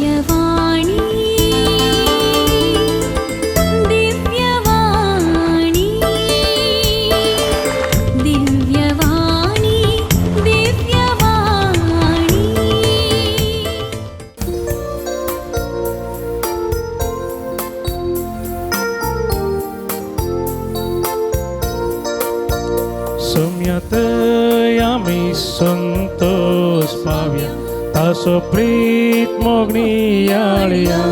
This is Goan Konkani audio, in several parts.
दिव्यवाणी दिव्यवाणी दिव्यवाणी दिव्यवाणी। सोम्यातय आमी संतोष पावया तासो प्रीत मोगणी याळया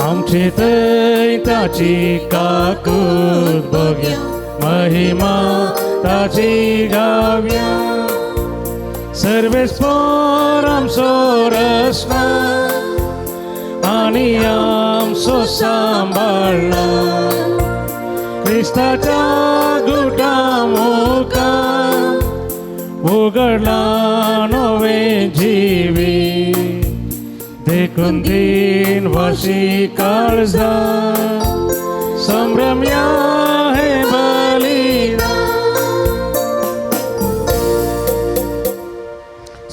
आमचे थंय ताची काकूत बघया महिमा ताची गावया सर्वेस्पोर आमचो रसना आनी आमचो सांबाळला क्रिस्ताच्या गुटा मुखार उगडला नवे जिवी देखून दिन वाशी काळजा संभ्रमया हे बलिदान।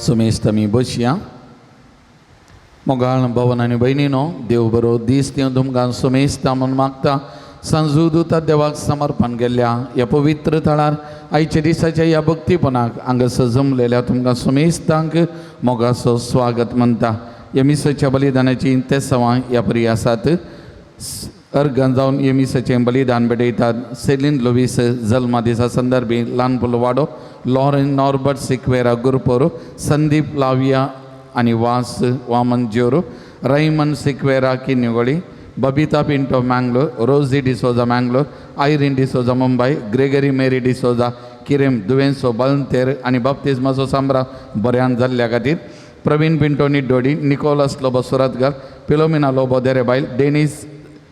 सुमेस्त आमी बसया। मोगाळ भवन आनी भयणीनो, देव बरो दीस दिवन तुमकां सुमेस्ता म्हूण मागता। सांजू देवाक समर्पण केल्ल्या ह्या पवित्र थळार आयच्या दिसाच्या ह्या भक्तीपणाक हांगासर जमलेल्या तुमकां सुमेस्तांक मोगाचो स्वागत म्हणटा। ह्या मिसाच्या बलिदानाची तेसांवां ह्या परी आसात। अर्गन जावन ह्या मिसाचें बलिदान भेटयतात सेलीन लुवीस जल्मा दिसा संदर्भी ल्हानपुल वाडो, लॉरेन नॉर्बर्ट सिक्वेरा गुरपोरो, संदीप लाविया आनी वास Vaman ज्योरो, Raymond Sequeira Kinnigoli, Babita Pinto Mangalore, Rosy D'Souza Mangalore, Irene D'Souza Mumbai, Gregory Mary D'Souza Quirem दुवेंसो बलंतेर आनी बाप्तिज्माचो सांबरा बऱ्यान जाल्ल्या खातीर, Praveen Pinto Niddodi, Nicholas Lobo सुरतगर, Philomena Lobo Derebail, Dennis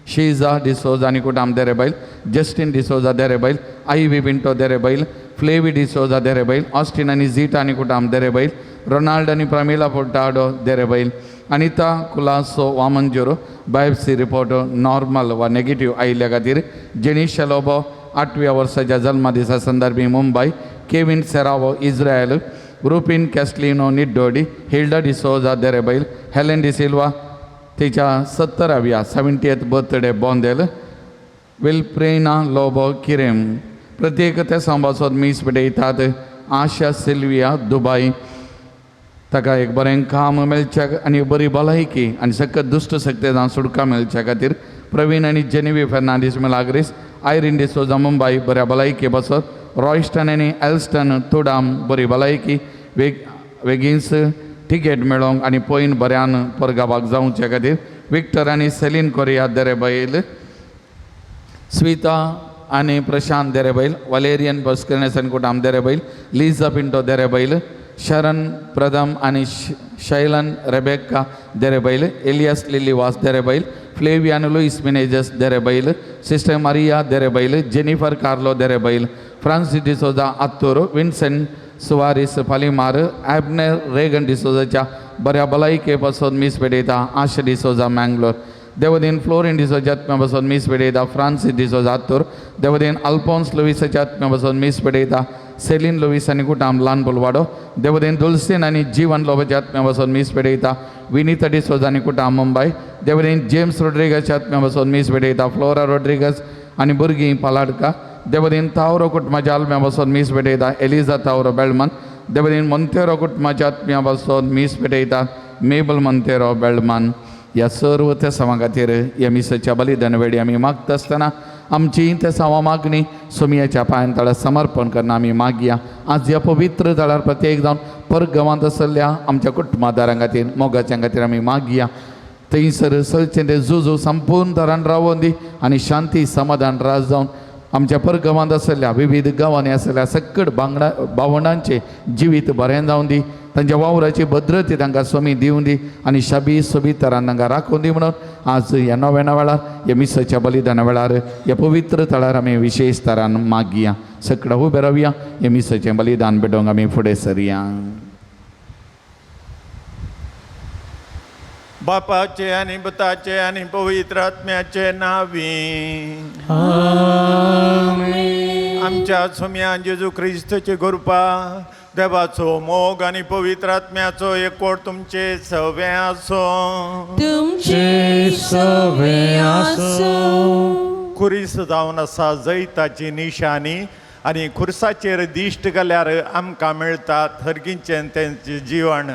Sheeja D'Souza आनी कुटाम Derebail, Justin D'Souza Derebail, Ivy Pinto Derebail, Flavy D'Souza Derebail, Austin आनी झीटा आनी कुटाम देरेबैल, रोनाल्ड आनी Pramila Furtado Derebail, Anita Colaco वामनजोरो बायोप्सी रिपोर्ट नॉर्मल वा नेगेटीव आयिल्ल्या खातीर, जेनिशा लोबो आठव्या वर्साच्या जल्मदिसा संदर्भी मुंबय, केविन सेरावो इस्रायल, रुपीन Castelino Niddodi, Hilda D'Souza Derebail, Helen D'Silva तिच्या 70व्या 70th birthday Bondel, विल्प्रेना लोबो किरेम। प्रत्येक त्या सांबासोत मीस पेटयतात। आशा सिल्विया दुबाय, ताका एक बरें काम मेळच्या आनी बरी भलायकी आनी सकत दुश्ट शक्ती जावन सुटका मेळच्या खातीर, प्रवीण आनी जेनिवी फेर्नांडीस मिलाग्रीस, आयरीन डिसोजा मुंबय बऱ्या भलायकी बसत, रॉयस्टन आनी एल्स्टन तुडाम बरी भलायकी वेग वेगींच टिकेट मेळोंक आनी पयन बऱ्यान परगावाक जावचे खातीर, विक्टर आनी सेलीन कोरिया देरेबैल, स्विता आनी प्रशांत देरेबैल, वलेरियन बस्करनेस आनी कुटाम देरेबैल, लिजा पिंटो देरेबैल, शरण प्रथम आनी Shailan Rebecca Derebail, Elias Lily Vas Derebail, Flavian Luis Menezes Derebail, sister Maria Derebail, Jennifer Carlo Derebail, Francis D'Souza Attur, Vincent Suares Palimar, Abner Regan डिसोजाच्या बऱ्या भलायके पासून मीस पेटयता आशा डिसोजा मँगलोर। देवदीन फ्लोरिन डिसोजा आत्म्या पासून मीस पेटयता फ्रांसीस डिसोजा आत्तूर। देवदीन अल्फोन्स लुईसाच्या आत्म्या पासून मीस पेटयता सेलीन लुईस आनी कुटाम ल्हान पुलवाडो। देवदीन दुलसीन आनी जीवन लोबाच्या आत्म्या पासून मीस पेटयता विनिता डिसोजा आनी कुटाम मुंबय। देवदीन जेम्स रोड्रिगसच्या आत्म्या पासून मीस पेटयता फ्लोरा रोड्रिगस आनी भुरगीं पालाडका। देवदीन तावरो कुटुंबाच्या आल्म्या पासून मीस पेटयता एलिजा तावरो बेळमन। देवदीन मोंतेरो कुटुंबाच्या आत्म्या पासून मीस पेटयता मेबल मोंतेरो बेळमन। ह्या सर्व त्या समा खातीर ह्या मिसाच्या बलिदान वेळी आमी मागता आसतना आमची त्या सवा मागणी सोमयाच्या पांयान तळार समर्पण करना आमी मागया। आज ह्या पवित्र थळार प्रत्येक जावन परगांवांत आसल्या आमच्या कुटुंबादारां खातीर मोगाच्या खातीर आमी मागया। थंयसर चलचें तें जुजू संपूर्ण तरान रावोन दी आनी शांती समाधान राज जावन आमच्या परगांवांत आसल्या विविध गांवांनी आसल्या सकट बांगडा भावंडांचें जिवीत बरें जावन दी, तांच्या वावराची भद्रती तांकां स्वामी दिवन दी आनी शाबी सोबीत तरान तांकां राखून दी म्हणून आज ह्या नव्याना वेळार ह्या मिसाच्या बलिदाना वेळार ह्या पवित्र थळार आमी विशेश तरान मागया। सगळं उबे रावया, ह्या मिसाचें बलिदान भेटोवंक आमी फुडें सरया। बापाचे आनी पुताचे आनी पवित्र आत्म्याचे नावी आमच्या सोम्या जेजू क्रिस्तची कृपा, देवाचो मोग आनी पवित्र आत्म्याचो एकवट तुमचे सवे आसूं. तुमचे सवे आसूं. खुरीस जावन आसा जैताची निशाणी आनी खुरसाचेर दिश्ट घाल्यार आमकां मेळटा थर्गीचें तेंचें जिवण.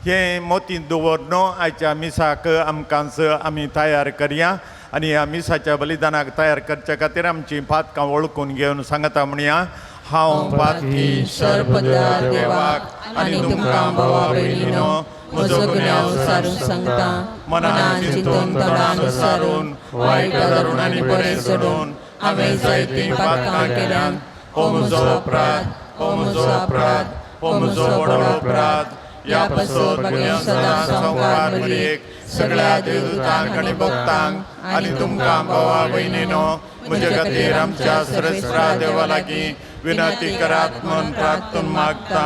हें मोतींत दवर न्हू आयच्या मिसाक आमकांच आमी तयार करया आनी ह्या मिसाच्या बलिदानाक तयार करच्या खातीर आमची पातकां वळखून घेवन सांगता म्हणया, हांव पातकी सर्पदा देवाक आनी तुमकां भावा भयणीनो म्हजो गुन्यांव सारून सांगता. मनान चिंतून तोंडान सारून वायट धरून आनी बरें सोडून हांवें जायतीं पातकां केल्यान. हो म्हजो अपराध, हो म्हजो अपराध, हो म्हजो व्हडलो अपराध. ह्या पासत म्हज्या सदां संवसार मरयेक सगळ्या देवदूतांक आनी भक्तांक आनी तुमकां भावा भयणीनो म्हजे खातीर आमच्या सरस्रा देवा लागीं विनंती करात म्हूण प्रार्थून मागता.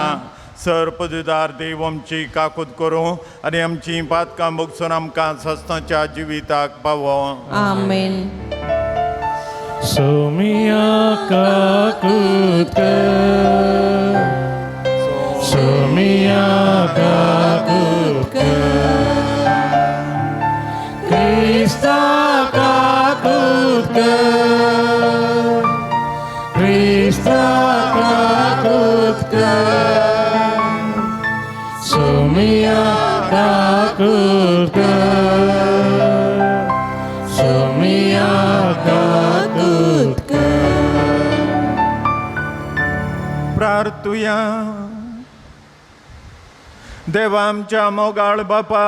सर पदवीदार देव आमची काकूत करूं आनी आमची पातकां भोगसून आमकां सस्ताच्या जिविताक पावो. आमेन. सोमिया काकूत कर, सोमिया काकूत कर, क्रिस्ता काकूत कर, क्रिस्ता काकूत कर, सोमिया काकूत कर, सोमिया काकूत कर. प्रार्थुया. देवा आमच्या मोगाळ बापा,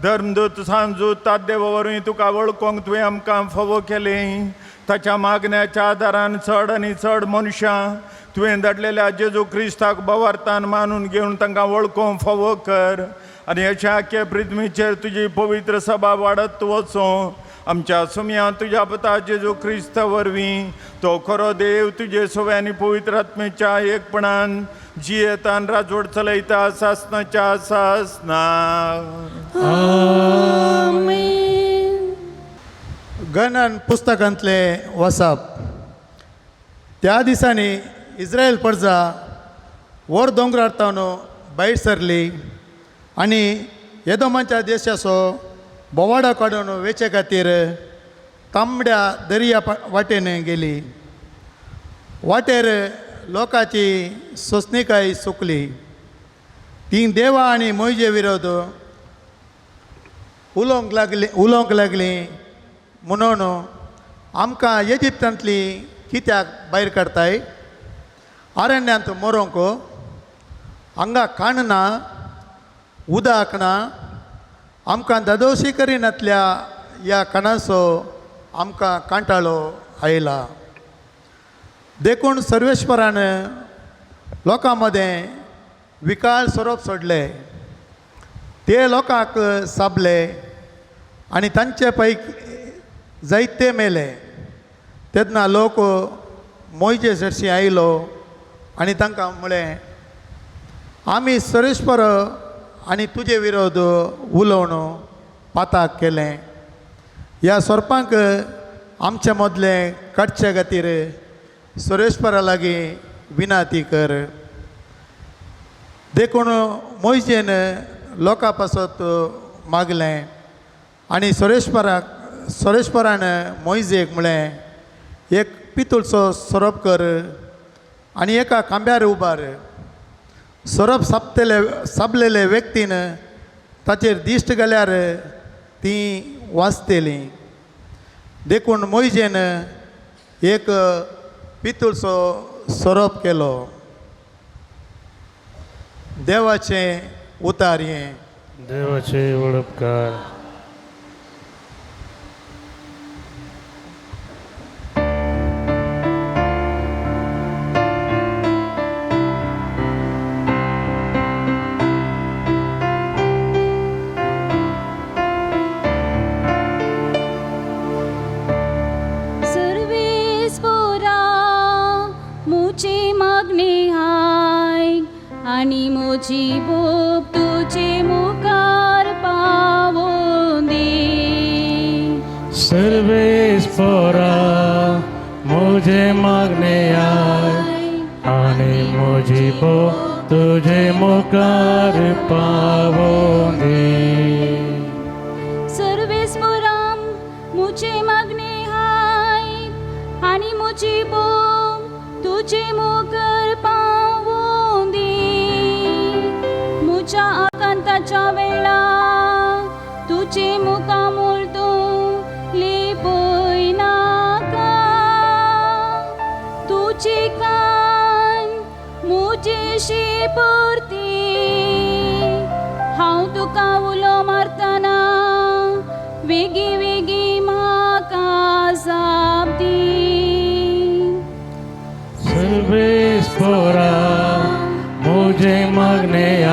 धर्मदूत सांजूत ताद्देवा वरवीं तुका वळखूंक तुवें आमकां फावो केलें. ताच्या मागण्याच्या आदारान चड आनी चड मनशां तुवें धाडलेल्या जेजू क्रिस्ताक बवार्थान मानून घेवन तांकां वळखूंक फावो कर आनी अशा आख्या पृथ्वीचेर तुजी पवित्र सभा वाडत वचूं. आमच्या सुमया तुज्या पुता जेजू क्रिस्ता वरवीं, तो खरो देव तुजे सवे आनी पवित्र आत्मेच्या एकपणान जियेतान राजवट चलयता सासनाच्या सासना. आमेन. गणन पुस्तकांतले वसाप. त्या दिसांनी इस्रायल प्रजा व्हड दोंगरार तावन भायर सरली आनी येदोमाच्या देशाचो बोवाडो काडून वेचे खातीर तांबड्या दर्या वाटेन गेली. वाटेर लोकांची सोंसणीकाय सुकली. तीं देवा आनी मोयजे विरोध उलोवंक लागली म्हणून, आमकां इजिप्तांतली कित्याक भायर काडताय अरण्यांत मरोंक? हांगा खाण ना, उदक ना. आमकां धादोशी करिनातल्या ह्या खाणाचो आमकां कांटाळो आयला. देखून सर्वेश्वरान लोकां मदें विकाळ सोरोप सोडले. ते लोकांक साबले आनी तांचे पैकी जायते मेले. तेन्ना लोक मोयजे सरशी आयलो आनी तांकां म्हळें, आमी सर्वेश्वर आनी तुजे विरोध उलोवन पाताक केलें. ह्या सोरपांक आमचे मदले काडचे खातीर सर्वेश्वरा लागीं विनाती कर. देखून मोयजेन लोकां पासत मागलें आनी सर्वेश्वरान मोयजेक म्हळें, एक पितूळचो सोरोप कर आनी एका खांब्यार उबार. सोरोप सापलेले व्यक्तीन ताचेर दिश्ट घाल्यार ती वाचतली. देखून मोयजेन एक पितूळचो सोरोप केलो. देवाचें उतार हें. देवाचे उपकार. सर्वेस्पोरा, मुझे मागणे हाय आणि मुझी बोप तुझे मुखार पावों दी. सर्वेस्पोरा, मुझे मागणे आय आणि मुझी बोप तुजे मुखार पावोंदी. सर्वेस्पराम मुझे मागणे हाय आनी मुजी बोब तुजे मुखार पावोंदी. मुज्या आकांताच्या वेळा तुजे मुखामूळ तूं लिपय नाका. तुजी कान मुजेशी परती, हांव तुका उलो मारतना वेगीं वेगीं म्हाका जाप दी. सर्वेस्परा मुझे मागणे I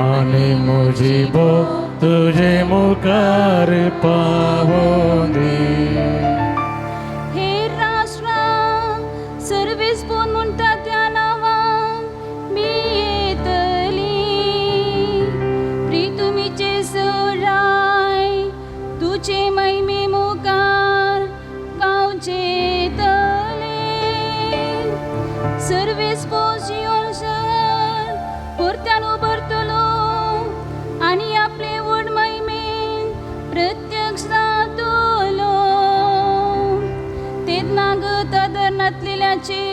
आनी मुजी बोब तुजे मुखार पावोंदी. हे राष्ट्रां सर्वेस्पोन म्हणटा त्या नांवान भियेतली. प्रितुमीचे सराय तुजे महिमे मुखार गावचेतले. सर्वेस्पोन जियोन शहर परत्यान उबरतलो आनी आपले व्हड महिमेन प्रत्यक्ष जातलो. तेन्ना गत नातलेल्याची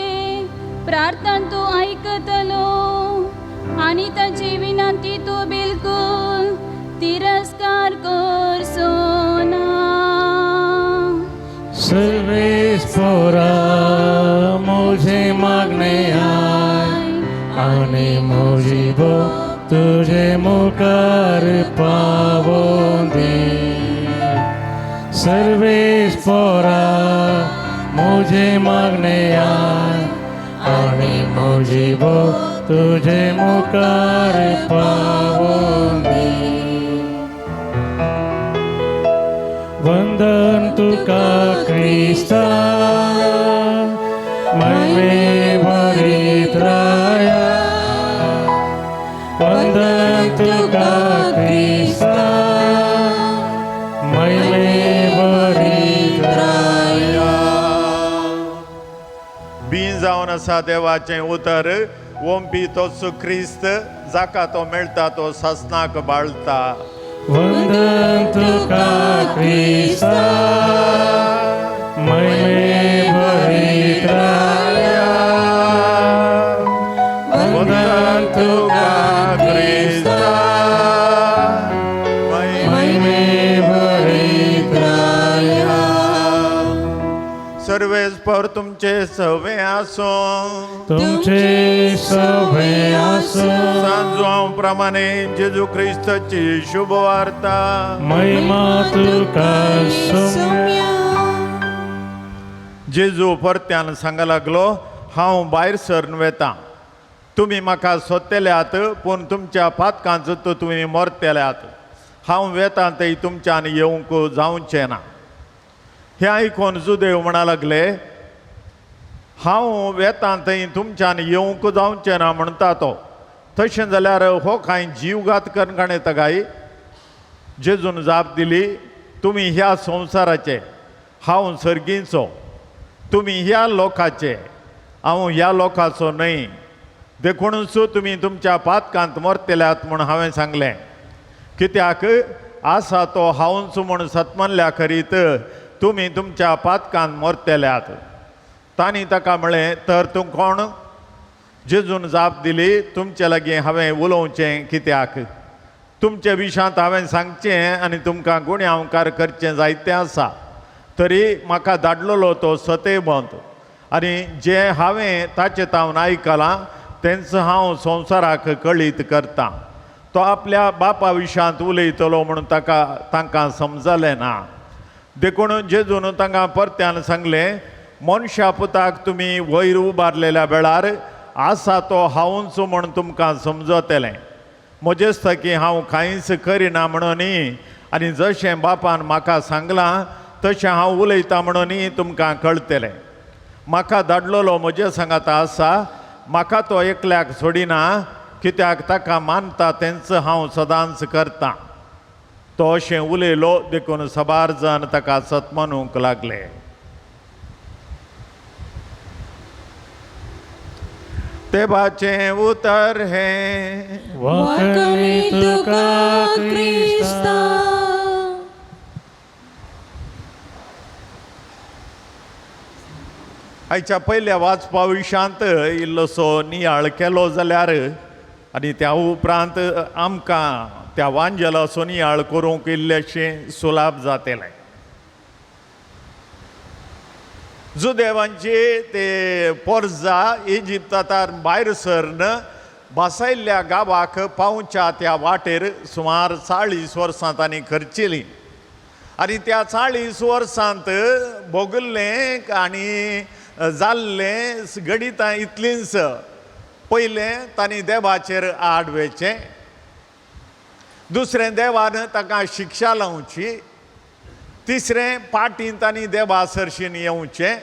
प्रार्थना तूं आयकतलो आनी ताची विनंती तूं बिलकुल तिरस्कार करचो ना. सर्वेस्परा मुझे मागणे I आनी मुजी बोब तुजे मुखार पावोंदी. सर्वेस्परा मुझे मागणे I आनी मुजी बोब तुजे मुखार पावोंदी. वंदन तुका क्रिस्ता महिमे भरीत राया. वंदन तुका क्रिस्ता महिमे भरीत राया. बीं जावन आसा देवाचें उतर ओंपी तोच क्रिस्त, जाका तो मेळटा तो सासनाक बाळता. वंदन तुका क्रिस्ता महिमे भरीत राया. वंदन तुका क्रिस्ता महिमे भरीत राया. सर्वेस्पर तुमचे सवे आसूं. तुमचे सवे आसूं. सांजवां प्रमाणे जेजू क्रिस्ताची शुभ वार्ता. महिमा तुका सोम्या. जेजू परत्यान सांगा लागलो, हांव भायर सरन वेता. तुमी म्हाका सोदतल्यात, पूण तुमच्या पातकांचो तर तुमी मरतल्यात. हांव वेता थंय तुमच्यान येवंक जावचें ना. हें आयकून जुदेव म्हणा लागले, हांव वेता थंय तुमच्यान येवंक जावचें ना म्हणटा तो, तशें जाल्यार हो कांय जीवघात करून येता काय? जेजून जाप दिली, तुमी ह्या संवसाराचे, हांव सर्गींचो. तुमी ह्या लोकाचे, हांव ह्या लोकाचो न्हय. देखूनच तुमी तुमच्या पातकांत मरतल्यात म्हूण हांवें सांगलें. कित्याक आसा तो हांवच म्हूण सतमनल्या खरीत तुमी तुमच्या पातकांत मरतल्यात. तांणी ताका म्हळें, तर तूं कोण? जेजून जाप दिली, तुमचे लागीं हांवें उलोवचें कित्याक? तुमचे विशांत हांवें सांगचें आनी तुमकां गुण्यांवकार करचें जायतें आसा. तरी म्हाका धाडलेलो तो सतेबंत आनी जें हांवें ताचे तावन आयकलां तेंच हांव संवसाराक कळीत करतां. तो आपल्या बापा विशांत उलयतलो म्हणून ताका तांकां समजलें ना. देखून जेजून तांकां परत्यान सांगलें, मनशा पुताक तुमी वयर उबारलेल्या वेळार आसा तो हांवूच म्हूण तुमकां समजतलें. म्हजेच की हांव कांयच करिना म्हणून आनी जशें बापान म्हाका सांगलां तशें हांव उलयतां म्हणून तुमकां कळटलें. म्हाका धाडलेलो म्हजे सांगाता आसा, म्हाका तो एकल्याक सोडिना, कित्याक ताका मानता तेंच हांव सदांच करतां. तो अशें उलयलो देखून सबार जाण ताका सत मानूंक लागले. देवाचें उतर हें. वाकणी तुका क्रिस्ता. आयच्या पयल्या वाचपा विशांत इल्लोसो नियाळ केलो जाल्यार आनी त्या उपरांत आमकां त्या वांजेलाचो नियाळ करूंक इल्लेशें सुलाभ जातलें. जुदेवांची ते पोरजा इजिप्तांत भायर सरन भासायल्ल्या गांवाक पावच्या त्या वाटेर सुमार 40 वर्सां तांणी खर्चिलीं आनी त्या 40 वर्सांत भोगल्लें आनी जाल्लें गणितां इतलींच. पयलें तांणी देवाचेर आड वेचें, दुसरें देवान ताका शिक्षा लावची, तिसरें पाटीन तांणी देवा सरशीन येवचें,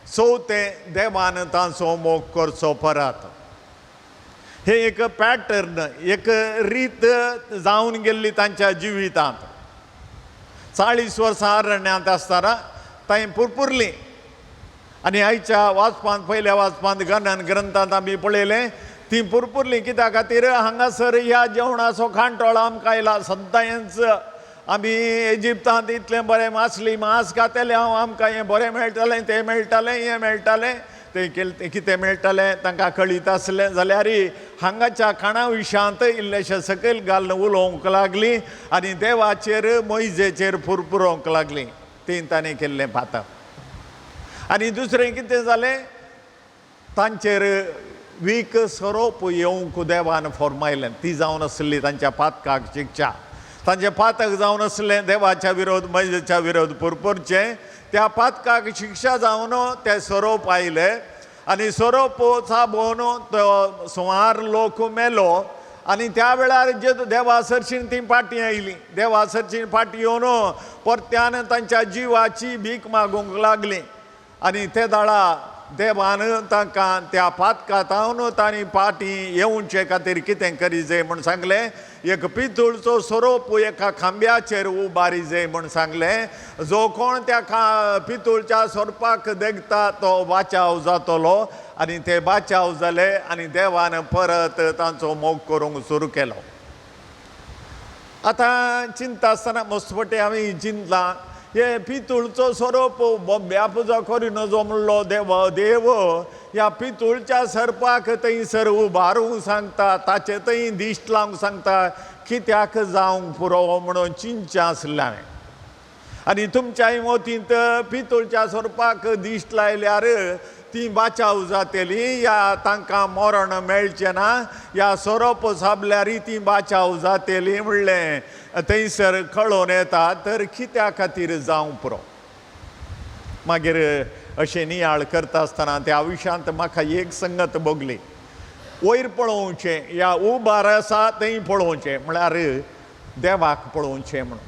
चवथें देवान तांचो मोग करचो परत. हे एक पॅटर्न, एक रीत जावन गेल्ली तांच्या जिवितांत. 40 वर्सां अरण्यांत आसतना तांणी पुरपुरलीं आनी आयच्या वाचपांत, पयल्या वाचपांत गणन ग्रंथांत आमी पळयलें ती पुरपुरलीं कित्या खातीर हांगासर ह्या जेवणाचो खांटोळ आमकां आयला. सद्दांच आमी इजिप्तांत इतलें बरें मासली मांस खातले, हांव आमकां हें बरें मेळटालें, तें मेळटालें, हें मेळटालें, तें केलें कितें मेळटालें तांकां कळीत आसलें. जाल्यार हांगाच्या खाणा विशांत इल्लेशें सकयल घालून उलोवंक लागलीं आनी देवाचेर मोयजेचेर पुरपुरोवंक लागलीं. तीं तांणी केल्लें पातक. आनी दुसरें कितें जालें, तांचेर वीक सोरोप येवंक देवान फॉर्मायलें. ती जावन आसली तांच्या पातकाक शिक्षा. तांचें पातक जावन आसलें देवाच्या विरोध, मजेच्या विरोध पुरपुरचें. त्या पातकाक शिक्षा जावन ते सोरोप आयले आनी सोरोप चाबोवन तो सुमार लोक मेलो. आनी त्या वेळार जे देवा सरशीन ती फाटीं आयली. देवा सरशीन फाटीं येवन परत्यान तांच्या जिवाची भीक मागूंक लागली आनी ते दाळा देवान तांकां त्या पातकांत तांणी फाटीं येवचे खातीर कितें करी जाय म्हूण सांगलें. एक पितूळचो सोरोप एका खांब्याचेर उबारी जाय म्हूण सांगलें. जो कोण त्या पितूळच्या सोरपाक देखता तो बाचाव जातलो. आनी ते बाचाव जाले आनी देवान परत तांचो मोग करूंक सुरू केलो. आतां चिंता आसतना मस्तपटी आमी चिंतलां हे पितूळचो सोरोप बोब्या पुजा करी नजो म्हणलो देव देव ह्या पितूळच्या सरपाक थंयसर उबारूंक सांगता, ताचे थंय दिश्ट लावंक सांगता, कित्याक जावंक पुरो म्हणून चिंतचें आसलें हांवें. आनी तुमच्याय मोतींत पितूळच्या सोरपाक दिश्ट लायल्यार ती बाचाव जातली, या तांकां मरण मेळचें ना, या सोरोप साबल्यार ती बाचाव जातली म्हणलें थंयसर कळोवन येता. तर कित्या खातीर जावंक पुरो. मागीर अशें नियाळ करता आसतना त्या आयुश्यांत म्हाका एक संगत भोगली. वयर पळोवचें या उबार आसा थंय पळोवचें म्हळ्यार देवाक पळोवचें म्हणून,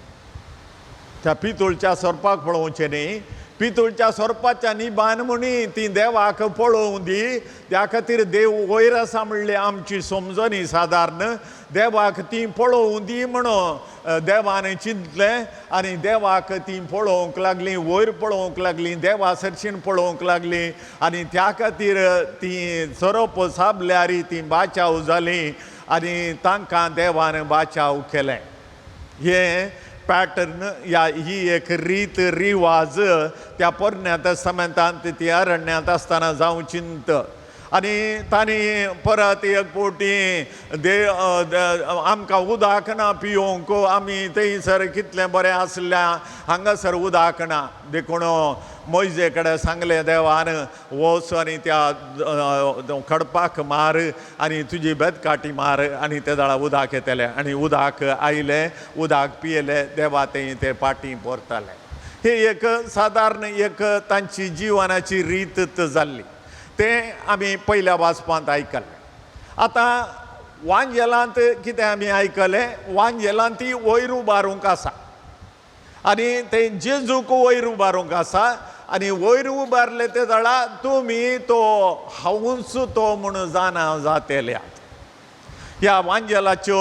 त्या पितूळच्या सोरपाक पळोवचें न्ही. पितूळच्या सोरपाच्या निबान म्हणी ती देवाक पळोवं दी, त्या खातीर देव वयर आसा म्हणली आमची समजणी सादारण. देवाक ती पळोवं दी म्हणून देवान चिंतलें आनी देवाक ती पळोवंक लागली, वयर पळोवंक लागली, देवा सरशीन पळोवंक लागली आनी त्या खातीर ती सोरोप साबल्यार ती बाचाव जाली आनी तांकां देवान बाचाव केलें. हें पॅटर्न या ही एक रीत रिवाज त्या पोरण्या तस्तामेंतांत ती अरण्यांत आसतना जावं चिंत. आनी तांणी परत एक फावटी दे आमकां उदक ना पिवंक, आमी थंयसर कितलें बरें आसल्या हांगासर उदक ना, देखून मोयजे कडेन सांगलें देवान वच आनी त्या खडपाक मार आनी तुजी बेतकाटी मार आनी ते जाळा उदक येतलें. आनी उदक आयलें, उदक पियेलें, देवा थंय ते पाटी पोरताले. ही एक सादारण एक तांची जिवनाची रीत जाल्ली, तें आमी पयल्या वाचपांत आयकलें. आतां वांजेलांत कितें आमी आयकलें, वांजेलांत ती वयर उबारूंक आसा आनी ते जेजूक वयर उबारूंक आसा आनी वयर उबारले ते जाणा तुमी तो हांवूच तो म्हूण जाणा जातेल्या. ह्या वांजेलाच्यो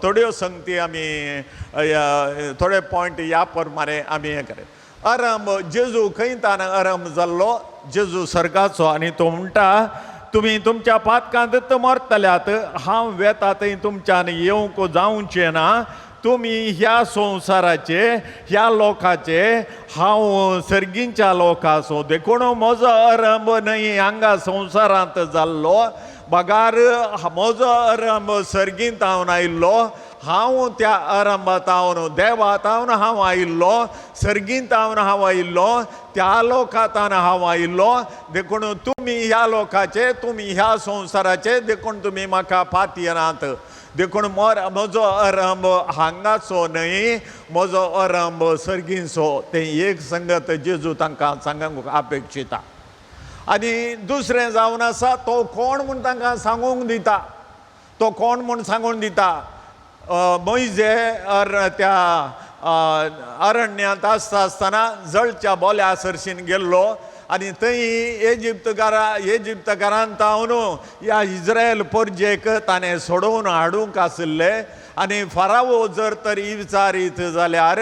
थोड्यो संगती आमी थोडे पॉयंट ह्या प्रमाणे आमी हें करे. अरंब जेजू खंय तान अरंब जाल्लो, जेजू सर्गाचो आनी तो म्हणटा तुमी तुमच्या पातकांत मरतल्यात, हांव वेता थंय तुमच्यान येवंक जावचें ना। तुमी ह्या संवसाराचे, ह्या लोकाचे, हांव सर्गींच्या लोकाचो। देखून म्हजो आरंभ न्हय हांगा संवसारांत जाल्लो, बगार म्हजो आरंभ सर्गींत हांव आयिल्लो। हांव त्या आरंभात हांव देवात हांव आयिल्लो, सर्गींत हांव आयिल्लो, त्या लोकांत हांव आयिल्लो। देखून तुमी ह्या लोकाचे, तुमी ह्या संवसाराचे, देखून तुमी म्हाका पातयेनात। देखून म्हजो आरंभ हांगाचो न्हय, म्हजो आरंभ सर्गींचो। तें एक संगत जेजू तांकां सांगूंक अपेक्षिता। आनी दुसरें जावन आसा तो कोण म्हूण तांकां सांगूंक दिता, तो कोण म्हूण सांगून दिता। मोयजे त्या अरण्यांत आसता आसतना जळच्या बोल्या सरशीन गेल्लो आनी थंय इजिप्तकारान तावन ह्या इज्रायल परजेक ताणें सोडोवन हाडूंक आशिल्ले। आनी फारावो जर तर विचारीत जाल्यार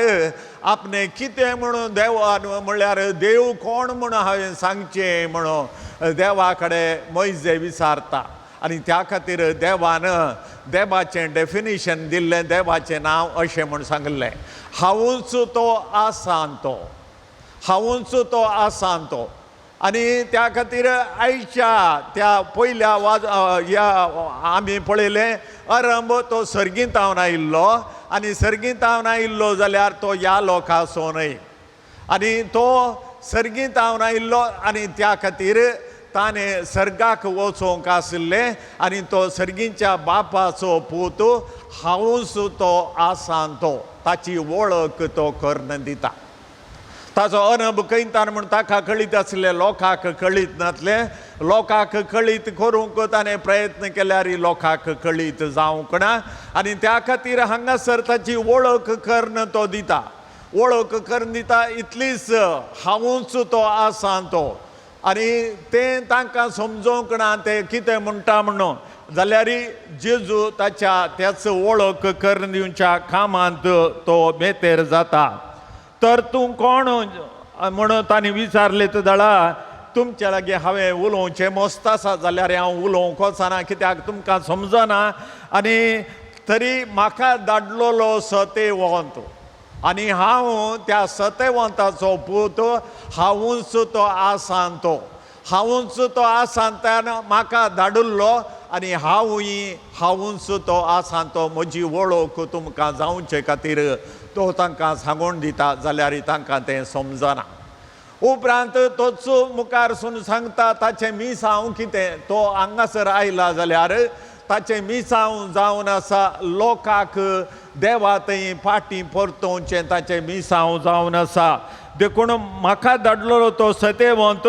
आपणें कितें म्हणून देवान म्हणल्यार देव कोण म्हणून हांवें सांगचें म्हणून देवा कडेन मोयजे विचारता। आनी त्या खातीर देवान देवाचें डेफिनेशन दिल्लें, देवाचें नांव अशें म्हूण सांगिल्लें, हांवूच तो आसा तो, हांवूच तो आसा तो। आनी त्या खातीर आयच्या त्या पयल्या ह्या आमी पळयलें आरंभ तो सर्गींत हांव आयिल्लो आनी सर्गींत हांव आयिल्लो जाल्यार तो ह्या लोकांचो न्हय, आनी तो सर्गींत हांव आयिल्लो आनी त्या खातीर ताणें सर्गाक वचोंक आशिल्लें आनी तो सर्गींच्या बापाचो पूत हांवूच तो आसा तो, ताची वळख तो करून दिता। ताचो अनब खंयतान म्हूण ताका कळीत आसलें, लोकांक कळीत नासलें। लोकांक कळीत करूंक ताणें प्रयत्न केल्यार लोकांक कळीत जावंक ना आनी त्या खातीर हांगासर ताची वळख करून तो दिता, वळख करून दिता इतलीच हांवूच तो आसा तो। आनी तें तांकां समजोवंक ना तें कितें म्हणटा म्हणून, जाल्यार जेजू ताच्या त्याच वळख करून दिवच्या कामांत तो बेतेर जाता। तर तूं कोण म्हणून तांणी विचारलें तर दळा तुमच्या लागीं हांवें उलोवचें मस्त आसा जाल्यार हांव उलोवंक वचना कित्याक तुमकां समजना, आनी तरी म्हाका धाडलेलो सतेवंत आनी हांव त्या सतेवंताचो पूत हांवूच तो आसा तो, हांवूच तो आसा त्यान म्हाका धाडिल्लो आनी हांवूय हांवूच तो आसा तो, म्हजी वळख तुमकां जावचे खातीर तो तांकां सांगून दिता जाल्यार तांकां तें समजना। उपरांत तोच मुखार सून सांगता ताचें मिसांव कितें, तो हांगासर आयला जाल्यार ताचें मिसांव जावन आसा लोकांक देवा थंय फाटीं परतोवचें ताचें मिसांव जावन आसा। देखून म्हाका धाडलेलो तो सतेवंत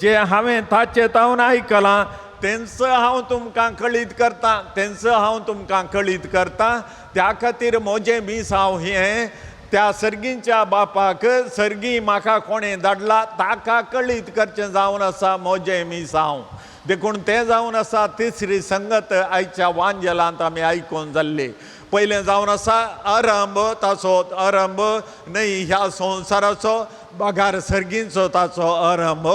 जें हांवें ताचें तावन आयकलां तेंच हांव तुमकां कळीत करतां, तेंच हांव तुमकां कळीत करतां। त्या खातीर म्हजें मिसांव हें त्या सर्गींच्या बापाक सर्गी म्हाका कोणें धाडला ताका कळीत करचें जावन आसा म्हजें मिसांव। देखून तें जावन आसा तिसरी संगत आयच्या वांजेलांत आमी आयकून जाल्ली। पयलें जावन आसा आरंभ, ताचो आरंभ न्हय ह्या संवसाराचो बगार सर्गींचो ताचो आरंभ,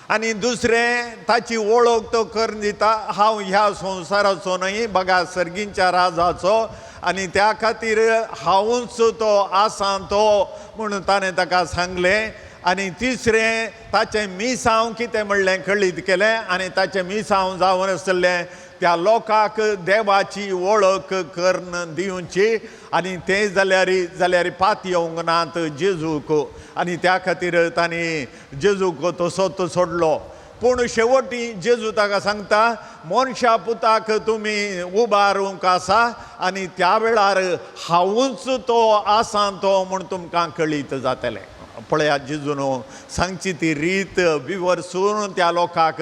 आनी दुसरें ताची वळख तो करून दिता हांव ह्या संवसाराचो न्हय बगार सर्गींच्या राजाचो आनी त्या खातीर हांवूच तो आसा तो म्हणून ताणें ताका सांगलें। आनी तिसरें ताचें मिसांव कितें म्हणलें कळीत केलें आनी ताचें मिसांव जावन आसलें त्या लोकांक देवाची वळख करून दिवची आनी तें जाल्यार जाल्यार पातयेवंक नात जेजूक आनी त्या खातीर तांणी जेजूक तसोच सोडलो। पूण शेवटी जेजू ताका सांगता मनशा पुताक तुमी उबारूंक आसा आनी त्या वेळार हांवूच तो आसा तो म्हूण तुमकां कळीत जातलें। पळयात जेजून सांगची ती रीत विवरसून त्या लोकांक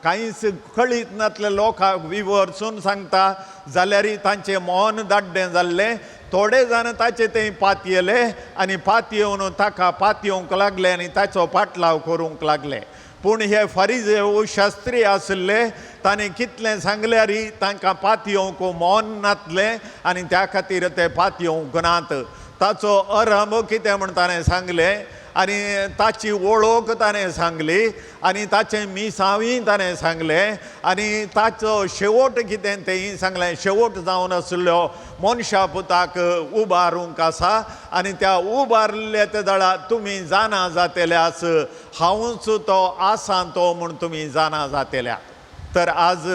कांयच कळीत नातले लोकांक विवरसून सांगता जाल्यार तांचें मन दाड्डें जाल्लें। थोडे जाण ताचे थंय पातयेले आनी पातयेवन ताका पातयेवंक लागले आनी ताचो पाटलाव करूंक लागले। पूण हे फारिजेव शास्त्री आशिल्ले ताणें कितलें सांगल्यार तांकां पातयेवंक मन नातलें आनी त्या खातीर ते पातयेवंक नात। ताचो आरंभ कितें म्हूण ताणें सांगलें आनी ताची वळख ताणें सांगली आनी ताचें मिसांवूय ताणें सांगलें आनी ताचो शेवट कितें तेंय सांगलें. शेवट जावन आशिल्लो मनशा पुताक उबारूंक आसा आनी त्या उबारिल्ल्या त्या दळा तुमी जाणा जातेल्यास हांवूच तो आसा तो म्हूण तुमी जाणा जातेल्या. तर आज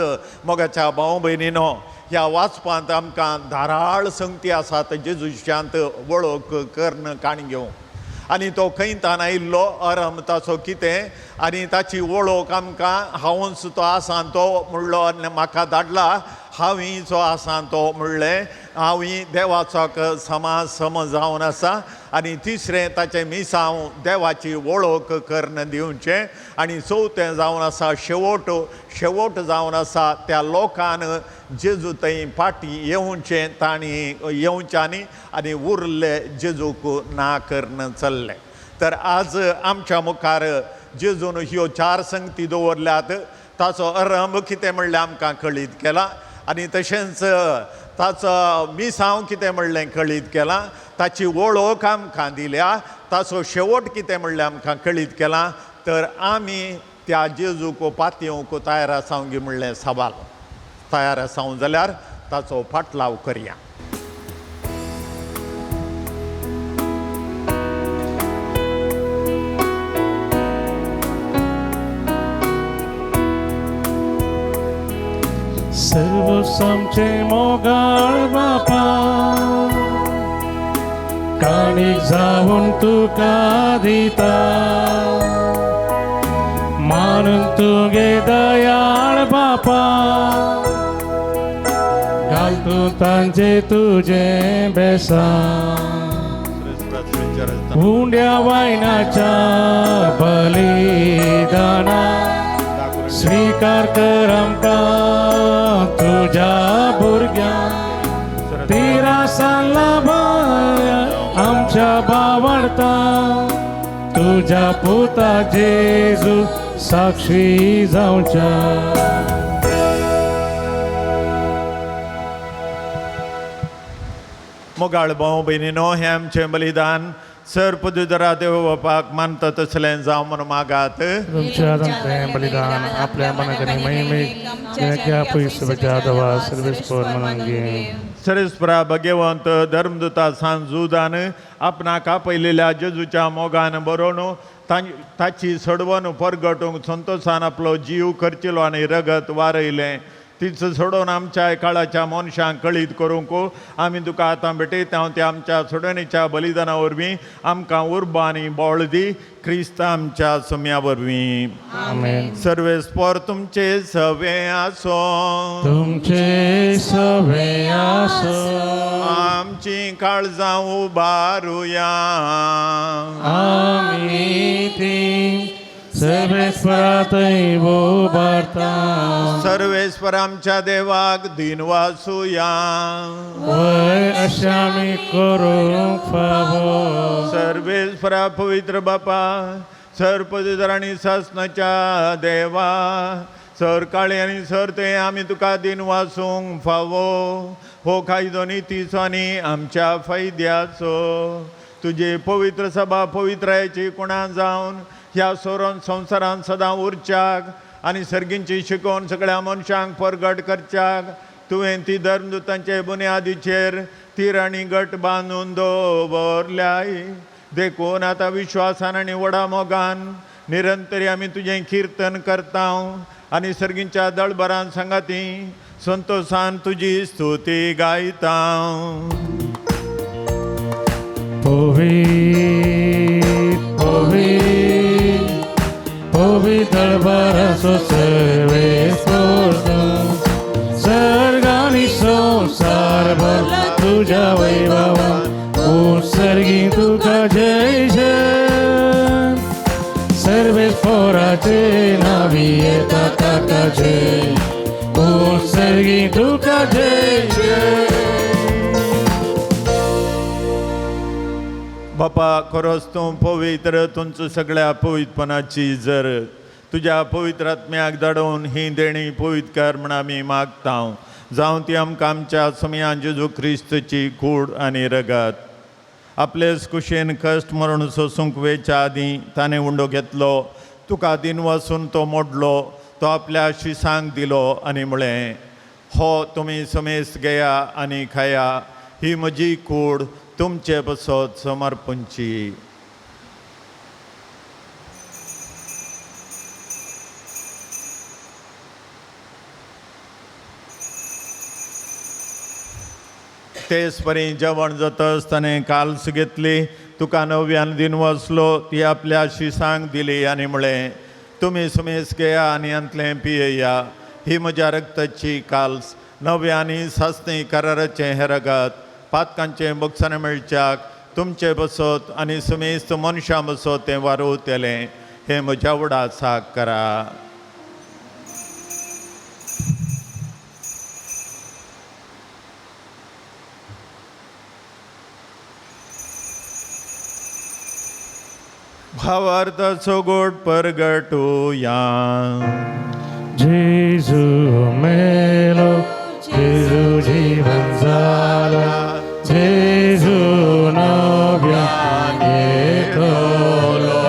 मोगाच्या भाव भयणीनो, ह्या वाचपांत आमकां धाराळ संगती आसात जेजूशांत वळख कर्ण काण घेवंक आनी तो खंयतान आयिल्लो अरम ताचो कितें आनी ताची वळख आमकां हांवूच तो आसा तो म्हणलो आनी म्हाका धाडला हांवूय जो आसा तो म्हणलें हांवूय देवाचो समाज समज जावन आसा. आनी तिसरें ताचें मिसांव देवाची वळख कर्ण दिवचें आनी चवथें जावन आसा शेवट शेवट जावन आसा त्या लोकान जेजू थंय फाटी येवचें तांणी येवच्यांनी आनी उरले जेजूक ना कर्ण चल्ले. तर आज आमच्या मुखार जेजून ह्यो चार संगती दवरल्यात. ताचो अरंभ कितें म्हणलें आमकां कळीत केला आनी तशेंच ताचो मिसांव कितें म्हणलें कळीत केलां, ताची वळख आमकां दिल्या, ताचो शेवट कितें म्हणलें आमकां कळीत केलां. तर आमी त्या जेजूक पातयेवंक तयार आसा म्हणलें सवाल तयार आसा जाल्यार ताचो फाटलाव करया. सर्व आमचे मोगाळ बापा, काणीक जावन तुका दिता, मानून तुगे दयाळ बापा, घाल तूं तांचे तुजें बेसां, उंड्या वायनाच्या बलिदाना स्वीकार कर आमकां तुज्या भुरग्यांक, तिरासान आमच्या बावडता, तुज्या पुता जेजू साक्षी जावच्या. मोगाळ भाव भयणीनो, हें आमचें बलिदान सर पदुदरा देव बापाक मानता तसलें जावं म्हूण मागात. तुमच्या आमचें बलिदान आपल्या मनाक आनी महिमेक पयस दवा सर्वेस्पर म्हणून घे. सरेस्परा भगवंत धर्मदूता सांजुदान आपणाक आपयलेल्या जेजूच्या मोगान बरोवन ताची सडवण परगटूंक संतोशान आपलो जीव खर्चिलो आनी रगत वारयलें. तीच सोडोवन आमच्या काळाच्या मनशांक कळीत करूंक आमी तुका आतां भेटयता. त्या आमच्या सोडवणीच्या बलिदाना वरवीं आमकां उर्बा आनी बळ दी, क्रिस्त आमच्या सुम्या वरवीं. आमेन. सर्वेस्पर तुमचे सवे आसो, तुमचे सवे आसो, आमची काळजां उबारुया, आमी ती सर्वेस्परा थंय उबारता, सर्वेस्पर आमच्या देवाक दिनवासुया, वय अशें आमी करूंक फावो. सर्वेस्परा पवित्र बापा, सर पवित्र आनी सासनाच्या देवा, सर काळे आनी सर ते आमी तुका दिनवासूंक फावो. हो कायदो नितीचो आनी आमच्या फायद्याचो, तुजे पवित्र सभा पवित्रायची कुणां जावन ह्या सोरोन संवसारान सदां उरच्याक आनी सर्गींची शिकोवन सगळ्या मनशांक परगट करच्याक तुवें ती धर्मदूतांचे बुन्यादीचेर तीर आनी गट बांदून दवरल्याय. देखून आतां विश्वासान आनी व्हडा मोगान निरंतरी आमी तुजें किर्तन करता आनी सर्गींच्या दळबरान सांगाती संतोशान तुजी स्तुती गायता. पवित्र सर्वेस्पर, सर्ग आनी संवसार भरला तुज्या वैभवान, उत्सर्गी तुका जय जय, सर्वेस्पराचे नावी येता ताका जय, उत्सर्गी तुका जय जय. बापा खरोच तूं पवित्र, तुमचो सगळ्या पवित्रपणाची जर तुज्या पवित्र आत्म्याक धाडून ही देणी पवित्र कर म्हण आमी मागता. जावं ती आमकां आमच्या समयान जेजू क्रिस्तची कूड आनी रगत. आपलेच कुशेन कश्ट मरण सोसूंक वेच्या आदीं ताणें उंडो घेतलो, तुका दिनवासून तो मोडलो, तो आपल्या शिसांक दिलो आनी म्हळें, हो तुमी समेस्त घेया आनी खाया, ही म्हजी कूड तुमचे बसत समर्पणची. तेच परी जेवण जातच ताणें काल्स घेतली, तुका नव्यान दिन वसलो, ती आपल्या शिसांक दिली आनी म्हळें, तुमी सुमेस घेया आनी हांतलें पियेया, ही म्हज्या रक्ताची काल्स, नव्या आनी सासणी कराराचें हें रगत, पातकांचें बक्षां मेळच्याक तुमचे बसत आनी सुमेस्त मनशां बसत तें वारोवतलें, हें म्हज्या उडासाक करा. भावार्थाचो गोड परगटुया. जेजू मेलो, जेजू जीवन जाला, जेजू नव्यान येतलो.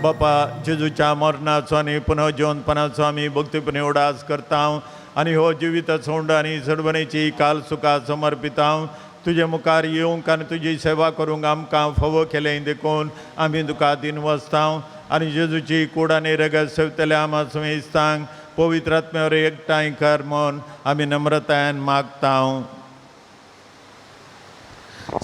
बापा, जेजूच्या मरणाचो आनी पुनर्जिवनपणाचो आमी भक्तीपणी उडास करता आनी हो जिविताचो उंडो आनी सडवणेची काल सुखा समर्पिता. तुजे मुखार येवंक आनी तुजी सेवा करूंक आमकां फावो केलें देखून आमी तुका दिनवासता आनी जेजूची कूड आनी रगत सेवतल्या आमा सुमेस्तांक पवित्र आत्म्यावर एकठांय कर म्हूण आमी नम्रतायेन मागता.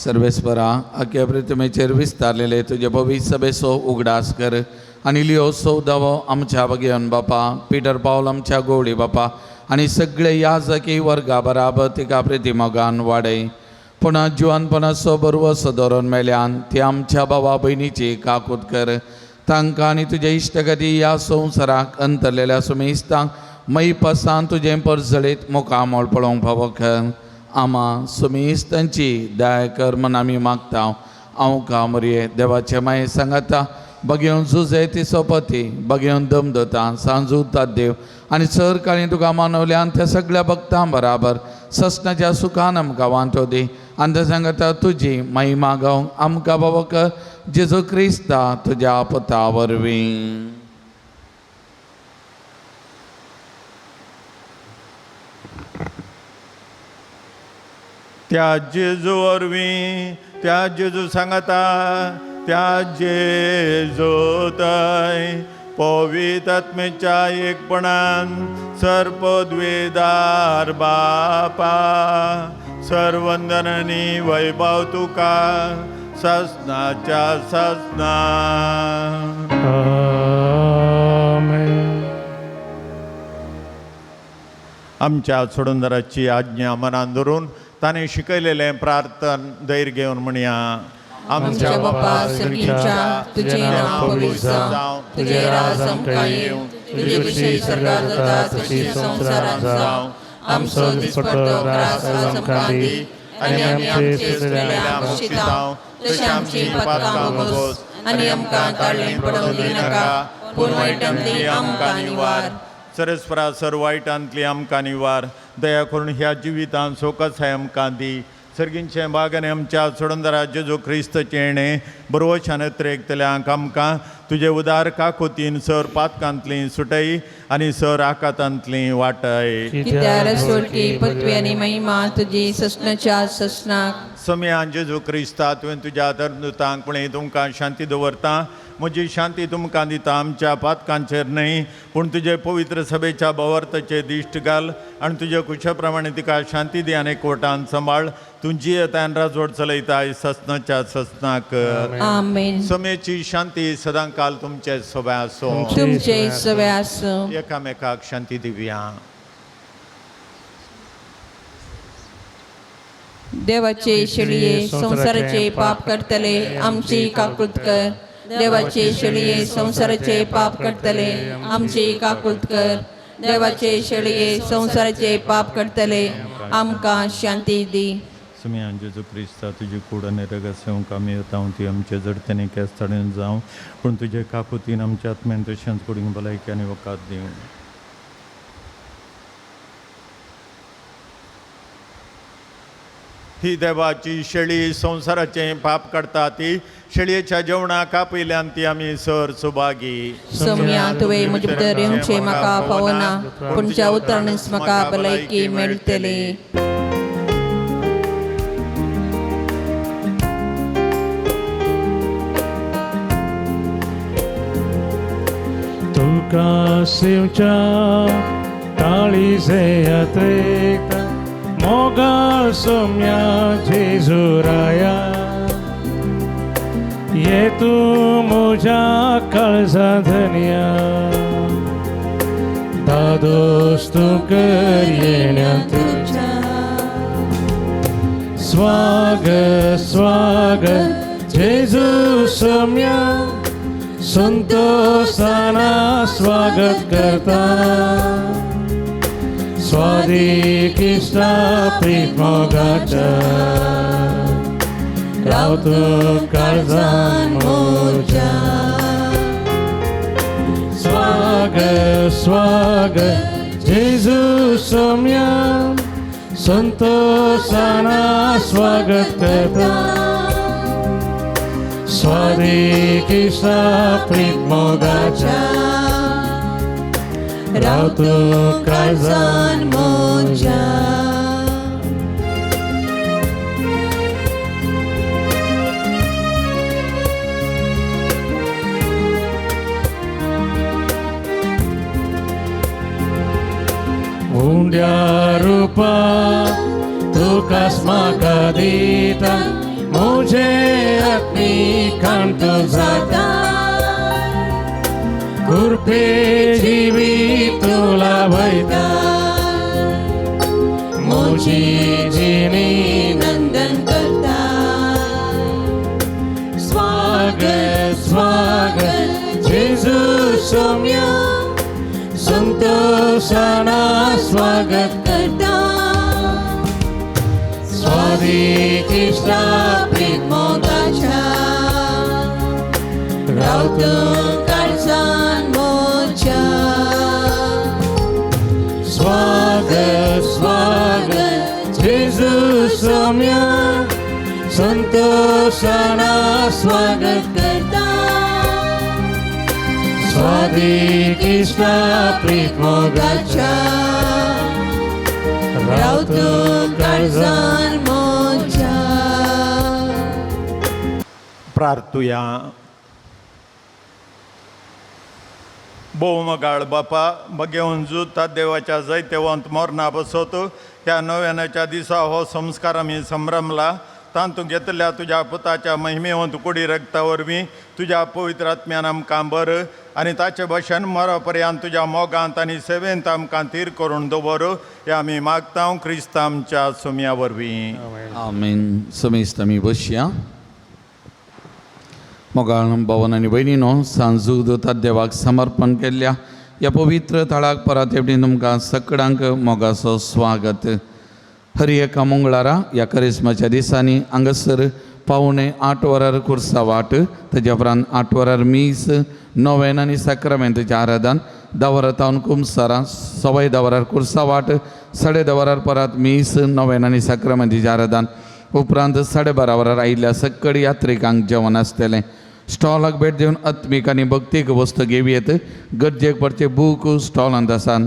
सर्वेस्परा, आख्या प्रतिमेचेर विस्तारलेले तुजे पवित्र सभेचो उगडास कर आनी लियो सौदावो आमच्या बगेवन बापा, पिटर पावल आमच्या गोवळी बापा आनी सगळे याजकी वर्गा बराबर तिका प्रतिमोगान वाडय. पूण जिवनपणाचो बरवसो धरून मेल्यान ती आमच्या भावा भयणीची काकूत कर. तांकां आनी तुजे इश्टगती ह्या संवसाराक अंतरलेल्या सुमेस्तांक मैपसान तुजें परजळीत मुखामळ पळोवंक फावो कर. आमा सुमेस्तांची दया कर म्हूण आमी मागता. हांव कामरये देवाचे माये सांगाता बगेवन जुजे ती सोपती बगेवन दम दता सांजूता देव आनी सर काळी तुका मानवल्यान त्या सगळ्या भक्तां बराबर ससनाच्या सुखान आमकां वांटो दी आनी ते सांगता तुजी महिमा गावंक आमकां बाबा कर जेजू क्रिस्ता तुज्या पुता वरवीं. त्या जेजू वरवीं, त्या जेजू सांगता, त्या जेजू थंय पवित्र आत्म्याच्या एकपणान सर्पद्वेदार बापा, सर्वंदनानी वैभव तुका ससनाच्या ससना. आमेन. आमच्या सोडूनदाराची आज्ञा मनान धरून ताणें शिकयलेलें प्रार्थन धैर्य घेवन म्हणया. आमच्या बापा सर्गीच्या, तुजें नांव पवित्र जावं, तुजें राज आमकां येवं, तुजी खुशी स्वर्गात जाता तशी संवसारांत जावं. आमचो दिसपट्टो ग्रास आज आमकां दी आनी आमी आमचे चुकलेल्यांक बक्षितांव तशें आमची पातकां भोगोस आनी आमकां ताळें पडोवंक दिनाका, पूण वायटांतली आमकां निवार. सरस्परा सर वायटांतली आमकां निवार. दया करून ह्या जिवितांत सोकसाय आमकां दी. सर्गींचें भाग आनी आमच्या सोडंदरा जेजू क्रिस्तचें येणें बरोवशान त्रेकतल्यांक आमकां तुजे उदार काकुतीन सर पातकांतली सुटय आनी सर आकातांतली वाटय. कित्यार सोडकी पृथ्वी आनी महिमा तुजी ससनाच्या ससनाक. समयान जेजू क्रिस्ता तुवें तुज्या धर्मदूतांक पळय तुमकां शांती दवरता, म्हजी शांती तुमकां दिता, आमच्या पातकांचेर न्हय पूण तुजे पवित्र सभेच्या भवार्थाचेर दिश्ट घाल आनी तुजे कुशा प्रमाणे तिका शांती दी आनी कोटान सांबाळ. तूं जियेतान राजवट चलयताय ससनाच्या ससनाक. आमेन. समेची शांती सदांकाल तुमचे सोबे आसूं. तुमचे सवे आसूं. एकामेकाक शांती दिवया. देवाचे शेळये संवसाराचे पाप करतले आमची काकूत कर. देवाचे शेळये संवसाराचे पाप करतले आमची काकूत कर. देवाचे शेळये संवसाराचे पाप करतले आमकां शांती दी. सुमयान जेजू क्रिस्ता तुजी कूड आनी रगत सेवंक आमी येता ती आमचे जडतेने केस्ताडेन जावं, पूण तुजे काकुतीन आमच्या आत्म्यान तशेंच कुडींक भलायकी आनी वकात दिवं. ही देवाची शेळी संवसाराचें पाप काडटा ती शेळयेच्या जेवणाक आपयल्यान ती आमी सर सुभागी. सोम्या तुवें म्हजे भितर येवचें म्हाका फावना, पूण तुज्या उतरानच म्हाका भलायकी मेळटली. तुका शिवच्या काळीजे यात्रेक मोगाळ सोम्या जेजुराया, ये तूं म्हज्या काळजा धनया, दादोस तूं कर येण्या तुज्या. स्वागत स्वागत जेजू सोम्या, संतोषाना स्वागत करता, स्वादीक इश्टा प्रीत मोगाच्या, राव तूं काळजान म्हज्या. स्वागत स्वागत जेजू सोम्या, संतोषाना स्वागत करता, स्वादीक इश्टा प्रीत मोगाच्या, राव तूं काळजान म्हज्या. उंड्या रुपा तुकाच म्हाका दिता, म्हजे आत्मीक कांत जाता, कृपे जिवीत तुला वयता, म्हजी जिणी नंदन करता. स्वागत स्वागत जेजू सोम्या, संतोषाना स्वागत करता, स्वादीक इश्टा प्रीत मोगाच्या, राव तूं काळजान म्हज्या. स्वागत स्वागत जेजू सोम्या, संतोषाना स्वागत करता, स्वादीक इश्टा प्रीत मोगाच्या, राव तूं काळजान म्हज्या. प्रार्थुया. भोवमगाळ बापा, बगेवन जुता देवाच्या जैतेवंत मोरना बसोत ह्या नव्यानाच्या दिसा हो संस्कार आमी संभ्रमला. तांतूं घेतल्या तुज्या पुताच्या महिमेवंत कुडी रगता वरवीं तुज्या पवित्र आत्म्यान आमकां बर आनी ताचे भशेन मरा पर्यंत तुज्या मोगांत आनी सेवेंत आमकां थीर करून दवर, हे आमी मागता क्रिस्त आमच्या सोम्या वरवीं. आमेन. समेस्त आमी बसया. मोगाळ भवन आनी भयणीनो, सांजू दोता देवाक समर्पण केल्ल्या ह्या पवित्र थळाक परत एकटी तुमकां सगळ्यांक मोगाचो स्वागत. हर एका मंगळारा ह्या करिस्माच्या दिसांनी हांगासर 7:45 वरार कुर्सा वाट, तेज्या उपरांत 8 वरार मीस, नोवेन आनी साक्रामेंताचें आराधन, 10 वरां तावन कुमसारां, 10:15 वरार कुर्सा वाट, 10:30 वरार परत मीस, नोवेन आनी साक्रामेंताचें आराधन. उपरांत 12:30 वरार आयिल्ल्या सकड यात्रिकांक जेवण आसतलें. स्टॉलाक भेट दिवन आत्मीक आनी भक्तीक वस्तू घेवयेत. गरजेक पडचे बूक स्टॉलांत आसात.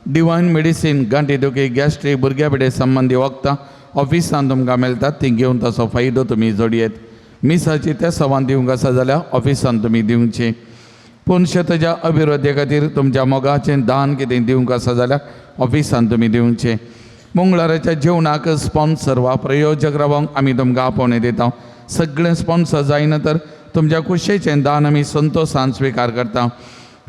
डिवायन मेडिसीन, गांठी दुखी, गॅस्ट्रीक, भुरग्या पिडे संबंदी वखदां ऑफिसान तुमकां मेळटात, ती घेवन ताचो फायदो तुमी जोडयेत. मिसाची त्या सवान दिवंक आसा जाल्यार ऑफिसान तुमी दिवची. पूण शेताच्या अभिवृद्धी खातीर तुमच्या मोगाचें दान कितें दिवंक आसा जाल्यार ऑफिसान तुमी दिवचें. मंगळाराच्या जेवणाक स्पॉन्सर वा प्रयोजक रावंक आमी तुमकां आपोवणें दिता. सगळें स्पॉन्सर जायना तर तुमच्या खुशयेचें दान आमी संतोशान स्विकार करता.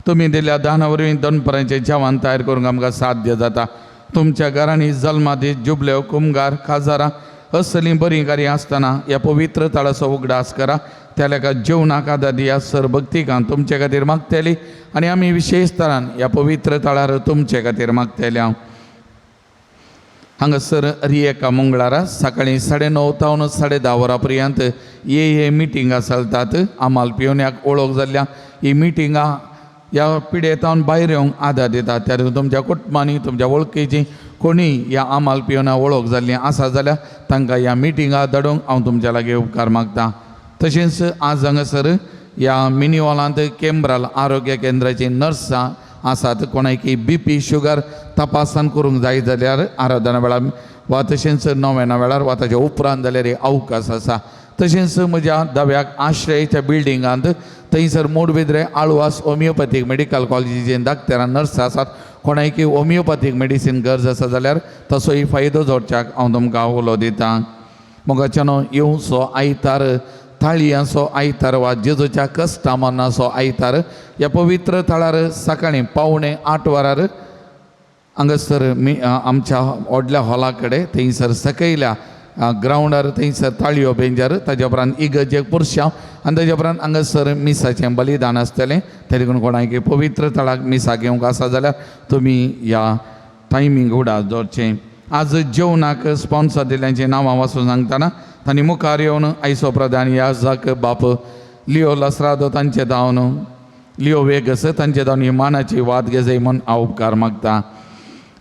तुमी दिल्ल्या दाना वरवीं दनपरांचें जेवण तयार करूंक आमकां साध्य जाता. तुमच्या घरांनी जल्मादीस, जुबल्यो, कुमगार, काजारां असलीं बरीं कार्यां आसतना ह्या पवित्र थळाचो उगडास करा. त्या लेखा जेवणाक आदार दिया. सर भक्तिकान तुमचे खातीर मागतली आनी आमी विशेश तरान ह्या पवित्र थळार तुमचे खातीर मागतले. हांव हांगासर एका मंगळारा सकाळीं 9:30 तावन 10:30 वरां पर्यंत हे मिटिंगां चलतात. आमाल पिवण्याक वळख जाल्ल्या ही मिटिंगां ह्या पिडेतावन भायर येवंक आदार दितात. त्या तुमच्या कुटुंबांनी तुमच्या वळखीची कोणी ह्या आमाल पिवना वळख जाल्ली आसा जाल्यार तांकां ह्या मिटिंगाक धाडूंक हांव तुमच्या लागीं उपकार मागता. तशेंच आज हांगासर ह्या मिनी हॉलांत केंब्राल आरोग्य केंद्राची नर्सां आसात. कोणाकी बीपी शुगर तपासण करूंक जाय जाल्यार आराधना वेळार वा तशेंच नव्याना वेळार वा ताच्या उपरांत जाल्यार एक अवकाश आसा. तशेंच म्हज्या दाव्याक आश्रयच्या बिल्डिंगांत थंयसर मोडबिद्रे आळवास होमियोपॅथीक मेडिकल कॉलेजीचे डाक्टरां नर्स आसात. कोणाकी होमियोपॅथीक मेडिसीन गरज आसा जाल्यार तसोय फायदो जोडच्याक हांव तुमकां उलो दितां. मोगाच्यानो येवचो आयतार थाळयांचो आयतार वा जेजूच्या कश्टा मरणाचो आयतार ह्या पवित्र थळार सकाळीं 7:45 वरार हांगासर आमच्या व्हडल्या हॉला कडेन थंयसर सकयल्या ग्रावंडार थंयसर ताळयो बेंजार ताज्या उपरांत इगर्जेक पुरशांव आनी ताज्या उपरांत हांगासर मिसाचें बलिदान आसतलें. तरी देखून कोणाक पवित्र थळाक मिसाक येवंक आसा जाल्यार तुमी ह्या टायमींग उडास दवरचें. आज जेवणाक स्पॉन्सर दिल्ल्यांची नांवां वाचून सांगतना तांणी मुखार येवन आयचो प्रधान याजक बाप लिओ लसरादो तांचे धांवन लिओ वेगस तांचे धांवन ही मानाची वाद घेजय म्हूण हांव उपकार मागता.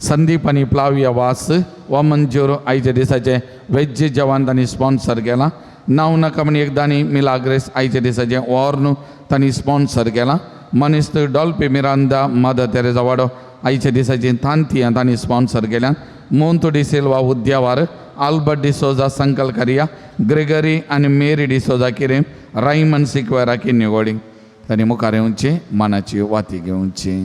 संदीप आनी प्लाविया वास वा मंजूर आयच्या दिसाचें वेज जेवण तांणी स्पॉन्सर केलां. नांव नाका म्हण एक दानी मिलाग्रेस आयच्या दिसाचें वॉर्न तांणी स्पॉन्सर केलां. मनीस डॉल्पी मिरांदा मदर तेरेजा वाडो आयच्या दिसाचीं तांतयां तांणी स्पॉन्सर केल्यान. मोंतू डिसिल्वा उद्यावार आल्बर्ट डिसोजा संकलकारिया ग्रेगरी आनी मेरी डिसोजा किरेम रायमन सिक्वेरा किन्निगोडी तांणी मुखार येवची मानाची वाती घेवची.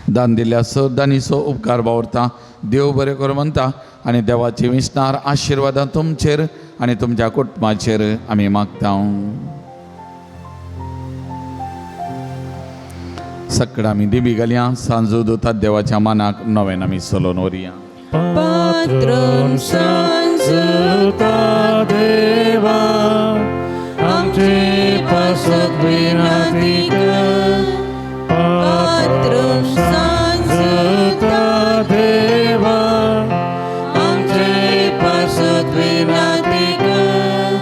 दान दिल्ल्या स दानीचो उपकार बावरता. देव बरें करूं म्हणटा आनी देवाची विसणार आशिर्वादां तुमचेर आनी तुमच्या कुटुंबाचेर आमी मागता. सगळ्या आमी दिबी घालया सांजू दुतात देवाच्या मानाक नव्यान आमी चलोवन व्हरया. पात्रोन सांजुता देवा आमचे पासत विनंती कर. पात्रोन सांजुता देवा आमचे पासत विनंती कर.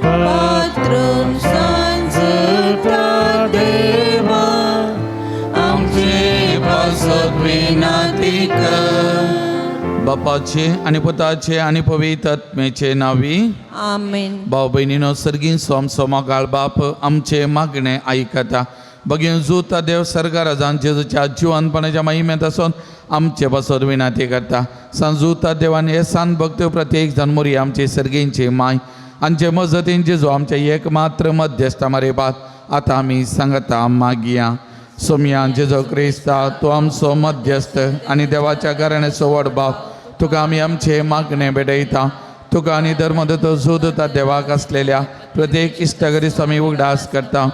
पात्रोन सांजुता देवा आमचे पासत विनंती कर. बापाचे आनी पुताचे आनी पवित्र आत्म्याचे नांवी आमेन. भाव भयणीनो सर्गीन सोम सोमगाळ बाप आमचे मागणे आयकता. बगीन जुता देव सर्गाराजान जेजूच्या जिवनपणाच्या महिमेंत आसून आमचे पासत विनंती करता. सांजुता देवान हे सान भक्त प्रत्येक जाण मोरी आमचे सर्गींची माय आमचे मजतीन जेजू आमचे एकमात्र मध्यस्थ मारे बात आतां आमी सांगता मागया. सोमया जेजू क्रिस्ता तूं आमचो मध्यस्थ आनी देवाच्या घराण्याचो व्हड बाप तुका आमी आमचे मागणे भेटयता. तुका आनी धर्मदत्त जोदता देवाक आसलेल्या प्रत्येक इश्टागरीचो आमी उगडास करता.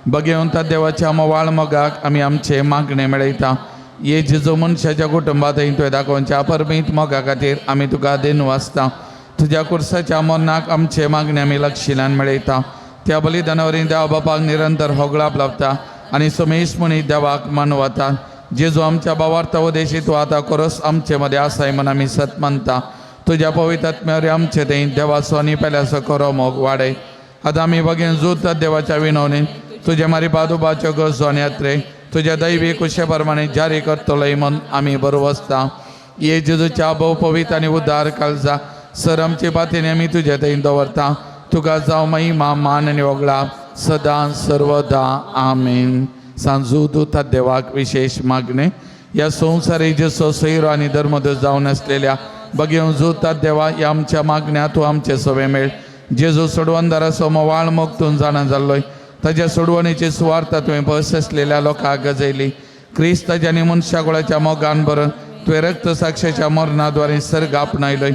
बगेवन त्या देवाच्या मोवाळ मोगाक आमी आमचे मागणे मेळयता. ये जेजू मनशाच्या कुटुंबात तुवें दाखोवच्या परमीत मोगा खातीर आमी तुका देन वाचता. तुज्या कुर्साच्या मरणाक आमचे मागणे आमी लक्षिल्यान मेळयता. त्या बलिदाना वरवीं देवा बापाक निरंतर होगळाप लाबता आनी समेश म्हणी देवाक मानवता. जेजू आमच्या बावार्थ उदेशी तूं आतां कोरस आमचे मदें आसाय म्हूण आमी सत मानता. तुज्या पवित्र आत्म्यावरी आमचे थंय देवाचो आनी पेल्याचो खरो मोग वाडय. आतां आमी बगेन जोडतात देवाच्या विनवणीन तुज्या मारी पादुबाच्यो गरजो आनी यात्रे तुज्या दैवी कुशे प्रमाणे जारी करतलोय म्हूण आमी बरो वसता. ये जेजूच्या भोव पवित्र आनी उद्धार कालजा सर आमचे पातीने आमी तुज्या थंय दवरता. तुका जावं महिमा मान आनी वगळा सदां सर्वदा आमेन. सांजू दुता देवाक विशेश मागणे ह्या संवसारी जेसो सैरो आनी धर्मदोश जावन आसलेल्या बगेवन जोतात देवा ह्या आमच्या मागण्या तूं आमचे सवे मेळ. जेजू सोडवणदाराचो मोवाळ मोगतून जाणा जाल्लोय ताज्या सोडवणीची सुवार्थ तुवें बस आसलेल्या लोकांक गजयली. क्रिस्ताच्या आनी मनशाकुळाच्या मोगान भरून तुवें रक्त साक्षेच्या मरणाद्वारे सर्ग आपणायलोय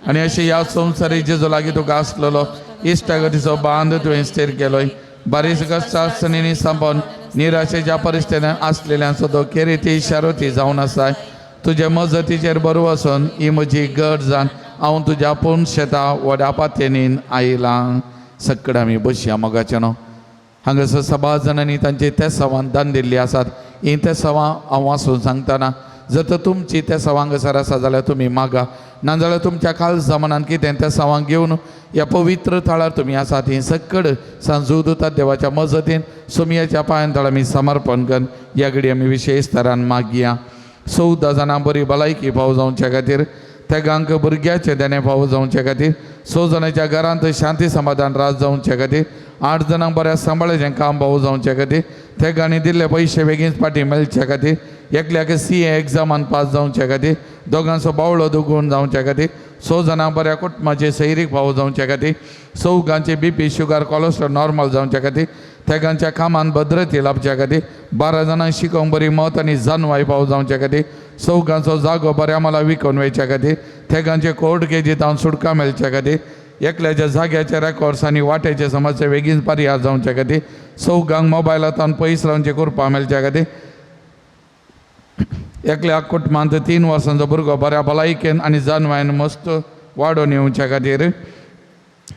आनी अशें ह्या संवसारी जेजू लागीं तुका आसलेलो इश्टागतीचो बांद तुवें स्थीर केलोय. बारीस कश्टासनीनी सांपोवन निराशेच्या परिस्थितीन आसलेल्यांचो तो केरिती शारोती जावन आसाय. तुजे मजतीचेर बरो वचून ही म्हजी गरज जावन हांव तुज्या पूण शेता व्हडा पातयेनीन आयलां. सगळें आमी बसया मोगाचें न्हू. हांगासर सभा जाणांनी तांचे तेसांवान दान दिल्ली आसात. ही तेसांवां हांव वाचून सांगतना जर तर तुमची त्या सवांग सर आसा जाल्यार तुमी मागा, नाजाल्यार तुमच्या काळजा मनान कितें त्या सवांग घेवन ह्या पवित्र थळार तुमी आसात ही सकड सांजूदुता देवाच्या मजतीन सुमयाच्या पांयान थळ आमी समर्पण करून ह्या घडी आमी विशेश तरान मागया. 14 जाणां बरी भलायकी पाव जावच्या खातीर, तेगांक भुरग्याचें देणें फावो जावचे खातीर, 6 जाणांच्या घरांत शांती समाधान राज जावचे खातीर, 8 जाणांक बऱ्या सांबाळाचें काम फावो जावचे खातीर, तेगांनी दिल्ले पयशे बेगीन फाटीं मेळचे खातीर, एकल्याक CA एग्जामान पास जावचे खातीर, दोगांचो बावळो दुगून जावचे खातीर, 6 जाणांक बऱ्या कुटुंबाचे सैरीक फावो जावचे खातीर, 4 BP sugar cholesterol normal जावचे खातीर, तेगांच्या कामान भद्रती लाभच्या खातीर, 12 जाणांक शिकोवंक बरी मत आनी जानवाय फावो जावचे खातीर, 4 जागो बऱ्या मला विकून वयच्या खातीर, तेगांचे कोर्ट केजी तावन सुटका मेळच्या खातीर, एकल्याच्या जाग्याचे रेकॉर्ड्स आनी वाट्याचे समस्या बेगीन परिहार जावचे खातीर, 4 मोबायलांतल्यान पयस रावचे कृपा मेळच्या खातीर, एकल्या कुटुंबांत 3 वर्सांचो भुरगो बऱ्या भलायकेन आनी जानवायन मस्त वाडोवन येवच्या खातीर,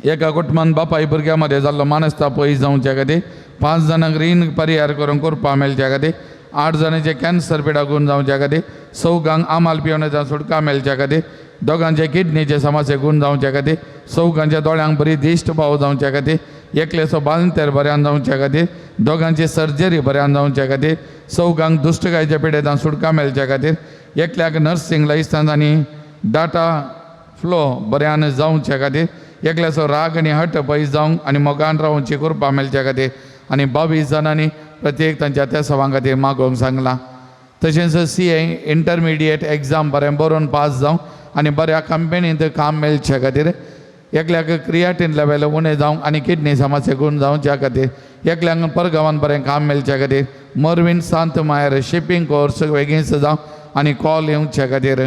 एका कुटुंबान बापाय भुरग्यां मदें जाल्लो मानसता पयस जावच्या खातीर, 5 जाणांक रीण परिहार करूंक कृपा मेळच्या खातीर, 8 जाणांचे कॅन्सर पिडा गुण जावच्या खातीर, 4 आमाल पिवण्याचा सुटका मेळच्या खातीर, 2 किडनीचे समस्ये गुण जावच्या खातीर, 4 दोळ्यांक बरी दिश्ट पाव जावच्या खातीर, एकल्याचो बालंतेर बऱ्यान जावच्या खातीर, 2 सर्जरी बऱ्यान जावच्या खातीर, 4 दुश्टकायच्या पिडेंत सुटका मेळच्या खातीर, एकल्याक नर्सिंग लायसन्स आनी डाटा फ्लो बऱ्यान जावच्या खातीर, एकल्याचो राग आनी हट पयस जावंक आनी मोगान रावची कृपा मेळच्या खातीर आनी 22 जाणांनी प्रत्येक तांच्या त्या सवां खातीर मागोवंक सांगलां. तशेंच CA intermediate exam बरें बरोवन पास जावंक आनी बऱ्या कंपनींत काम मेळच्या खातीर, एकल्याक क्रियाटीन लेवल उणें जावंक आनी किडनी समस्या गुण जावच्या खातीर, एकल्याक परगांवान बरें काम मेळच्या खातीर, मरवीन सांत मायर शिपींग कोर्स बेगीनच जावं आनी कॉल येवच्या खातीर,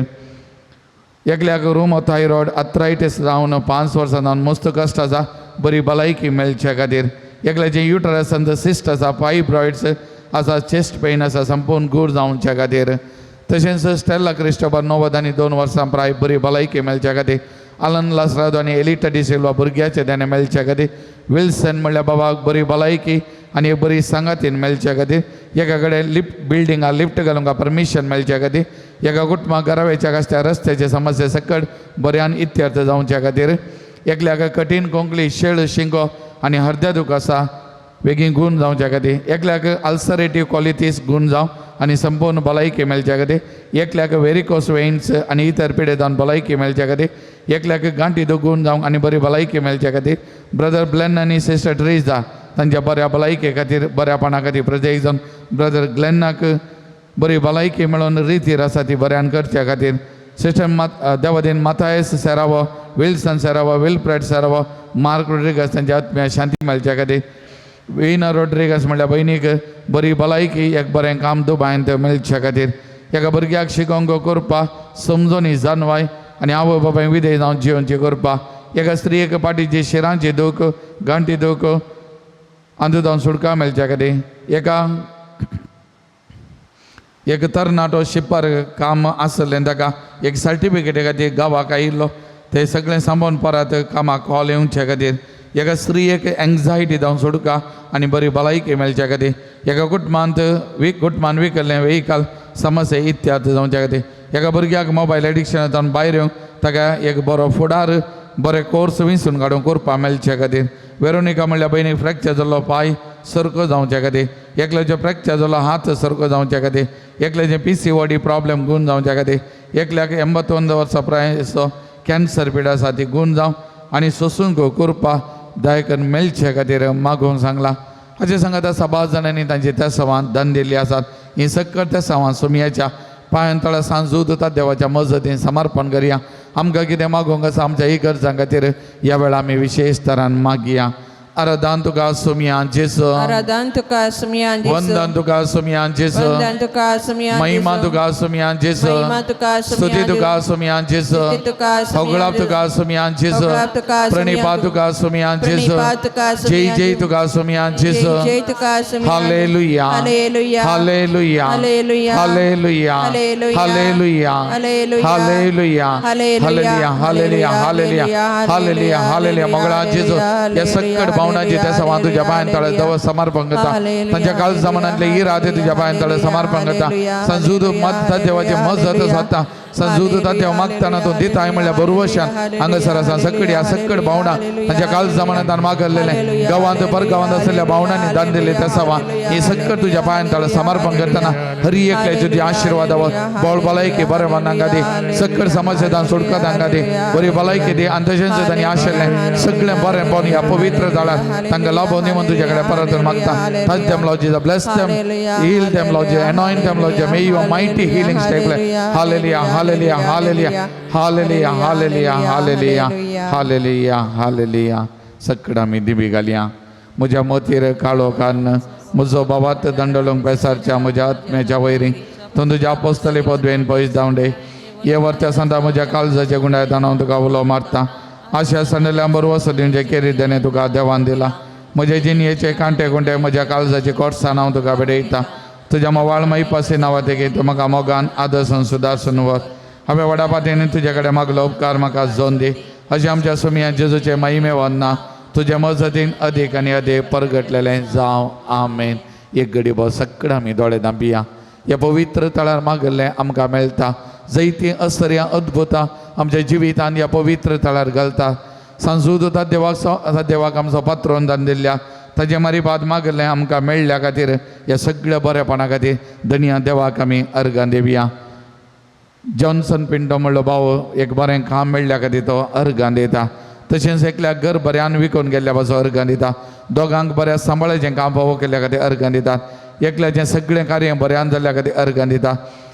एकल्याक रुमोथायरॉयड आर्थरायटीस जावन 5 वर्सां जावन मस्त कश्ट आसा बरी भलायकी मेळच्या खातीर, एकल्याचें युटरसान सिस्ट आसा, फायब्रॉयड्स आसा, चेस्ट पेन आसा संपूर्ण गूर जावच्या खातीर, तशेंच स्टेला क्रिस्टोबर 92 वर्सां प्राय बरी भलायकी मेळच्या खातीर, आलन लासरादो आनी एलिटा डिसिल्वा भुरग्याचें देणें मेळच्या खातीर, विल्सन म्हणल्यार बाबाक बरी भलायकी आनी एक बरी सांगातीन मेळच्या खातीर, एका कडेन लिफ्ट बिल्डिंगा लिफ्ट घालूंक परमिशन मेळच्या खातीर, एका कुटुंबाक घरावेच्या आसत्या रस्त्याचे समस्या सकट बऱ्यान इत्यर्थ जावच्या खातीर, एकल्याक कठीण कोंकली शेळ शिंगो आनी हरद्या दूख आसा बेगीन गूण जावच्या खातीर, एकल्याक अल्सरेटीव क्वॉलिटीज गूण जावं आनी संपूर्ण भलायकी मेळच्या खातीर, एकल्याक वेरिकोस वेन्स आनी इतर पिडेदान भलायकी मेळच्या खातीर, एकल्याक गांठी दूख गूण जावंक आनी बरी भलायकी मेळच्या खातीर, ब्रदर ग्लेन आनी सिस्टर ट्रेजा तांच्या बऱ्या भलायके खातीर बऱ्यापणा खातीर प्रत्येक जाण ब्रदर ग्लेनाक बरी भलायकी मेळोवन रितीर आसा ती बऱ्यान करच्या खातीर, सिस्टर मात देवादीन Mathias Serrao, Wilson Serrao, Wilfred Serrao, Mark Rodrigues तांच्या आत्म्या शांती मेळच्या खातीर, विना रोड्रिगस म्हणल्यार भयणीक बरी भलायकी एक बरें काम दुबायन मेळच्या खातीर, एका भुरग्याक शिकोवंक करपा समजोनी जानवाय आनी आवय बापाय विधेय जावन जिवनची करपा, एका स्त्रियेक पाटीची शिरांची दूख गांठी दूख अंदू जावन सुटका मेळच्या खातीर, एका एक तरणाटो शिपार काम आसलें ताका एक सर्टिफिकेटी खातीर गांवाक आयिल्लो ते सगळें सांबाळून परत कामाक कॉल येवचे खातीर, एका स्त्रियेक एंग्जायटी जावन सोडका आनी बरी भलायकी मेळच्या खातीर, एका कुटुंबांत कुटुंबान विकल्लें वेहिकल समस्या इत्याद जावच्या खातीर, एका भुरग्याक मोबायल एडिक्शन जावन भायर येवंक ताका एक बरो फुडार बरे कोर्स विंचून काडूंक करपा मेळच्या खातीर, वेरोनिका म्हणल्यार भयणीक फ्रॅक्चर जाल्लो पांय सारको जावच्या खातीर, एकल्याचो फ्रॅक्चर जाल्लो हात सारको जावच्या खातीर, एकल्याचें PCOD problem गूण जावच्या खातीर, एकल्याक 81 वर्सां प्रायेचो कॅन्सर पिडा आसा ती गूण जावं आनी सोसूंक करपा दायकन मेळचे खातीर मागोवंक सांगलां. हाचे सांगात सभा जाणांनी तांची त्या सवान दान दिल्ली आसात ही सक्कट त्या सवान सुमयाच्या पांयान तळा सांजू दिता देवाच्या मजतीन समर्पण करया. आमकां कितें मागोवंक आसा आमच्या इगर्जां खातीर ह्या वेळार आमी विशेश तरान मागया. आराधन तुका सुमया जेजू, आराधन तुका सुमया जेजू, वंदन तुका सुमया जेजू, वंदन तुका सुमया जेजू, महिमा तुका सुमया जेजू, महिमा तुका सुमया स्तुती जेजू, तुका सुमया जेजू, स्तुती तुका सुमया होगळाप जेजू, तुका सुमया जेजू, होगळाप तुका सुमया प्रणिपात जेजू, तुका सुमया जेजू, प्रणिपात तुका जय सुमया जय जेजू, तुका सुमया जेजू, जय जय तुका सुमया जेजू. Hallelujah, hallelujah, hallelujah, hallelujah, hallelujah, hallelujah, hallelujah, hallelujah, hallelujah, hallelujah, hallelujah, hallelujah, hallelujah, hallelujah. Mangala जेजू ह्या सक्कड भावना भावनाची त्या सवान तुझ्या पांयान तळे दव समर्पण करता. तांच्या काल जमानांतले इरादे तुझ्या पांयान तळे समर्पण करता. संजूद मत देवाचे मजत साधता. संजूद देव मागताना तो दिताय म्हणल्यार बरोवशान हांगासर आसा सकड ह्या सकड भावना तांच्या काल जमानांत मागल्लेले गांवांत परगांवांत आसलेल्या भावनांनी दान दिले त्या सवा हे सकड तुझ्या पांयान तळे समर्पण करताना हरी एकल्याचे तुझे आशीर्वाद बोळ भलायकी बरें मनांक दी, सकड समस्या सुटका तांकां दी, बरी भलायकी दी आनी तशेंच तांणी आशिल्लें सगळें बरें पळोवन ह्या पवित्र जाळार तांकां लाभोवन दी म्हूण तुजे कडेन परत मागता. Touch them, Lord Jesus. Bless them. Heal them, Lord Jesus. Anoint them, Lord Jesus. May your mighty healings take place. Hallelujah, hallelujah, hallelujah, hallelujah, hallelujah, hallelujah, hallelujah, hallelujah. सकड आमी दिबी घालया. म्हज्या मोतीर काळो कान्न म्हजो बाबात दंडलोंक पेसारच्या म्हज्या आत्म्याच्या वैरी तूं तुज्या पोसतले पदवेन पयस धांवडे हे वरच्या संदा म्हज्या काळजाच्या गुंडायतान हांव तुका उलो मारता. आशा सांडल्या बरोबर सदींचे केरी देणे तुका देवान दिला. म्हजे जिणयेचे कांटे कुंटे म्हज्या काळजाचे कोटसान हांव तुका भेटयता. तुज्या मोवाळ मैपासी नांवा ते तूं म्हाका मोगान आदर्शन सुदारसून व्हर. हांवें व्हडा पातयेन तुजे कडेन मागलो उपकार म्हाका जोन दी. अशें आमच्या सुमया जेजूचे महिमे वन्ना तुज्या मजतीन अदीक आनी अदीक परगटलेलें जावं. आमेन. एक घडी बो सगळें आमी दोळे धांपिया. ह्या पवित्र तळार मागल्लें आमकां मेळटा. जैती असर्या अद्भुतां आमच्या जिवितान ह्या पवित्र तळार घालता. सांजूद देवाक देवाक आमचो पात्रोन दान दिल्ल्या ताजे मारी बाद मागल्लें आमकां मेळ्ळ्या खातीर ह्या सगळ्या बरेपणा खातीर धनया देवाक आमी अर्गां दिवया. जॉन्सन पिंटो म्हणलो भाव एक बरें काम मेळ्ळ्या खातीर तो अर्गां दिता. तशेंच एकल्याक घर बऱ्यान विकून गेल्ल्या पासून अर्गां दिता. दोगांक बऱ्या सांबाळाचें काम फावो केल्ल्या खातीर अर्गां दिता. एकल्याचें सगळें कार्य बऱ्यान जाल्ल्या खातीर अर्गां दिता.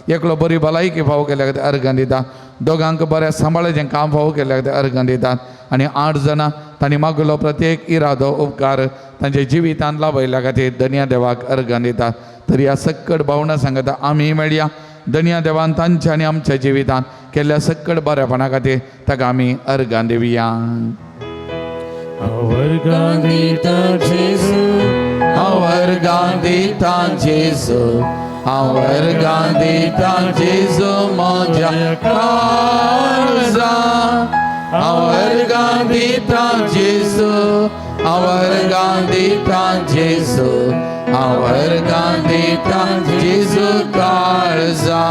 एकलो बरी भलायकी फावो केल्ल्या खातीर अर्गां दिता. दोगांक बऱ्या सांबाळाचें काम फावो केल्ल्या खातीर अर्गां दितात. आनी 8 जाणां तांणी मागलो प्रत्येक इरादो उपकार तांच्या जिवितान लाभयल्ल्या खातीर धनया देवाक अर्गां दितात. तर ह्या सक्कड भावना सांगता आमी मेळया धनया देवान तांच्या आनी आमच्या जिवितान केल्ल्या सक्कड बरेपणा खातीर ताका आमी अर्गां दिवया. वर्गां दिता जेजू, हांव दिता जेजू, हांव वर्गां दिता जेजू म्हज्या काळजा. हांव वर्गां दिता जेजू, हांव वर्गां दिता जेजू, हांव वर्गां दिता जेजू काळजा.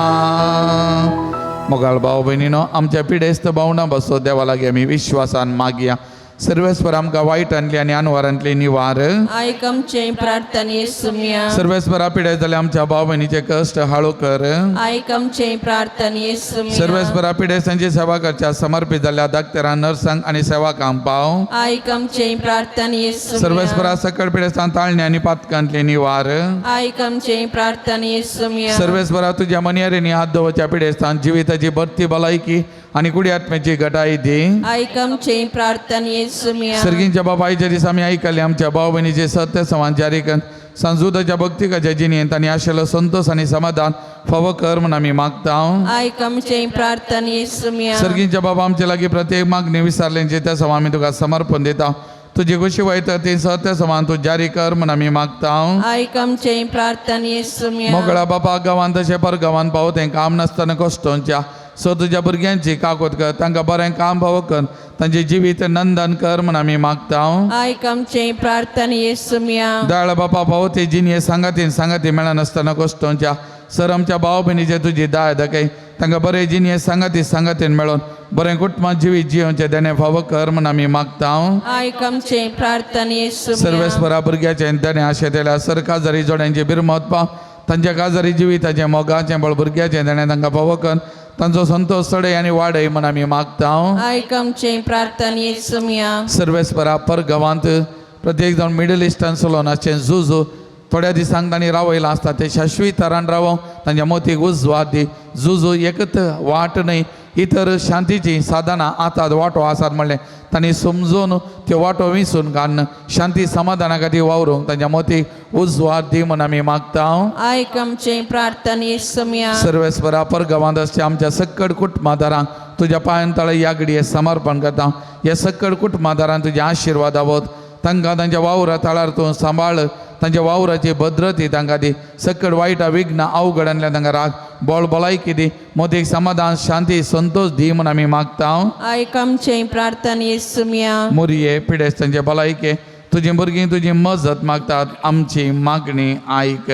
मोगाळ भाव भयणीनो, आमच्या पिडेस्त भावना बसो देवा लागीं आमी विश्वासान मागया. सर्वेस्पर आमकां वायटांतली आनी अनवारांतली निवार. आयक आमचे प्रार्थने सुम्या. सर्वेस्परा पिडेस्त जाल्या आमच्या भाव भयणीचे कश्ट हाळू कर. आयक आमचे प्रार्थने सुम्या. सर्वेस्परा पिडेस्तांची सेवा करच्या समर्पित जाल्या डाक्टरां, नर्सांक आनी सेवकांक पाव. आयक आमचे प्रार्थने सुम्या. सर्वेस्परा सकळ पिडेस्तां ताळणे आनी पातकांतली निवार. आयक आमचे प्रार्थने सुम्या. सर्वेस्परा तुज्या मनयारेनी हात दवरच्या पिडेस्तां जिविताची भरती भलायकी आनी कुडी आत्म्याची घटाई दी. आयक आमचे प्रार्थने सुम्या. सर्गींच्या बापायच्या दिसा आमी आयकले आमच्या भाव भयणीचे सत्य समान जारी कर. संजुदाच्या भक्तिकाच्या जिणेंत आनी आशिल्लो संतोष आनी समाधान फावो कर म्हूण आमी मागता. आयक आमचे प्रार्थने सुम्या. सर्गींच्या बाबा आमचे लागीं प्रत्येक मागणी विसरल्यांची त्या समा आमी तुका समर्पण दिता. तुजी खुशी वयता ती सत्य समान तूं जारी कर म्हूण आमी मागता. आयक आमचे प्रार्थने सुम्या. मोगळा बापा गांवांत तशें पर गांवांत पावो तें काम नासतना कश्टोंच्या सो तुज्या भुरग्यांची काकोत कर, तांकां बरें काम फावो कर, तांचें जिवीत नंदन कर म्हूण आमी मागता. आयक आमचे प्रार्थने सुम्या. दयाळ बापा पावो ते जिणये सांगातीन सांगाती मेळनासतना कश्टोंच्या सर आमच्या भाव भयणीचे तुजी दाय दाखय, तांकां बरें जिणये सांगाती सांगातीन मेळोन बरें कुटुंबात जिवीत जियोवचें देणें फावो कर म्हूण आमी मागता. आयक आमचे प्रार्थने सुम्या. सर्वेस्परा भुरग्याचें देणें आशेतल्या सर काजारी जोड्यांची बिरमत पाव, तांच्या काजारी जिविताचें मोगाचें बळ भुरग्याचें देणें तांकां फावो कर, तांचो संतोष चडय आनी वाडय म्हूण आमी मागता. आयक आमचे प्रार्थने सुम्या. सर्वेस्परा पर गांवांत प्रत्येक जाण मिडल इस्टान चलोवन आसचें जुजू थोड्या दिसांक तांणी रावयलां आसता ते शाश्वीत तरान रावों, तांच्या मोतीक उजवात दी. जुजू एकच वाट न्हय इतर शांतीची साधनां आतात वांटो आसात म्हणलें तांणी समजून त्यो वांटो विसून काडून शांती समाधाना खातीर वावरूंक तांच्या मोतीक उजवात दी म्हूण आमी मागता. आयक आमचे प्रार्थने सुम्या. सर्वेस्परा पर गांवांत आसच्या आमच्या सक्कड कुटुंबादारांक तुज्या पांयान तळे ह्या घडये समर्पण करता. ह्या सक्कड कुटुंबादारांक तुज्या आशिर्वाद आवत, तांकां तांच्या वावरा तळार तूं सांबाळ, तांच्या वावराची भद्रती तांकां दी. सक्कड वायट विघ्न अवघडांतल्यान तांकां राग बळ भलायकी दी, मोदीक समाधान शांती संतोष दी म्हूण आमी मागता. आयक आमचे प्रार्थने सुम्या. मुरये पिडेस्तांचे भलायके तुजी भुरगीं तुजी मजत मागतात आमची मागणी आयक.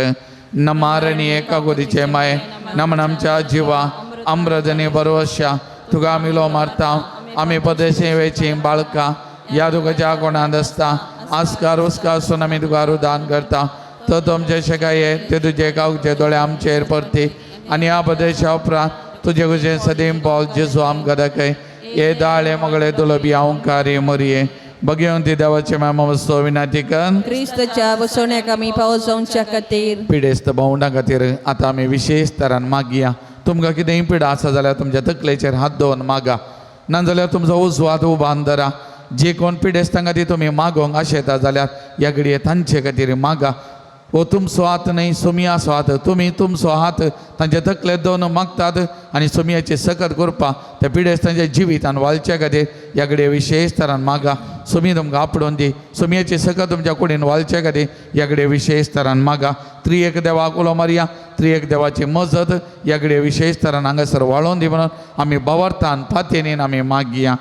नमारणी एका गोदीचे माये नमन आमच्या जिवा अमृतनी बरोवश्या तुका आमी लो मारता. आमी पदेशे वेची बाळकां ह्या तुकाच्या कोणांत आसता आस्कार उस्कार आसून आमी तुका रुदान करता. तर तुमचे शेकाये ते तुजे गांवचे दोळे आमचेर परती आनी ह्या प्रदेशा उपरांत तुजे कुशेन सदीम पावल जेजू आमकां दाखय. हे दाळे मगळे दुलबी हांवकारी मोरये बगेवन ती देवाचे मामा वस्तू विनाती कर क्रिस्तच्या बसवण्याक आमी पावस जावच्या खातीर पिडेस्त भावंडां खातीर आतां आमी विशेश तरान मागया. तुमकां कितेंय पिडा आसा जाल्यार तुमच्या तकलेचेर हात दवरून मागा, नाजाल्यार तुमचो उजवो हात उबान धरा. जे कोण पिडेस्तां खातीर तुमी मागोंक आशेता जाल्यार ह्या घडये तांचे खातीर मागा. हो तुमचो हात न्हय सोमियाचो हात, तुमी तुमचो हात तांच्या तकलेर दवरून मागतात आनी सोमियाची सकत करपा त्या पिडेस्तांच्या जिवितान वालच्या खातीर ह्या घडये विशेश तरान मागा. सोमी तुमकां आपडोवन दी, सोमियाची सकत तुमच्या कुडीन वालच्या खातीर ह्या घडये विशेश तरान मागा. त्रिएक देवाक उलो मारया, त्रिएक देवाची मजत ह्या घडये विशेश तरान हांगासर वाळोवन दी म्हणून आमी बावरतान पातयेन आमी मागया.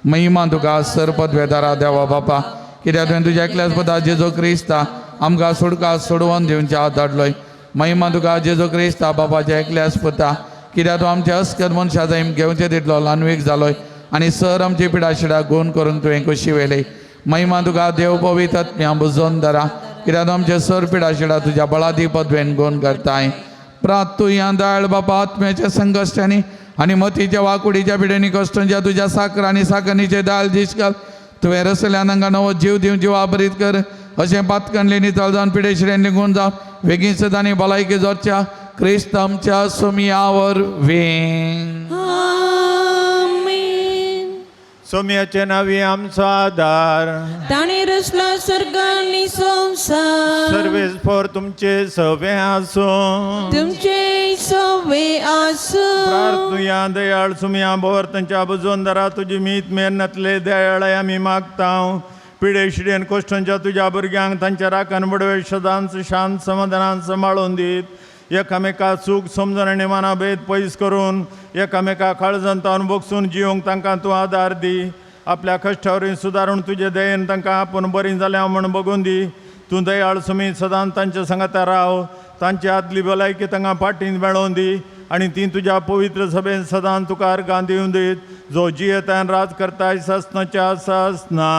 महिमा तुका सर पदवेदारा देवा बापा, कित्याक तुवें तुज्या एकल्याच पुता जेजू क्रिस्ता आमकां सुटका सोडोवन दिवच्या धाडलोय. महिमा तुका जेजू क्रिस्ता बापाच्या एकल्याच पुता, कित्याक तूं आमच्या अस्कत मनशा जाय घेवचे तितलो ल्हानवीक जालोय आनी सर आमची पिडाशिडा गुण करूंक तुवें खोशी व्हेली. महिमा तुका देव पवित्र आत्म्या बुजोवन धरा, कित्याक तूं आमचे सर पिडाशिडा तुज्या बळादी पदवेन गुण करताय. प्रातुया दाळ बापा आत्म्याच्या संकश्टांनी आनी मतीच्या वाकुडीच्या पिडेनी कश्टांच्या तुज्या साकर आनी साकरणीचे दाळ दिसकाल तुवें रसल्यान हांगा नवो जीव दिवन जिवा बरीत कर. अशें पातकणले नितळ जावन पिडेशिडेन निघून जावन बेगीन सदां आनी भलायकी जोडच्या क्रिस्त आमच्या सोमियावर वेंग. आमेन. सोम्याचे नावी आमचो आदार, ताणें रचला सर्ग आनी संवसार, सर्वेस्पर तुमचे सवे आसूं. तुमचे सवे आसूं. प्रार्थुया दयाळ सुमया भोवर तांच्या बुजोवन धरा तुजी मीत मेहनतले दयाळ आमी मागता. पिडेशिडेन कोश्टांच्या तुज्या भुरग्यांक तांच्या राखण बडवे सदांच शांत समाधानान सांबाळून दीत एकामेका चूक समजून आनी मनाभेद पयस करून एकामेका काळजान तावन बगसून जिवंक तांकां तूं आदार दी. आपल्या कश्टावरी सुदारून तुजे दयेन तांकां आपूण बरीं जाल्या म्हूण बगून दी. तूं दयाळ सुमी सदांच तांच्या सांगाता राव, तांची आदली भलायकी तांकां फाटीन मेळोवन दी आनी ती तुज्या पवित्र सभेन सदांच तुका अर्गां दिवन दीत, जो जियेतान राज करताय ससनाच्या ससना.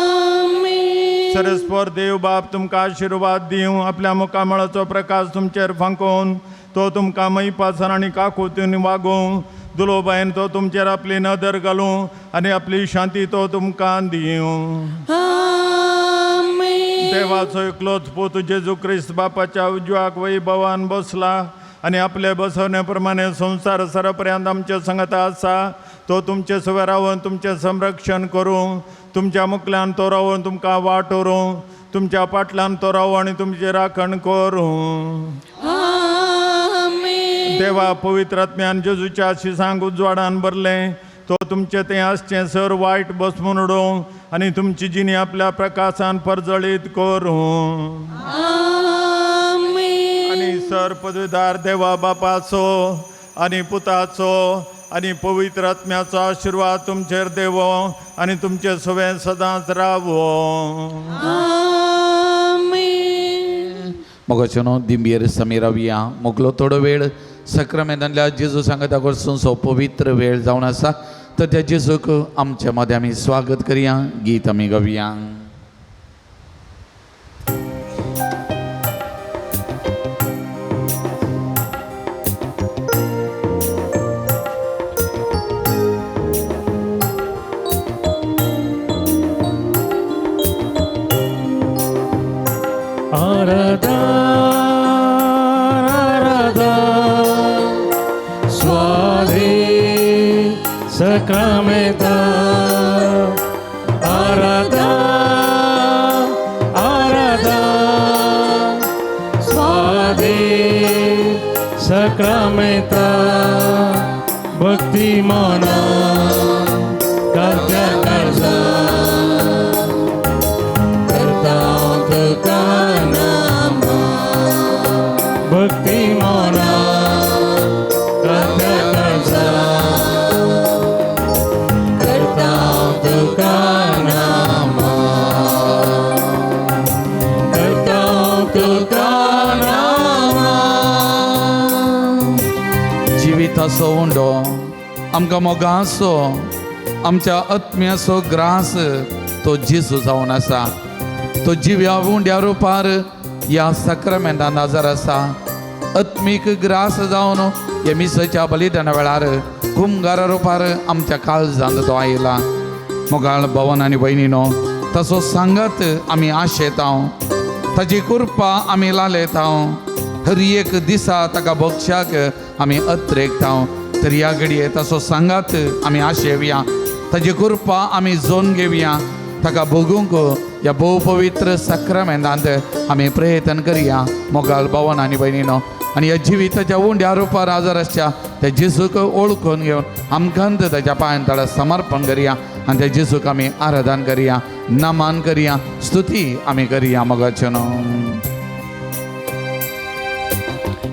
आमेन. सरस्पर देव बाप तुमकां आशिर्वाद दिवं, आपल्या मुखामळाचो प्रकाश तुमचेर फांकोवन तो तुमकां मैपासन आनी काकुतीन वागोवं. दुलोबायन तो तुमचेर आपली नदर घालूं आनी आपली शांती तो तुमकां दिवं. आमेन. देवाचो एकलोच पूत जेजू क्रिस्त बापाच्या उजवाक वैभवान बसला आनी आपले बसवणे प्रमाणे संवसार सरपर्यंत आमचे संगत आसा. तो तुमचे सुवे रावन तुमचें संरक्षण करूं, तुमच्या मुखल्यान तो रावन तुमकां वाट व्हरूं, तुमच्या फाटल्यान तो रावूं आनी तुमची राखण करूं. आमेन. देवा पवित्र आत्म्यान जेजूच्या शिसांक उजवाडान भरलें, तो तुमचें तें आसचें सर वायट बसमून उडोवं आनी तुमची जिणी आपल्या प्रकाशान परजळीत करूं. आमेन. आनी सर पदवीदार देवा बापाचो आनी पुताचो आनी पवित्र आत्म्याचो आशिर्वाद तुमचेर देवो आनी तुमचे सवें सदांच रावो. आमेन. मोगाचेनो दिंबयेर समी रावया. मोगलो थोडो वेळ सक्रामेंतांतल्या जेजू सांगता कडसून सो पवित्र वेळ जावन आसा, तर त्या जेजूक आमच्या मदें आमी स्वागत करया, गीत आमी गावया. आराधा आराधा स्वादे सक्रामेता, आराधा आराधा स्वादे सक्रामेता, भक्ती मना करत्या काळजा करता तुका नमन. भक्ती मना करत्या काळजा करता तुका नमन. जिविताचो उंडो, आमकां मोगाचो, आमच्या आत्म्याचो ग्रास तो जेजू जावन आसा. तो जिव्या उंड्या रुपार ह्या साक्रामेंतान नजर आसा. आत्मीक ग्रास जावन ह्या मिसाच्या बलिदाना वेळार कुमगारा रुपार आमच्या काळजांत तो आयला. मोगाळ भवन आनी भयणीनो, तसो सांगात आमी आशेता, ताची कृपा आमी लालेता. हर एक दिसा ताका बक्षाक आमी अत्रेकता. तर ह्या घडये तसो सांगात आमी आशेवया, ताची कृपा आमी जोन घेवया. ताका भोगूंक ह्या भोव पवित्र साक्रामेंतांत आमी प्रयत्न करया. मोगाळ भवन आनी भयणीनो, आनी ह्या जिविताच्या उंड्या रुपार आजार आसच्या त्या जेजूक ओळखून घेवन आमकां ताच्या पांयान ताका समर्पण करया आनी त्या जेजूक आमी आराधन करया, नमन करया, स्तुती आमी करया. मोगाचें न्हू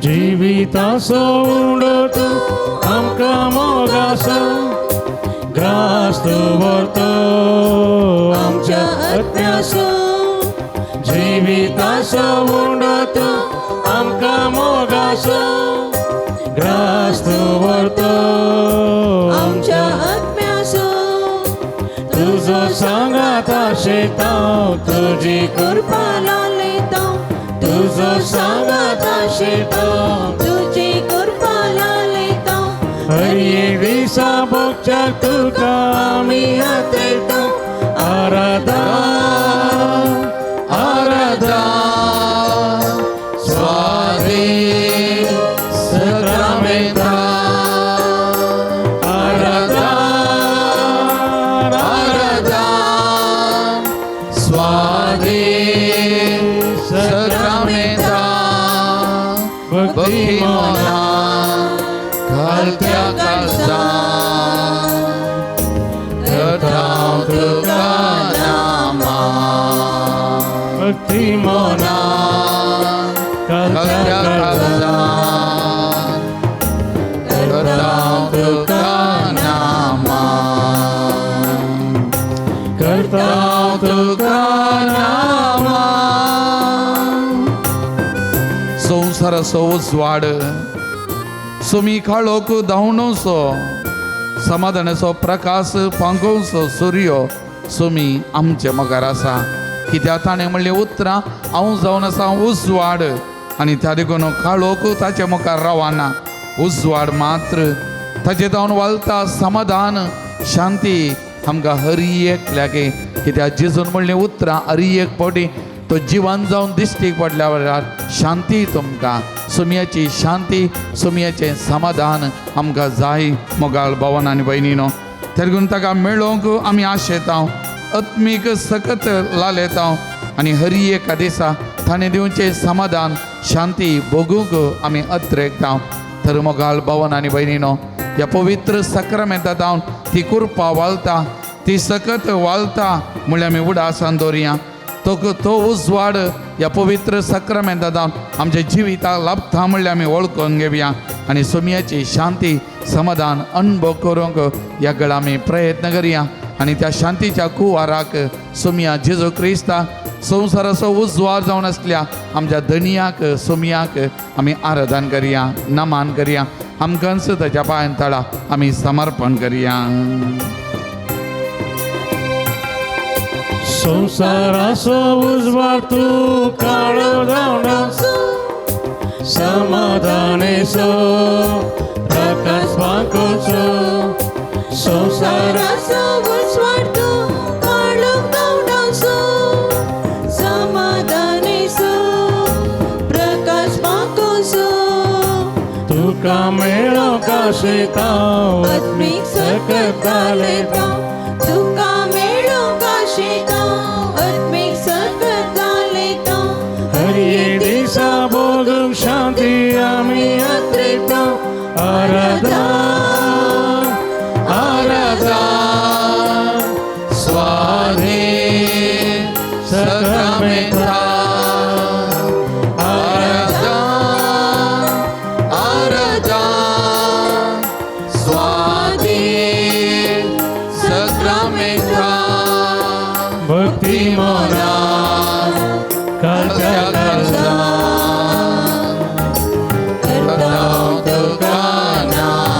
जिविताचो उंडो तूं आमकां मोगाचो ग्रास दवरतो आमच्या आत्म्याचो. जिविताचो उंडो तूं आमकां मोगाचो ग्रास दवरतो आमच्या आत्म्याचो. तुजो सांगात आशेता, तुजी कृपा लालयता, तुजो सांगात आशेता, तुजी कृपा लालयता. हर एक दिसा भोगच्याक तुका आमी आतयता. आराधा आराधा स्वादे साक्रामेंता, आराधा आराधा स्वादे साक्रामेंता. भक्ती मोना घालत्या काळजा करता तुका नामा, भक्ती मोना घालत्या काळजा करता तुका नामा, करता तुका नामा. संवसाराचो उजवाड, सुमी काळोख धांवणोसो, समाधानाचो प्रकाश पांगोवचो सुर्यो सुमी आमचे मुखार आसा. कित्याक ताणें म्हणलें उतरां, हांव जावन आसा उजवाड, आनी त्या देखून काळोख ताचे मुखार रावना. उजवाड मात्र ताचे जावन वालता समाधान शांती आमकां हर एकल्याक. कित्याक जेजून म्हणलें उतरां हर एक फावटी तो जिवन जावन दिश्टीक पडल्या वेळार शांती तुमकां, सुमयाची शांती, सुमयाचें समाधान आमकां जाय. मोगाळ भवन आनी भयणीनो, तेगून ताका मेळोवंक आमी आशेता, आत्मीक सकत लालेता आनी हर एका दिसा ताणें दिवचें समाधान शांती भोगूंक आमी अत्रेकता. तर मोगाळ भवन आनी भयणीनो, ह्या पवित्र साक्रामेंता जावन ती कृपा वालता, ती सकत वालता म्हणल्यार आमी उडासान दवरया. तो उजवाड ह्या पवित्र साक्रामेंता जावन आमच्या जिविताक लाभता म्हणल्यार आमी वळखून घेवया आनी सोमयाची शांती समाधान अनुभव करूंक ह्या गळा आमी प्रयत्न करया. आनी त्या शांतीच्या कुवाराक सोमया जेजू क्रिस्ता संवसाराचो उजवाड जावन आसल्या आमच्या धनियाक सोमयाक आमी आराधन करया, नमन करया. आमकांच ताच्या पांयान तळा आमी समर्पण करया. संवसाराचो उजवाड तूं काळो जावन समाधानेचो प्रकाश पांकोचो. संवसाराचो उजवाड तूं काळो जावन समाधानेचो प्रकाश पांकोचो. तुका मेळोवंक आशेता, आत्मीक सकत घालयता, तुका मेळोवंक आशेता, आत्मीक सकत घालयता. हर एक दिसा भोगूंक शांती आमी आत्रेता. आराधा आराधा स्वादे साक्रामेंता, आराधा आराधा स्वादे साक्रामेंता. भक्ती मोना काळजा काळजा करता तुका नामा.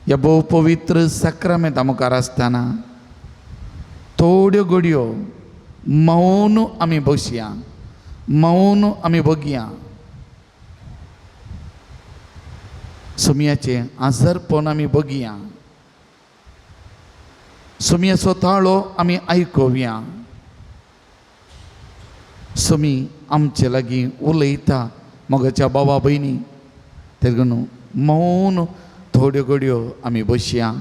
ह्या भोव पवित्र साक्रामेंता मुखार आसतना थोड्यो घडयो मौन आमी बसया, मौन आमी बगया। सोमयाचें आजारपण आमी बगया, सोमयाचो ताळो आमी आयकुया। सोमी आमचे लागीं उलयता मोगाच्या बाबा भयणी, तेगून मौन थोड्यो घडयो आमी बसया।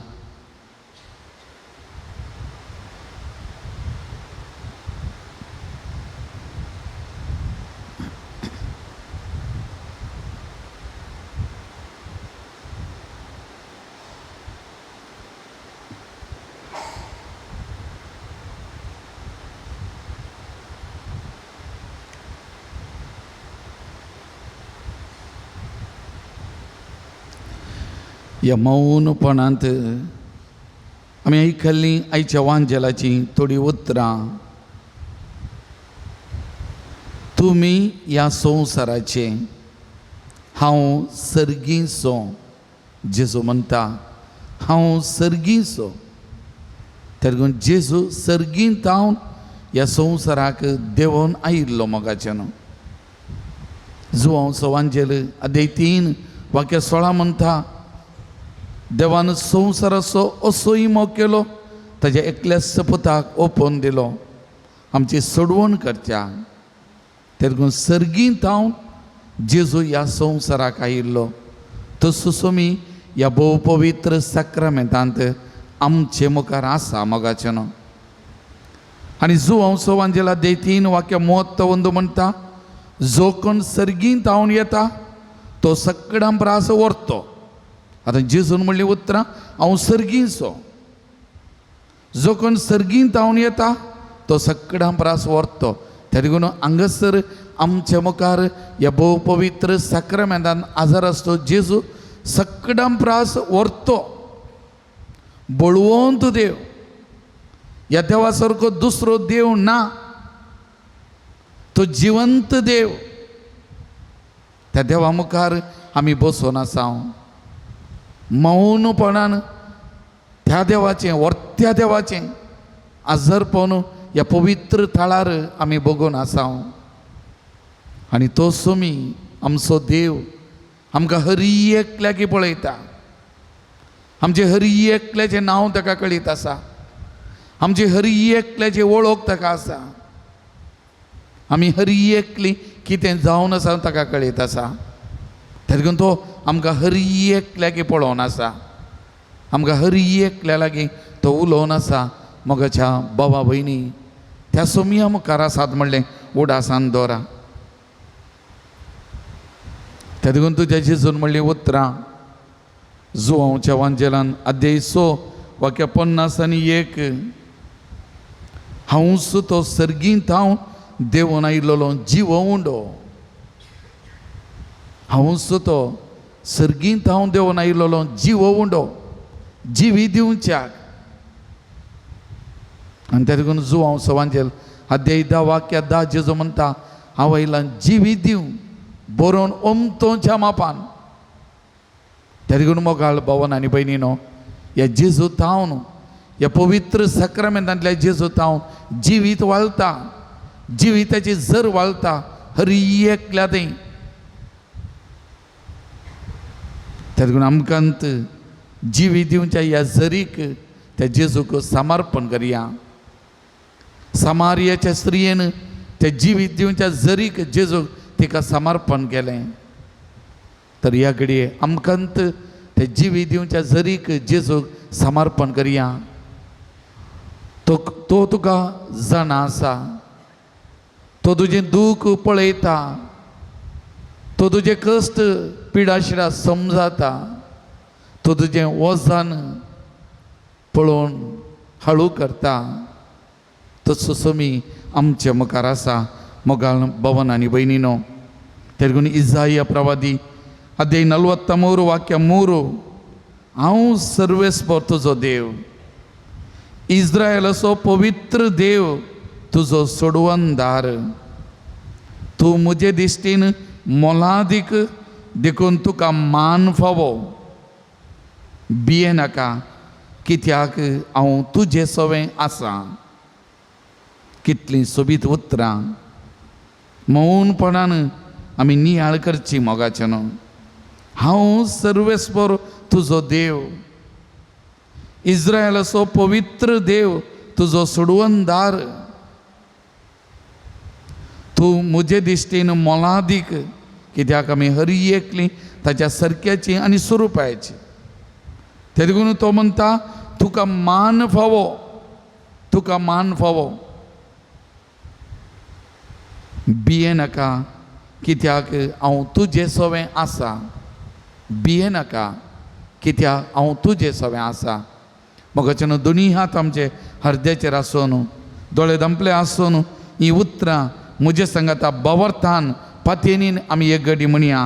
ह्या मौनपणांत आमी आयकल्लीं आयच्या वांजेलाचीं थोडीं उतरां। तुमी ह्या संवसाराचे, हांव सर्गीचो। जेजू म्हणटा हांव सर्गीचो। तेगून जेजू सर्गींत हांव ह्या संवसाराक देंवोन आयिल्लो मोगाच्यान। जुवांवचो वांजेल अध्याय 3 वाक्य 16 म्हणटा, देवान संवसाराचो असोय मोग केलो ताज्या एकल्याच पुताक ओपोवन दिलो आमची सोडवण करच्या। तेगून सर्गींत हांव जेजू ह्या संवसाराक आयिल्लो। तसो सोमी ह्या भोव पवित्र साक्रामेंतांत आमचे मुखार आसा मोगाचें न्हू। आनी जुवांवचो वांजेला 3 वाक्य 31 म्हणटा, जो कोण सर्गींत हांव येता तो सगळ्यां प्रास व्हरतो। आतां जेजून म्हणलीं उतरां हांव सर्गीचो, जो कोण सर्गींत हांव येता तो सगळ्यां प्रास व्हरतो। तेगून हांगासर आमच्या मुखार ह्या भोव पवित्र साक्रामेंतान आजार आसतो जेजू सगळ्यां प्रास व्हरतो। बळवंत देव, ह्या देवा सारको दुसरो देव ना, तो जिवंत देव। त्या देवा मुखार आमी बसून आसा मौनपणान त्या देवाचें वर्त्या देवाचें आजरपण ह्या पवित्र थळार आमी बगून आसा। आनी तो सोमी आमचो देव आमकां हरी एकल्याकी पळयता, आमचें हरी एकल्याचें नांव ताका कळीत आसा, आमची हरी एकल्याची वळख ताका आसा, आमी हरी एकली कितें जावन आसा ताका कळीत आसा। तेगून तो आमकां हरी एकल्याकी पळोवन आसा, आमकां हरी एकल्या लागीं तो उलोवन आसा। मोगाच्या बाबा भयणी त्या सोमया मुखार आसात म्हणलें उडासान दवरा। तेगून तुज्या जेजून म्हणलीं उतरां जुवांवच्या वांजेलान अध्याय 6 वाक्य 51, हांवूच तो सर्गींत हांव देवून आयिल्लो जीव उंडो, हांवूच तो सर्गींत हांव देवून आयिल्लो जीव उंडो जिवी दिवच्याक। आनी तेगून जुवांवचो वांजेल अध्याय 10 वाक्य 10 जेजू म्हणटा, हांव आयला जिवी दिवं बरोवन ओमतोच्या मापान। तेगून मोगाळ भवन आनी भयणीनो, ह्या जेजू थावन ह्या पवित्र साक्रामेंतांतल्या जेजू थावन जिवीत वाळता, जिविताची जर वाळता हरी एकल्या थंय। तेगून आमकां जिवीत दिवच्या ह्या जरीक त्या जेजूक समर्पण करया। समारियाच्या स्त्रियेन त्या जिवीत दिवच्या जरीक जेजूक तिका समर्पण केलें। तर ह्या घडये आमकां ते जिवीत दिवच्या जरीक जेजूक समर्पण करया। तो तुका जाणा आसा, तो तुजें दूख पळयता, तो तुजें कश्ट पिडाशिडा समजाता, तो तुजें वजन पळोवन हळू करता। तसो सोमी आमचे मुखार आसा मोगाळ भवन आनी भयणीनो। तेगून इजाया प्रवादी अध्याय 43 वाक्य 3, हांव सर्वेस्पर तुजो देव, इस्रायलाचो पवित्र देव तुजो सोडवणदार, तूं म्हजे दिश्टीन मोलादीक देखून तुका मान फावो। भिये नाका कित्याक हांव तुजे सवें आसा. कितलीं सोबीत उतरां मौनपणान आमी नियाळ करची मोगाचें न्हू. हांव सर्वेस्पर तुजो देव, इस्रायलाचो पवित्र देव, तुजो सोडवणदार. तूं म्हजे दिश्टीन मोलादीक कित्याक आमी हर एकली ताच्या सारक्याची आनी स्वरुपाची. ते देखून तो म्हणटा तुका मान फावो, तुका मान फावो. भिये नाका कित्याक हांव तुजे सवें आसा. भिये नाका कित्याक हांव तुजे सवें आसा. मोगाच्यान दोनी हात आमचे हरद्याचेर आसून, दोळे दंपले आसून ही उतरां म्हजे सांगाता बवर्थान पातयेनीन आमी एक गडी म्हणया.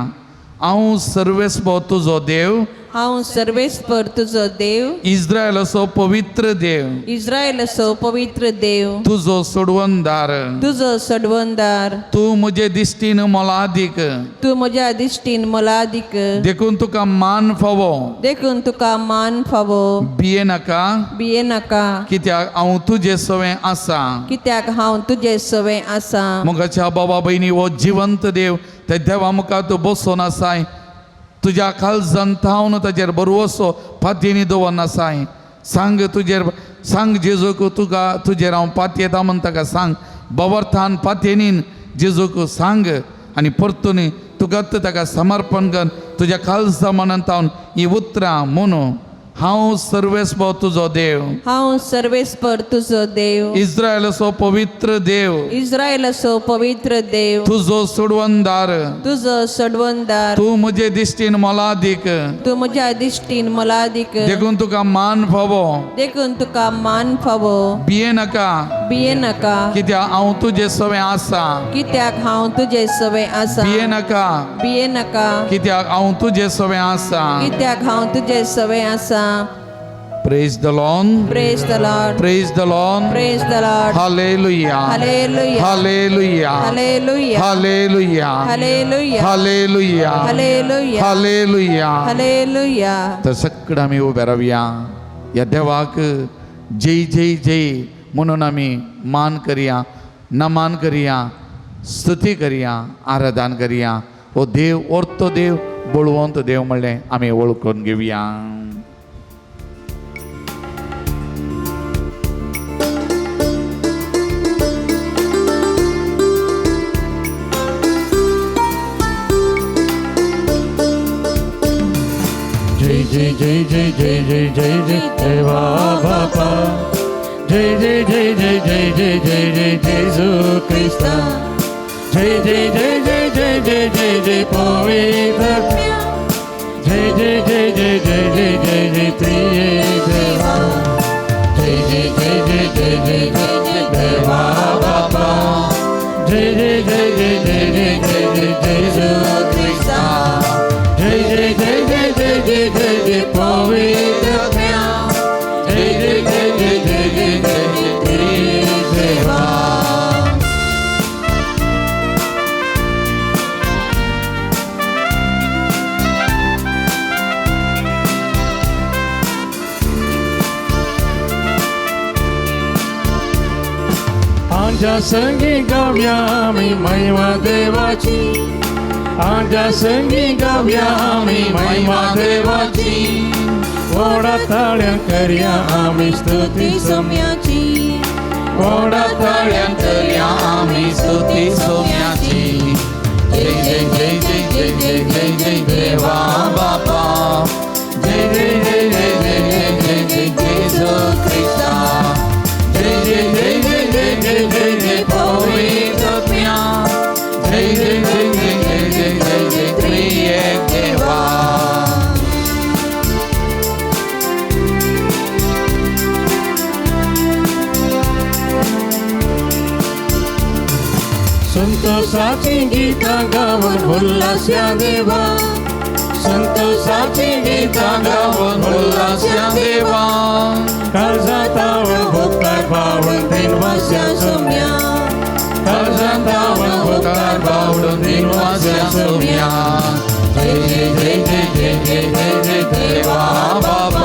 हांव सर्वेस्पर तुजो देव, हांव सर्वेस्पर तुजो देव, इस्रायलाचो पवित्र देव, इस्रायलाचो पवित्र देव, तुजो सोडवणदार, तुजो सोडवणदार. तूं म्हजे दिश्टीन मोलादीक, तूं म्हज्या दिश्टीन मोलादीक, देखून तुका मान फावो. देखून तुका मान फावो. भिये नाका भिये नाका कित्याक हांव तुजे सवें आसा. कित्याक हांव तुजे सवें आसा. मोगाच्या बाबा भयणी, हो जिवंत देव त्या देवा मुखार तूं बसून आसाय. तुज्या काळजान थावन ताजेर बरवसो पातयेनी दवरन आसाय. सांग तुजेर, सांग जेजूक तुका तुजेर हांव पातयेता म्हण ताका सांग. बवर्थान पातयेनीन जेजूक सांग आनी परतून तुका ताका समर्पण कर तुज्या काळजा मनान थावन ही उतरां म्हणू. हांव सर्वेस्पर तुजो देव, हांव सर्वेस्पर तुजो देव, इस्रायलाचो पवित्र देव, इस्रायलाचो पवित्र देव, तुजो सोडवणदार, तुजो सोडवणदार. तूं म्हजे दिश्टीन मोलादीक, तूं म्हज्या दिश्टीन मोलादीक, देखून तुका मान फावो. देखून तुका मान फावो. भिये नाका भिये नाका कित्याक हांव तुजे सवें आसा. कित्याक हांव तुजे सवें आसा. भिये नाका भिये नाका कित्याक हांव तुजे सवें आसा. कित्याक हांव तुजे सवें आसा. Praise the Lord. Praise the Lord. Praise the Lord. Praise the Lord. Hallelujah. Hallelujah. Hallelujah. Hallelujah. Hallelujah. Hallelujah. Hallelujah. Hallelujah. Hallelujah. Hallelujah. तर सगळं आमी उबे रावया. ह्या देवाक जय जय जय म्हणून आमी मान करया, नमान करया, स्तुती करया, आराधन करया. हो देव ortho देव, बळवंत देव म्हणलें आमी वळखून घेवया. जय जय जय जय जय जय जय जय देवा बापा, जय जय जय जय जय जय जय जय जेजू क्रिस्ता, जय जय जय जय जय जय जय जय पवित्र, जय जय जय जय जय जय जय जय त्रिएक देवा, जय जय जय जय जय जय जय देवा बापा, जय जय जय जय जय जय जय जय जेजू क्रिस्ता, जय जय जय जय जय जय जय जय पवित्र, जय जय जय जय जय जय जय जय त्रिएक देवा. आमच्या संगी गावया आमी महिमा देवाची, आमच्या संगी गावया आमी महिमा देवाची, व्हडा ताळ्यां करया आमी स्तुती सोम्याची, व्हडा ताळ्यां करया आमी स्तुती सोम्याची. जय जय जय जय जय जय जय जय देवा बापा, जय जय जय जय जय जय जय जय जेजू क्रिस्ता, जय जय जय जय जय जय जय जय पवित्र, जय जय जय जय जय जय जय जय त्रिएक देवा. संतोषाची गीतां गावन उल्हास्या देवा, संतोषाची गीतां गावन उल्हास्या देवा, काळजांत उपकार पावून दिनवास्या सोम्या, काळजांत उपकार पावून दिनवास्या सोम्या. जय जय जय जय जय जय जय जय देवा बाबा.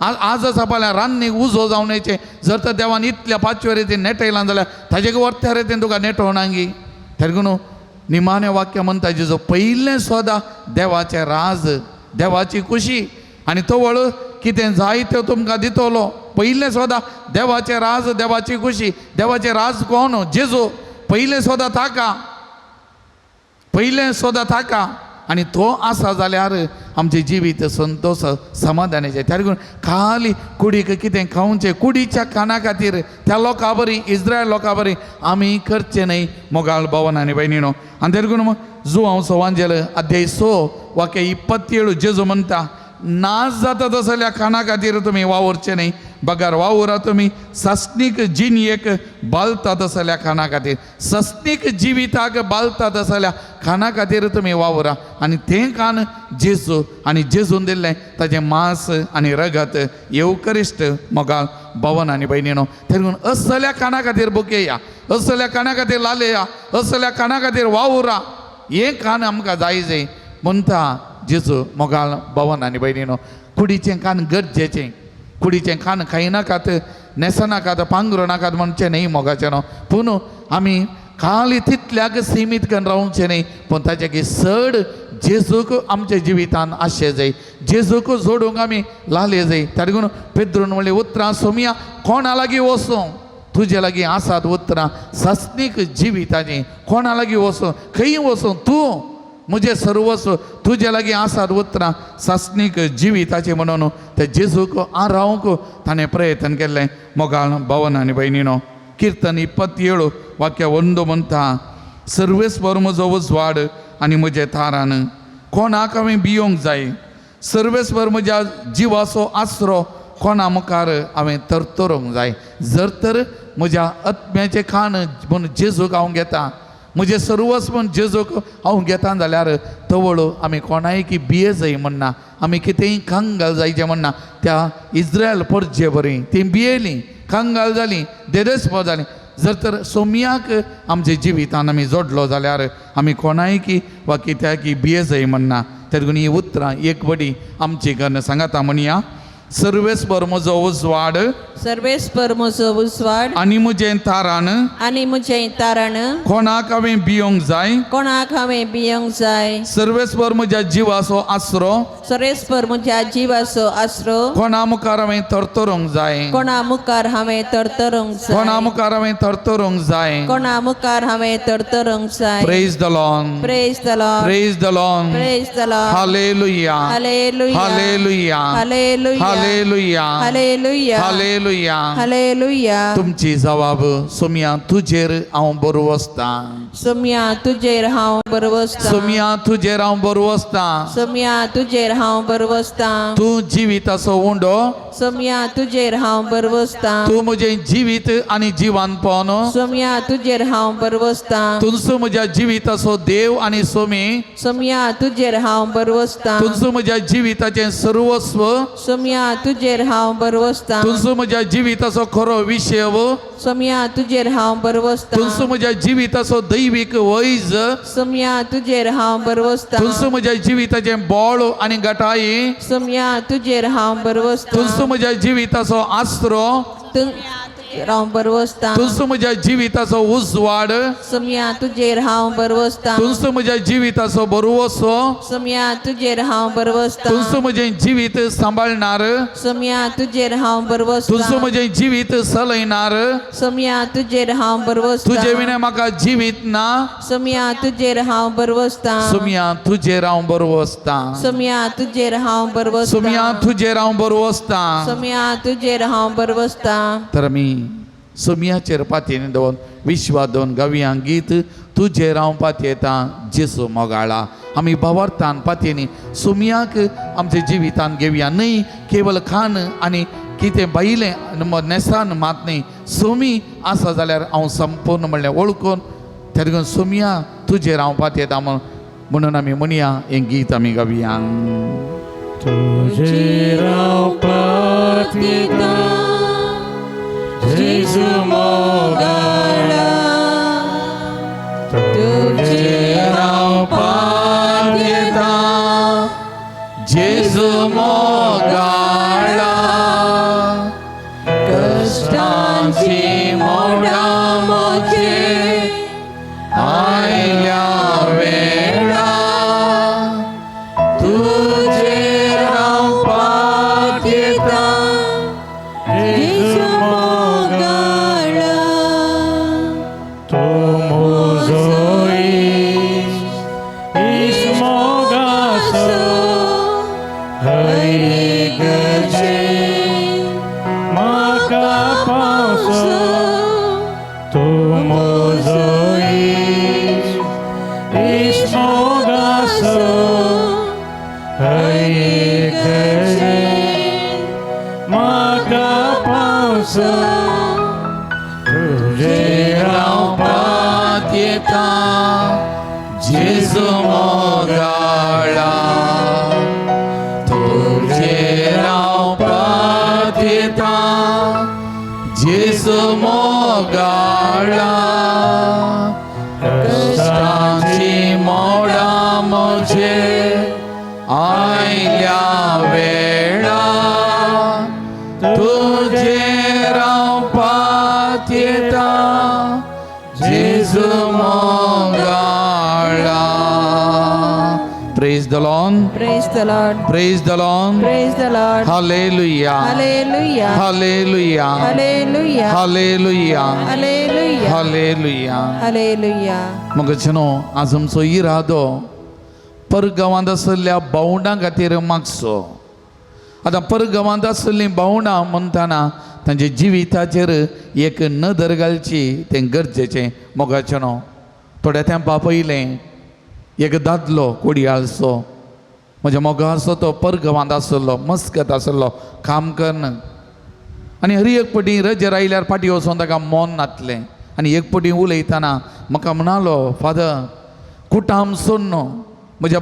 आज आसा फाल्यां रान्नीक उजो जावन येचें. जर तर देवान इतल्या पांचव्या रितीन नेटयलां जाल्यार ताजे वर्त्या रितीन तुका नेटोवनागी. तेका न्हू निमाणें वाक्य म्हणटा जेजू पयलें सोदा देवाचें राज, देवाची खुशी, आनी तवळ कितें जाय तें तुमकां दितलो. पयलें सोदा देवाचें राज, देवाची खुशी. देवाचें राज कोण? जेजू. पयलें सोदा ताका, पयलें सोदा ताका, आनी तो आसा जाल्यार आमचें जिवीत संतोश समाधानाचें. त्या लागून खाली कुडीक कितें खावचें, कुडीच्या खाणा खातीर त्या लोकां बरी, इस्रायल लोकां बरी आमी करचें न्हय मोगाळ भवन आनी भयणीनो. आनी त्या लागून जुवांव सवांजेल अध्याय 6 वाक्य 27 जेजू म्हणटा, नाश जाता तसल्या खाणा खातीर तुमी वावुरचें न्हय, बगर वावुरा तुमी सस्नीक जिणयेक बालता तसल्या खाणा खातीर, सस्नीक जिविताक बालता तसल्या खाणा खातीर तुमी वावुरा. आनी तें खाण जेजू, आनी जेजून दिल्लें ताजें मांस आनी रगत येवकरिश्ट मोगाळ भवन आनी भयणीनो. तेका असल्या खाणा खातीर बुकेया, असल्या खाणा खातीर लालेया, असल्या खाणा खातीर वावुरा, हें खाण आमकां जाय जाय म्हणटा जेजू मोगाळ भवन आनी भयणीनो. कुडीचें खाण गरजेचें, कुडीचें खाण खायनाकात, न्हेसनाकात, पांगरू नाकात म्हणचें न्हय मोगाचें न्हू, पूण आमी खाली तितल्याक सिमीत करून रावचें न्हय, पूण ताचे चड जेजूक आमच्या जिवितान आशें जाय, जेजूक जोडूंक आमी लाले जाय. ताका लागून पेद्रून म्हणलें उतरां सोमया कोणा लागीं वचूं, तुजे लागीं आसात उतरां सासणीक जिविताचीं, कोणा लागीं वचूं, खंय वचूं, तूं म्हजें सर्वस्व, तुजे लागीं आसात उतरां सासणीक जिविताचें. म्हणून ते जेजूक आरावंक ताणें प्रयत्न केल्लें मोगाळ भवन आनी भयणीनो. किर्तन 27 वाक्य 1 म्हणटा, सर्वेस्पर म्हजो उजवाड आनी म्हजें थारान, कोणाक हांवें भियोंक जाय, सर्वेस्पर म्हज्या जिवाचो आसरो, कोणा मुखार हांवें तरतरूंक जाय. जर तर म्हज्या आत्म्याचें खाण म्हूण जेजूक हांव घेता, म्हजें सर्वस्व म्हूण जेजूक हांव घेता जाल्यार तवळ आमी कोणाय की बिये जाय म्हणना, आमी कितेंय कंगाल जायचें म्हणना. त्या इस्रायल परजे बरी ती भियेलीं, कंगाल जालीं, देदेस्पोर जालीं. जर तर सोमयाक आमच्या जिवितान आमी जोडलो जाल्यार आमी कोणाय की वा कित्याक बिये जाय म्हणना. तेका ही उतरां एक बडी आमची कन्न सांगाता म्हणया, सर्वेस्पर म्हजो उजवाड, सर्वेस्पर म्हजो उजवाड आनी म्हजें तारण, आनी म्हजें तारण, कोणाक हांवें भियोंक जाय, कोणाक हांवें भियोंक जाय, सर्वेस्पर म्हज्या जिवाचो आसरो, सर्वेस्पर म्हज्या जिवाचो आसरो, कोणा मुखार हांवें तरतरूंक जाय, कोणा मुखार हांवें तरतरूंक जाय, कोणा मुखार हांवें तरतरूंक जाय. कोणा मुखार हांवें तरतरूंक जाय. Praise the Lord, praise the Lord, praise the Lord, praise the Lord. Hallelujah, hallelujah, hallelujah, hallelujah, hallelujah, hallelujah, hallelujah. Hallelujah. तुमची जवाब सोमया तुजेर हांव बरो वसता, सोमया तुजेर हांव बरो वसता, सोमया तुजेर हांव बरो वसता, सोमया तुजेर हांव बरो वसता, तूं जिविताचो उंडो, सोमया तुजेर हांव बरो वसता, तूं म्हजें जिवीत आनी जिवानपण, सोमया तुजेर हांव बरो वसता, तुमचो म्हज्या जिविताचो देव आनी सोमी, सोमया तुजेर हांव बरो वसता, तुमचो म्हज्या जिविताचें सर्वस्व, सोमया तुजेर हांव बरो वसता, तुमचो म्हज्या जिविताचो खरो विशय, सोमया तुजेर हांव बरो वसता, तुमचो म्हज्या जिविताचो दैवीक वैज, सोमया तुजेर हांव बरो वसता, तुमचो म्हज्या जिविताचें बळ आनी गटाई, सोमया तुजेर हांव बरो वसता, तुमचो म्हज्या जिविताचो आसरो, तुजेर हांव बरो वसता, तुमचो म्हज्या जिविताचो उजवाड, सोमया तुजेर हांव बरो वसता, तुमचो म्हज्या जिविताचो बरोवसो, सोमया तुजेर हांव बरो वसता, तुमचो म्हजें जिवीत सांबाळणार, सोमया तुजेर हांव बरो वसता, तुमचो म्हजें जिवीत चलयणार, सोमया तुजेर हांव बरो वसता, तुजे विणें म्हाका जिवीत ना, सोमया तुजेर हांव बरो वसता, सोमया तुजेर हांव बरो वसता, सोमया तुजेर हांव बरो वसता, सोमया तुजेर हांव बरो वसता. सोमया तुजेर हांव बरो वसता. तर आमी सोमयाचेर पातयेन दवरून विश्वास दवरून गावया गीत तुजेर हांव पातयेता जेजू मोगाळा. आमी भावार्थान पातयेनी सोमयाक आमच्या जिवितान घेवया, न्हय केवल खाण आनी कितें भायलें न्हेसान मात न्हय, सोमी आसा जाल्यार हांव संपूर्ण म्हणलें वळखून तेका लागून सोमया तुजेर हांव पातयेता म्हणून आमी म्हणया हें गीत आमी गावया. तुजेर हांव पातयेता जेजू मोगाळा, तुजेर हांव पातयेता जेजू मोगाळा, कश्टांची मोडां म्हजेर आयल्या वेळा तुजेर हांव पातयेता जेजू मोगाळा. तूं म्हजो इश्ट, इश्ट मोगाचो, हर इगर्जेंत म्हाका पावसो. तूं म्हजो इश्ट, इश्ट मोगाचो, हर इगर्जेंत म्हाका पावसो. तुजेर हांव पातयेता जेजू मोगाळा, तुजेर हांव पातयेता जेजू मोगाळा. कश्टांची मोडां म्हजेर आयल्या वेळा तुजेर हांव पातयेता जेजू मोगाळा. Praise the Lord. Praise the Lord. Praise the Lord. Praise the Lord. Hallelujah. Hallelujah. Hallelujah. Hallelujah. Hallelujah. Hallelujah. Hallelujah. Hallelujah. मगचनो आज आमचो इरादो परगांवांत आशिल्ल्या भावंडां खातीर मागचो. आतां परगांवांत आशिल्लीं भावंडां म्हणटना तांच्या जिविताचेर एक नदर घालची तें गरजेचें. मोगाचें थोड्या तेंपा पयलें एक दादलो कोडयाळचो म्हज्या मोगाचो तो परगांवांत आशिल्लो, मस्कत आशिल्लो काम कन्न. आनी हर एक पटी रजेर आयल्यार फाटीं वचोन ताका मन नातलें. आनी एक पटी उलयतना म्हाका म्हणालो, फादर कुटाम सोडून म्हज्या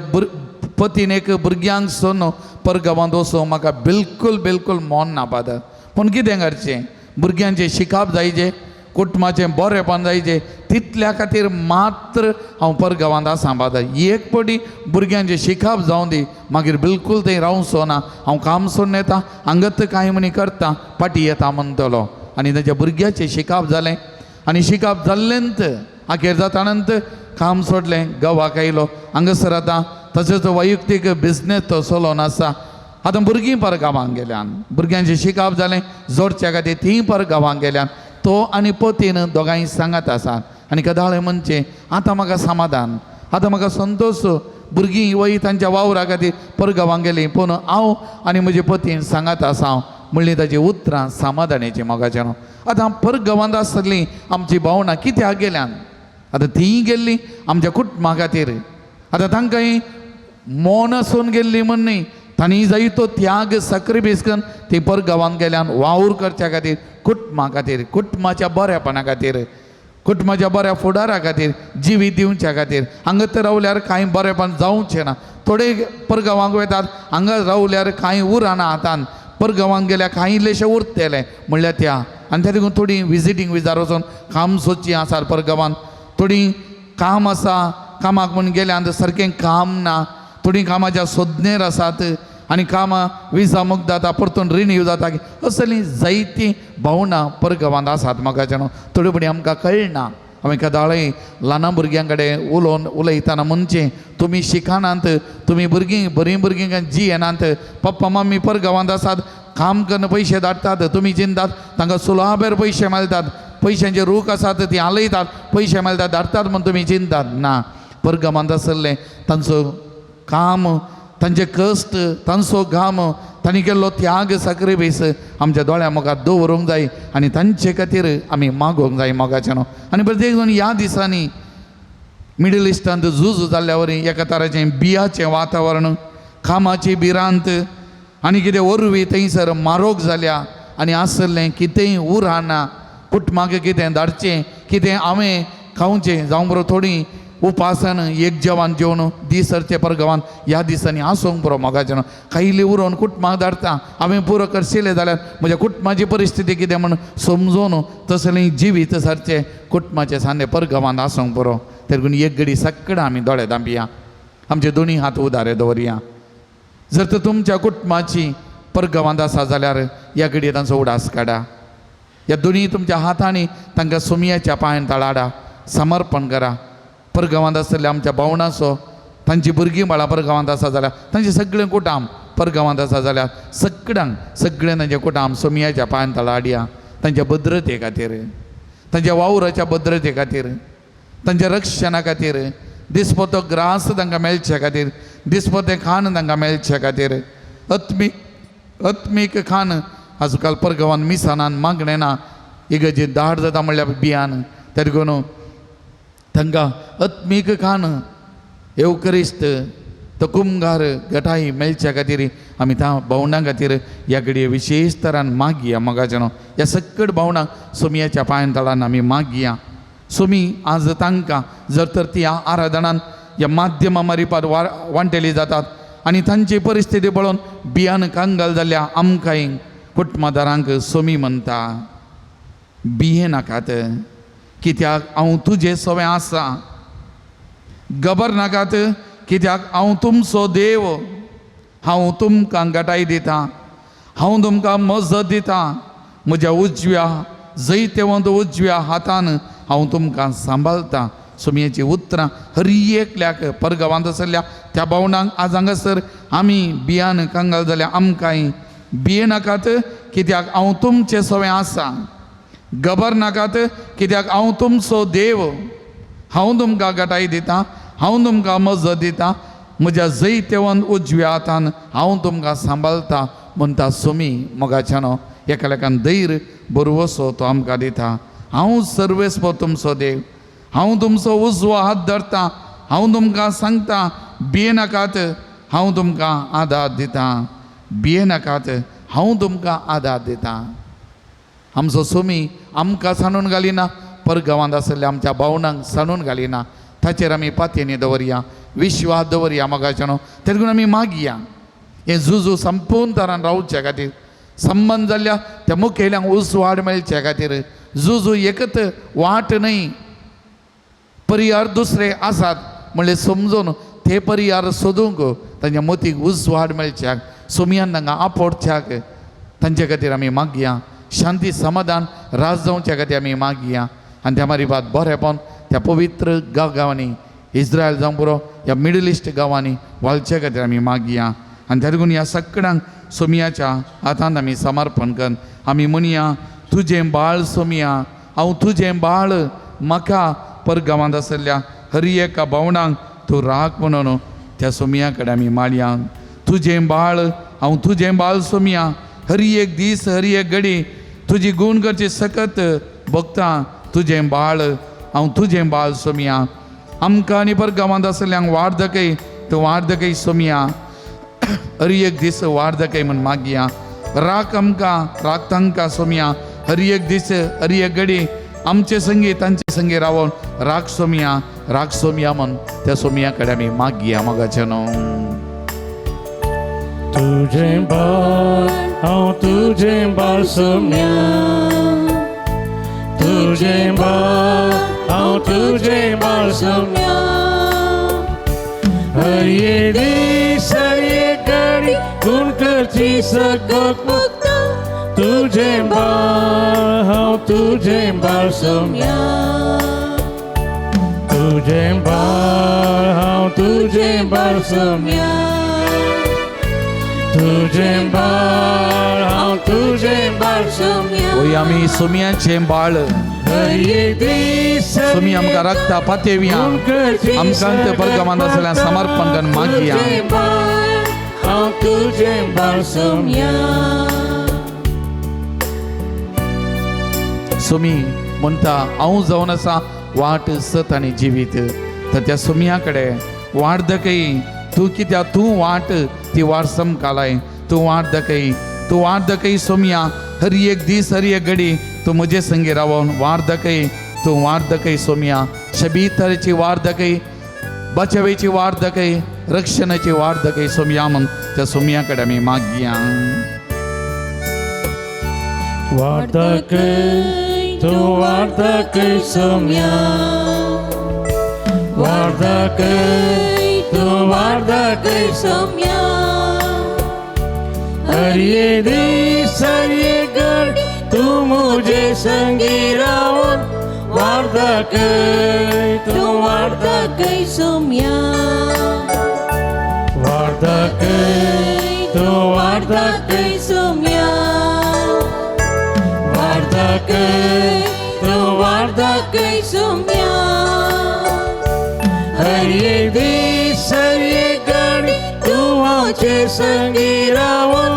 पतीन एक भुरग्यांक सोडून परगांवांत वचूंक म्हाका बिलकूल बिलकूल मन ना फादर. पूण कितें करचें, भुरग्यांचें शिकप जायजें, कुटुंबाचें बरेंपण जायजें, तितल्या खातीर मात्र हांव परगांवांत आसा फादर. एक पटी भुरग्यांचें शिकप जावं दी, मागीर बिलकूल थंय रावचो ना, हांव काम सोडून येता, हांगात कांय म्हणी करता, फाटीं येता म्हणटलो. आनी ताच्या भुरग्याचें शिकप जालें आनी शिकप जाल्लेंत अखेर जातानंत काम सोडलें, गोवाक आयलो. हांगासर आतां तशेंच वैयक्तीक बिजनेस तो चलोवन आसा. आतां भुरगीं पर गांवांक गेल्यान, भुरग्यांचें शिकप जालें जोडच्या खातीर तीं पर गांवांक गेल्यान. तो आनी पतीन दोगांय सांगात आसात. आनी कदाळे म्हणचें आतां म्हाका समाधान, आतां म्हाका संतोश, भुरगीं वय तांच्या वावरा खातीर परगांवांक गेलीं, पूण हांव आनी म्हजे पतीन सांगात आसा म्हणली ताची उतरां समाधानाचीं मोगाचें. आतां परगांवांत आसतलीं आमची भावनां कित्याक गेल्यान, आतां तीं गेल्लीं आमच्या कुटुंबा खातीर. आतां तांकां मौन आसून गेल्ली म्हण न्ही, तांणी जायतो त्याग साक्रिफायस करून ती परगांवांत गेल्यान वावर करच्या खातीर, कुटुंबा खातीर, कुटुंबाच्या बऱ्यापणा खातीर, कुटुंबाच्या बऱ्या फुडारा खातीर, जिवीत दिवच्या खातीर. हांगा तर रावल्यार कांय बरेंपण जावचें ना. थोडे परगांवांक वतात, हांगा रावल्यार कांय उरना हातान, परगांवांक गेल्यार कांय इल्लेशें उरतलें म्हणल्यार त्या. आनी त्या देखून थोडीं विजिटींग विजार वचून काम सोदचीं आसा परगांवांत, थोडीं काम आसा कामाक म्हूण गेल्यान सारकें काम ना, थोडीं कामाच्या सोदनेर आसात आनी कामां विजा मुक्त जाता, परतून रिन्यू जाता. असलीं जायतीं भावनां परगांवांत आसात म्हाका न्हू थोडी फुडें आमकां कळना. आमी कदाळय ल्हान भुरग्यां कडेन उलोवन उलयतना म्हणचें तुमी शिकनात, तुमी भुरगीं बरीं भुरगीं जियेनात, पप्पा मम्मी परगांवांत आसात, काम करून पयशे धाडटात, तुमी चिंतात तांकां सुलाबेर पयशे मेळटात, पयशांचे रूख आसात ती हालयतात, पयशे मेळटात धाडटात म्हूण तुमी चिंतात ना. परगांवांत आसले तांचो काम, तांचे कश्ट, तांचो घाम, तांणी केल्लो त्याग साक्रिफायस आमच्या दोळ्या मुखार दवरूंक जाय आनी तांचे खातीर आमी मागोवंक जाय मोगाचें न्हू. आनी प्रत्येक जाण ह्या दिसांनी मिडल इस्टांत झूज जाल्ल्या वरी एका तराचें बियाचें वातावरण, कामाची भिरांत आनी कितें वरवीं थंयसर मारोग जाल्या आनी आसलें कितेंय उरना, कुटुंबाक कितें धाडचें, कितें हांवें खावचें जावं बरो थोडीं उपासान एक जेवण जेवन दीस सरचे परगांवान ह्या दिसांनी आसूंक पुरो मोगाचें न्हू. खायली उरोवन कुटुंबाक धाडटा, हांवें पुरो करशिल्लें जाल्यार म्हज्या कुटुंबाची परिस्थिती कितें म्हूण समजून तसलें जिवीत सारचें कुटुंबाचें सांदे परगांवांत आसूंक पुरो. देखून एक घडी सगळें आमी दोळे धांपया, आमचे दोनी हात उदारे दवरया. जर तर तुमच्या कुटुंबाची परगांवांत आसा जाल्यार ह्या घडये तांचो उडास काडा. ह्या दोनी तुमच्या हातांनी तांकां सोमयाच्या पांयान तळाडा समर्पण करा. परगांवांत आसतल्या आमच्या भावणाचो तांची भुरगीं बाळां परगांवांत आसा जाल्यार तांचें सगळें कुटाम परगांवांत आसा जाल्यार सगळ्यांक सगळें तांचें कुटाम सोमयाच्या पांयान तळाडया. तांच्या भद्रते खातीर, तांच्या वावराच्या भद्रते खातीर, तांच्या रक्षणा खातीर, दिसपतो ग्रास तांकां मेळचे खातीर, दिसपतें खाण तांकां मेळचे खातीर, आत्मीक आत्मीक खाण आजकाल परगांवान मिसानान मागणें ना, इगर्जे दाड जाता म्हणल्यार बियान, तें देखून तांकां आत्मीक खाण येवकरिस्त तो कुमगार गटाई मेळच्या खातीर आमी त्या भावणां खातीर ह्या घडये विशेश तरान मागया. मोगाच्यानो ह्या सकट भावणांक सोमयाच्या पांयान तळान आमी मागया. सोमी आज तांकां जर तर ती ह्या आराधनान ह्या माध्यमा मारिपात वांटेली जातात आनी तांची परिस्थिती पळोवन बियान कांगाल जाल्ल्या आमकांय कुटुंबादारांक सोमी म्हणटा बिये नाकात, कित्याक हांव तुजें सवें आसा. गबर नाकात, कित्याक हांव तुमचो देव, हांव तुमकां गटाय दितां, हांव तुमकां मजत दितां, म्हज्या उजव्या जैतेवंत उजव्या हातान हांव तुमकां सांबाळटा. सोमयेचीं उतरां हर एकल्याक परगांवांत आसल्या त्या भावणांक आज हांगासर आमी बियान कांगाल जाल्या आमकांय बिये नाकात, कित्याक हांव तुमचें सवें आसा. गबर नाकात, कित्याक हांव तुमचो देव, हांव तुमकां गटाय दितां, हांव तुमकां मजत दितां, म्हज्या जैतेवंत उजव्या हातान हांव तुमकां सांबाळटा म्हणटा सोमी. मोगाच्यानो एकामेकान धैर्य बरवसो तो आमकां दिता. हांव सर्वेस्पर तुमचो देव, हांव तुमचो उजवो हात धरता, हांव तुमकां सांगता भिये नाकात, हांव तुमकां आदार दितां, भिये नाकात, हांव तुमकां आदार दितां. आमचो सोमी आमकां सांडून घालिना, परगांवांत आसल्या आमच्या भावणांक सांडून घालिना. ताचेर आमी पातयेनी दवरया, विश्वास दवरया मोगाच्यानो. तें देखून आमी मागया हें झुजू संपूर्ण तरान रावचे खातीर, संबंद जाल्ल्या त्या मुखेल्यांक उजवाड मेळचे खातीर. झुजू एकत वाट न्हय, परिहार दुसरे आसात म्हणल्यार समजून ते परिहार सोदूंक तांच्या मतीक उजवाड मेळच्याक, सोमयान तांकां आपोवच्याक तांचे खातीर आमी मागया. शांती समाधान राज जावच्या खातीर आमी मागया. आनी त्या मारिबाद बरेपण त्या पवित्र गांवांनी इस्रायल जावं पुरो ह्या मिडल इस्ट गांवांनी वालच्या खातीर आमी मागया. आनी त्या देखून ह्या सगळ्यांक सोमयाच्या हातांत आमी समर्पण कर आमी म्हणया, तुजें बाळ सोमया, हांव तुजें बाळ, म्हाका परगांवांत आसल्या हर एका भावणांक तूं राख म्हणून त्या सोमया कडेन आमी माळया. तुजें बाळ, हांव तुजें बाळ सोमया, हर एक दीस हर एक घडी तुजी गूण करची सकत भोगता. तुजें बाळ, हांव तुजें बाळ सोमया, आमकां आनी परगांवांत आसल्यांक वाड दाखय, तूं वाड दाखय सोमया, हर एक दीस वाड दाखय म्हूण मागया. राख आमकां, राख तांकां सोमया, हर एक दीस हर एक घडी आमचे संगी तांचे संगी रावोन राख सोमया, राख सोमया म्हूण त्या सोमया कडेन आमी मागया. मोगाचें न्हू तुजें बाळ, हांव तुजें बाळ सोम्या, तुजें बाळ, हांव तुजें बाळ सोम्या, हर एक दीस हर एक घडी गुण करची सकत मुक्ता, तुजें बाळ, हांव तुजें बाळ सोम्या, तुजें बाळ, हांव तुजें बाळ सोम्या, तुजें बाळ, हांव तुजें बाळ सोम्या. ओय आमी सोमयाचें बाळ, हर एक दीस सोमी आमकां राखता पातेवया, आमकां ते परगांवांत आसल्या समर्पण करून मागया. हांव तुजें बाळ सोम्या. सोमी म्हणटा हांव जावन आसा वाट सत आनी जिवीत, तर त्या सोमया कडेन वाट दाखय तूं, कित्याक तूं वाट ती वाट समकालाय, तूं वाट दाखय, तूं वाट दाखय सोमया, हर एक दीस हर एक घडी तूं म्हजे संगी रावोन वाट दाखय, तूं वाट दाखय सोमया, शबीतरेची वाट दाखय, बचावेची वाट दाखय, रक्षणाची वाट दाखय सोमया म्हूण त्या सोमया कडेन आमी मागया. वाट दाखय तूं, वाट दाखय सोम्या, वाट दाखय तूं, वाट दाखय सोम्या, हर एक दीस हर एक घडी तूं मुझे संगी रावून वाट दाखय तूं वाट दाखय सोम्या वाट दाखय तूं वाट दाखय दाखय सोम्या वाट दाखय तूं वाट दाखय सोम्या हर एक दीस हर एक घडी तूं आमचे संगी रावून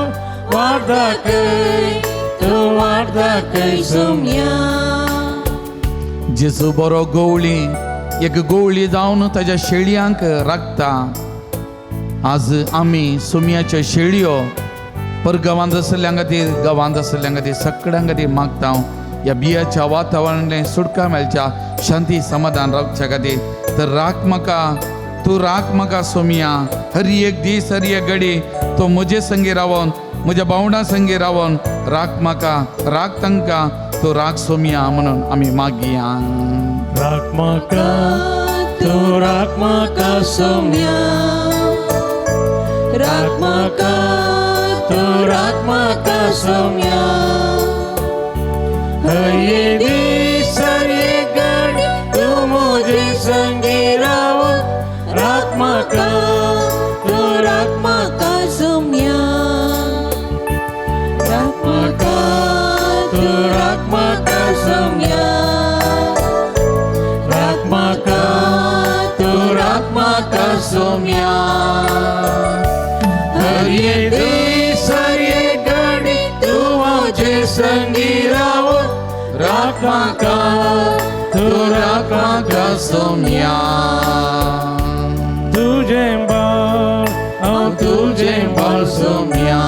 वाट दाखय तूं वाट दाखय सोम्या जेजू बरो गवळी एक गवळी जावन ताज्या शेळयांक राखता. आज आमी सुम्याच्यो शेळयो परगांवांत आशिल्ल्यां खातीर गांवांत आशिल्ल्यां खातीर सगळ्यां खातीर मागता हांव ह्या बियाच्या वातावरणांतलें सुटका मेळच्या शांती समाधान रावच्या खातीर. तर राख म्हाका तूं राख म्हाका सोमिया हर एक दीस हर एक घडी तो म्हजे संगी रावन म्हज्या भावंडां संगी रावन राख म्हाका राख तांकां तूं राख सोमिया म्हणून आमी मागया. राख म्हाका तूं राख म्हाका सोम्या राख म्हाका तूं राख म्हाका सोम्या हर एक दीस हर एक घडी तूं म्हजे संगी रावून राख म्हाका तूं राख म्हाका सोम्या राख म्हाका तूं राख म्हाका सोम्या राख म्हाका तूं राख म्हाका सोम्या हर एक दीस हर एक घडी तूं म्हजे संगी रावून राख म्हाका तूं राख म्हाका सोम्या तुजें बाळ हांव तुजें बाळ सोम्या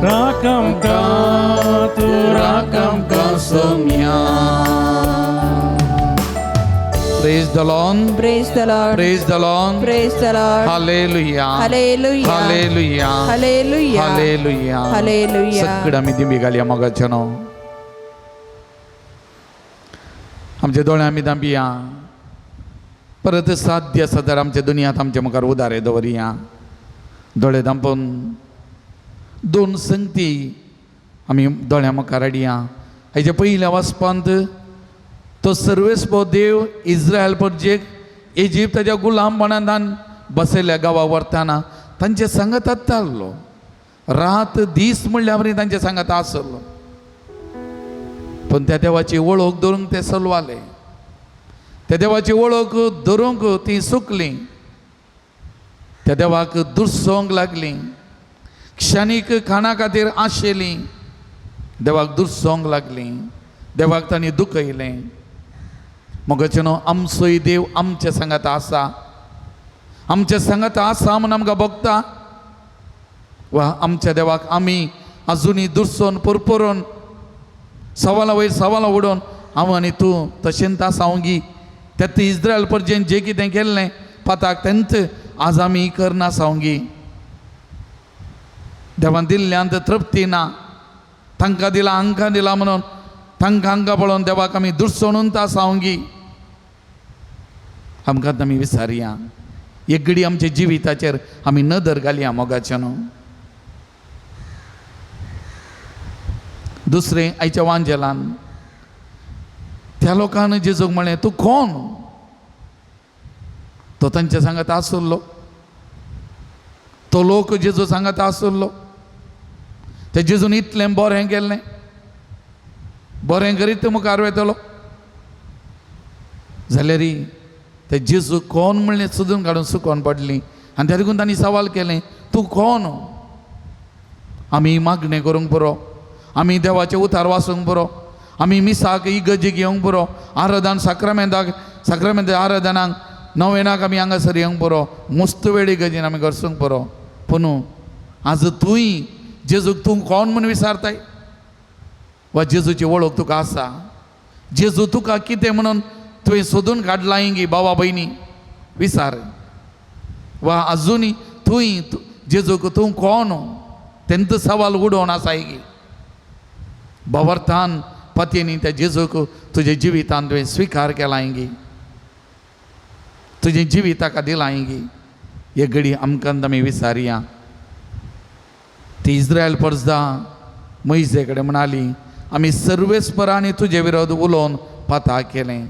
राख आमकां तूं राख आमकां Saumya. Praise the Lord. Praise the Lord. Praise the Lord. Praise the Lord. Hallelujah. Hallelujah. Hallelujah. Hallelujah. Hallelujah. Hallelujah. सगळं आमी दिंबी घालया मोगाच्या न्हू. आमचे दोळे आमी दांबिया परत साध्य आसा तर आमच्या दुनियांत आमच्या मुखार उदारे दवरया. दोळे दांपून दोन संगती आमी दोळ्या मुखार हाडया. हेच्या पयल्या वाचपांत तो सर्वेस्पो देव इस्रायल परजेक इजिप्ताच्या गुलामपणांत बसयल्ल्या गांवा व्हरतना तांचे सांगात ताल्लो रात दीस म्हणल्यार बरी तांचे सांगात आसलो. पूण त्या देवाची वळख धरूंक ते सलवाले त्या देवाची वळख धरूंक ती सुकली त्या देवाक दुरसोंक लागली क्षणीक खाणा खातीर आशेली देवाक दुरसोंक लागली देवाक तांणी दुखयलें. मोगाचे न्हू आमचोय देव आमच्या सांगात आसा आमच्या सांगात आसा म्हूण आमकां भोगता वा आमच्या देवाक आमी आजुनूय दुरसोन पुरपुरून सवाला वयर सवालां उडोवन हांव आनी तूं तशेंच आसा हांव गी त्या इस्रायल परजेन जें कितें केल्लें पाताक तेंच आज आमी करना सावंगी. देवान दिल्ल्यान तृप्ती ना तांकां दिला हांकां दिला म्हणून तांकां हांकां पळोवन देवाक आमी दुरसोणून सावंगी. आमकां आमी विसारया एक घडी आमच्या जिविताचेर आमी नदर घालया मोगाच्या न्हू. दुसरें आयच्या वांजेलान त्या लोकांनी जेजूक म्हणलें तूं कोण. तो तांच्या सांगात आसलो तो लोक जेजू सांगात आसलो ते जेजून इतलें बरें केल्लें बरें करीत मुखार वेतलो जाल्यार ते जेजू कोण म्हणलें सोदून काडून सुकोन पडली आनी त्या देखून तांणी सवाल केलें तूं कोण. आमी मागणें करूंक पुरो आमी देवाचें उतार वाचूंक पुरो आमी मिसाक इगर्जी घेवंक पुरो आराधन साक्रामेंताक साक्रामेंत आराधनाक नवेनाक आमी हांगासर येवंक पुरो मस्त वेळ इगर्जीन आमी घरसूंक पुरो. पूण आज तूंय जेजूक तूं कोण म्हूण विचारताय वा जेजूची वळख तुका आसा जेजू तुका कितें म्हणून तुवें सोदून काडलां गी बाबा भयणी विचार वा आजुनूय तूंय जेजूक तूं कोण तेंचो सवाल उडोवन आसाय गी. भावार्थान पतींनी त्या जेजूक तुज्या जिवितान तुवें स्विकार केलां गी तुजें जिवीत ताका दिलां गी. हे घडी आमकां आमी विचारया ती इस्रायल परजा मोयजे कडेन म्हणाली आमी सर्वेस्परा आनी तुजे विरोध उलोवन पता केलें,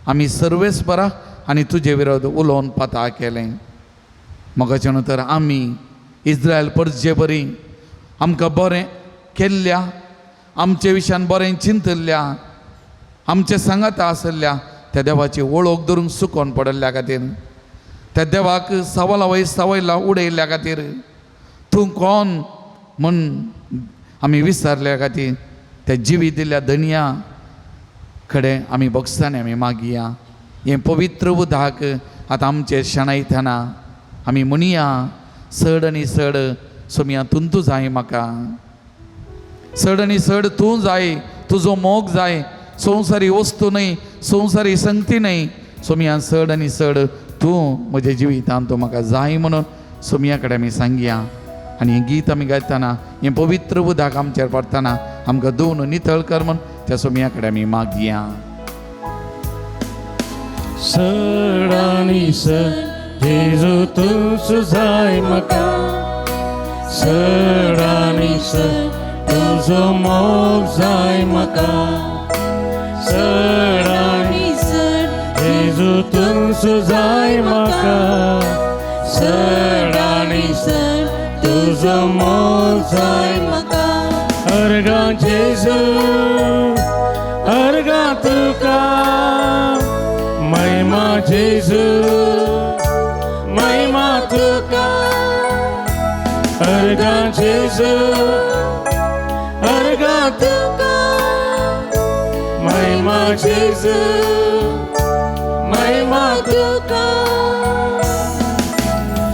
आमी सर्वेस्परा आनी तुजे विरोध उलोवन पता केलें. मोगाचें तर आमी इस्रायल परजे बरी आमकां बरें केल्ल्या, आमचे विशयान बरें चिंतल्ल्या, आमचे सांगाता आसल्या त्या देवाची वळख धरूंक सुकोन पडिल्ल्या खातीर, त्या देवाक सवाला वयर सवयला उडयल्ल्या खातीर, तूं कोण म्हूण आमी विसरल्या खातीर त्या जिवी दिल्ल्या धनया कडेन आमी भोगसांनी आमी मागया. हें पवित्र उदक आतां आमचेर शेणयतना आमी म्हणया चड आनी चड सोमया तूं जाय म्हाका, चड आनी चड तूं जाय, तुजो मोग जाय, संवसारी वस्तू न्हय, संवसारी संगती न्हय, सोमया चड आनी चड तूं म्हज्या जिवितांत तूं म्हाका जाय म्हणून सोमया कडेन आमी सांगया. आनी हें गीत आमी गायतना हें पवित्र उदक आमचेर पडटना आमकां धुवन नितळ कर म्हूण त्या सोमया कडेन आमी मागया. चड आनी चड जेजू तूंच जाय म्हाका, चड आनी चड तुजो मोग जाय म्हाका, चड आनी चड जेजू तूंच जाय म्हाका, चड आनी चड तुजो मोग जाय म्हाका. अर्गां जेजू अर्गां तुका, महिमा जेजू महिमा तुका, अर्गां जेजू अर्गां तुका महिमा जेजू महिमा तुका.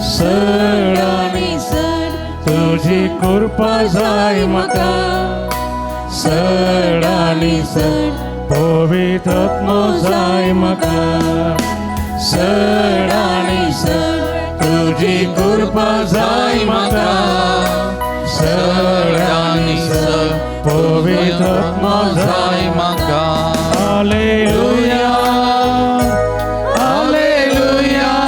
चड आनी चड तुजी कृपा जाय म्हाका, चड आनी चड पवित्र आत्मो जाय म्हाका, चड आनी चड तुजी कृपा जाय म्हाका, चड आनी चड पवित्र आत्मो जाय म्हाका. Hallelujah hallelujah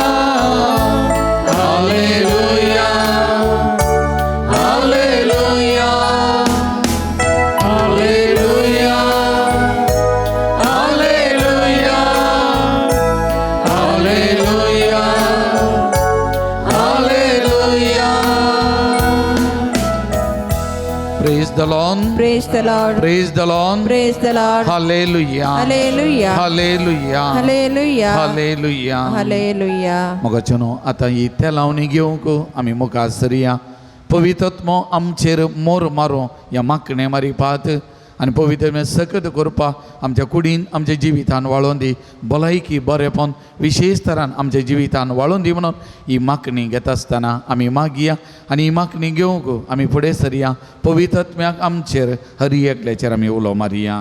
hallelujah hallelujah hallelujah hallelujah hallelujah hallelujah. Praise the Lord. Praise the Lord. Praise the Lord. Praise the Lord. Hallelujah. Hallelujah. Hallelujah. Hallelujah. Hallelujah. Hallelujah. मोगाचेनो आतां ही तेलावणी घेवंक आमी मुखार सरया. पवित्रत्मो आमचेर मोर मारो ह्या माकणे मारी पात आनी पवित्र सकत करपा आमच्या कुडीन आमच्या जिवितान वाळोवन दी, भलायकी बरेपण विशेश तरान आमच्या जिवितान वाळोवन दी म्हणून ही मागणी घेता आसतना आमी मागया आनी ही मागणी घेवंक आमी फुडें सरया. पवित्रत्म्याक आमचेर हर एकल्याचेर आमी उलो मारया.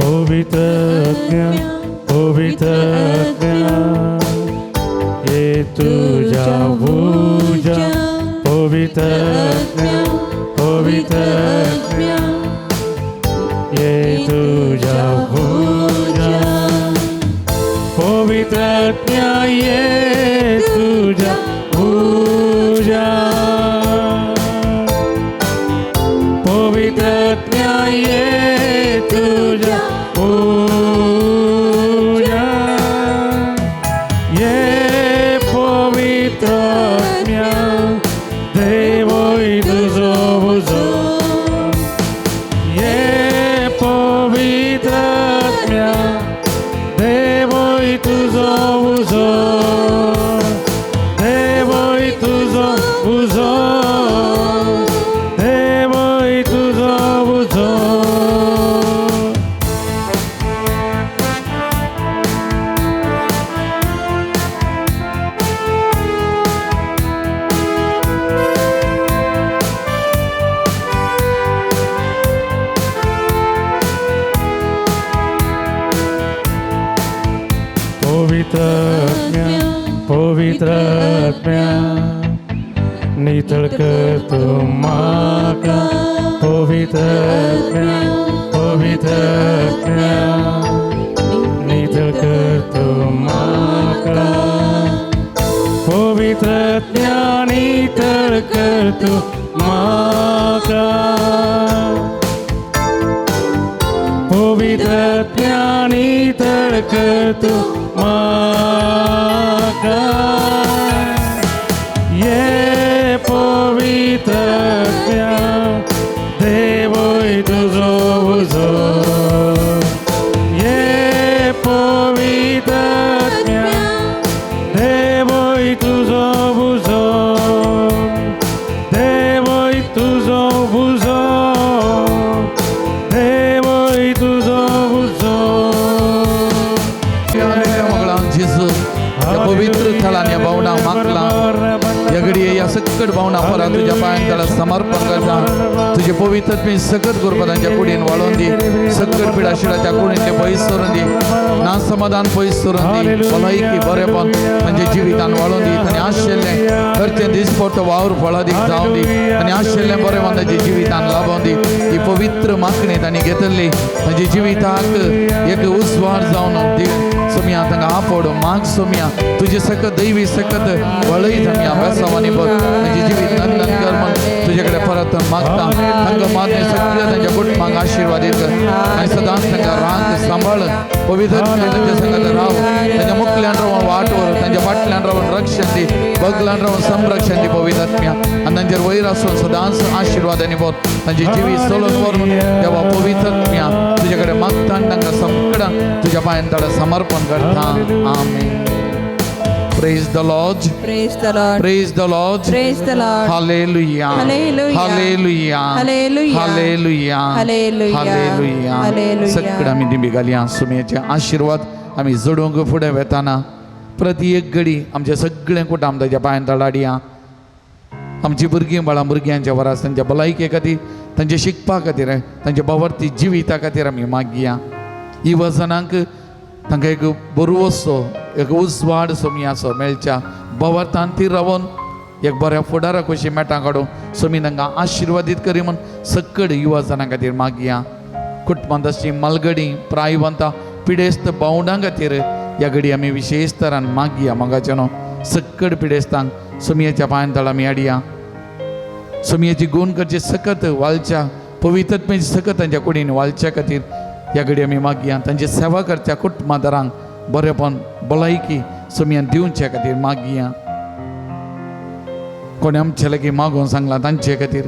पवित्र आत्म्या पवित्र आत्म्या ये तुझ्या पूजा, पवित्र आत्म्या पवित्र आत्म्या ये तुझ्या पूजा, पवित्र आत्म्या ये तुझ्या पूजा, पवित्र आत्म्या ये तुझ्या पूजा, ये पवित्र आत्म्या देवोय नितळ कर तूं म्हाका पवित्र आत्म्या पवित्र आत्म्या नितळ कर तूं म्हाका पवित्र आत्म्या नितळ कर तूं म्हाका पवित्र आत्म्या नितळ कर तूं म्हाका ये पवित्र आत्म्या देवय तुजो उजो ये पवित्र आत्म्या देवय तुजो उजो देवय तुजो उजो देवय तुजो उजो. जेजू ह्या पवित्र थळान ह्या भावनां मागला ह्या घडये ह्या सकट भावना परत तुज्या पांयान ताका समर्पण करता. तुजे पवित्र मी सकट करपा तांच्या कुडीन वाळोवन दी, सकट पिडाशिडाच्या कुडीन ते पयस करून दी, ना समाधान पयस करून दी, भलायकी बरेपण तांच्या जिवितान वाळोवन दी. आनी आशिल्लें खरचें दिसपट्टो वावर फळादीक जावन दी आनी आशिल्लें बरेपण तांच्या जिवितान लाबोवन दी. ही पवित्र मागणी तांणी घेतली तांच्या जिविताक एक उजवाड जावन दी. सोम्या तांकां आपोड माग सोम्या तुजे सकत दैवी सकत वळय जमया बेसावानी बघ तांचे जिवीत नंदन कर म्हण तुजे कडेन परत मागता. तांकां मागणे सगळ्या तांच्या कुटुंबांक आशिर्वादीत कर आनी सदांच तांकां रांक सांबाळ. पवित्र तांच्या संगात राव, तांच्या मुखल्यान रावन वाट व्हर, तांच्या फाटल्यान रावन रक्षण दी, बगल्यान रावन संरक्षण दी पवित्र आत्म्या. आनी तांचेर वयर आसून सदांच आशिर्वादांनी भर तांचे जिवीत चलोवन व्हर म्हण देवा पवित्र आत्म्या तुजे कडेन मागता आनी तांकां संकटां तुज्या पांयान ताका समर्पण करता. आमेन. Praise the Lord. Praise the Lord. Praise the Lord. Praise the Lord. Hallelujah. Hallelujah. Hallelujah. Hallelujah. Hallelujah. Hallelujah. Hallelujah. Hallelujah. सगळं आमी दिंबी घालया सुमयेचे आशिर्वाद आमी जोडूंक फुडें वेताना प्रति एक घडी आमचे सगळें कुटुंब ताच्या पांयान तळाडया. आमची भुरगीं बाळां भुरग्यांच्या वरास तांच्या भलायके खातीर, तांच्या शिकपा खातीर, तांच्या बावरती जिविता खातीर आमी मागया. ही वजनांक तांकां एक बरो एक उजवाड सोमयाचो मेळच्या बवरतान ती रावन एक बऱ्या फुडारा कशी मेटां काडून सोमी तांकां आशिर्वादीत करी म्हूण सकड युवा जाणां खातीर मागया. कुटुंबांत आसची मालगडी प्रायवंता पिडेस्त भावंडां खातीर ह्या घडी आमी विशेश तरान मागया. मोगाचे न्हू सकड पिडेस्तांक सोमयेच्या पांयान तळा आमी हाडया. सोमयेची गुण करची सकत वालच्या पवित्रत्मेची सकत तांच्या कुडीन वालच्या खातीर ह्या घडी आमी मागया. तांची सेवा करच्या कुटुंबादारांक बरेपण भलायकी सोमयान दिवच्या खातीर मागया. कोणी आमचे लागीं मागून सांगलां तांचे खातीर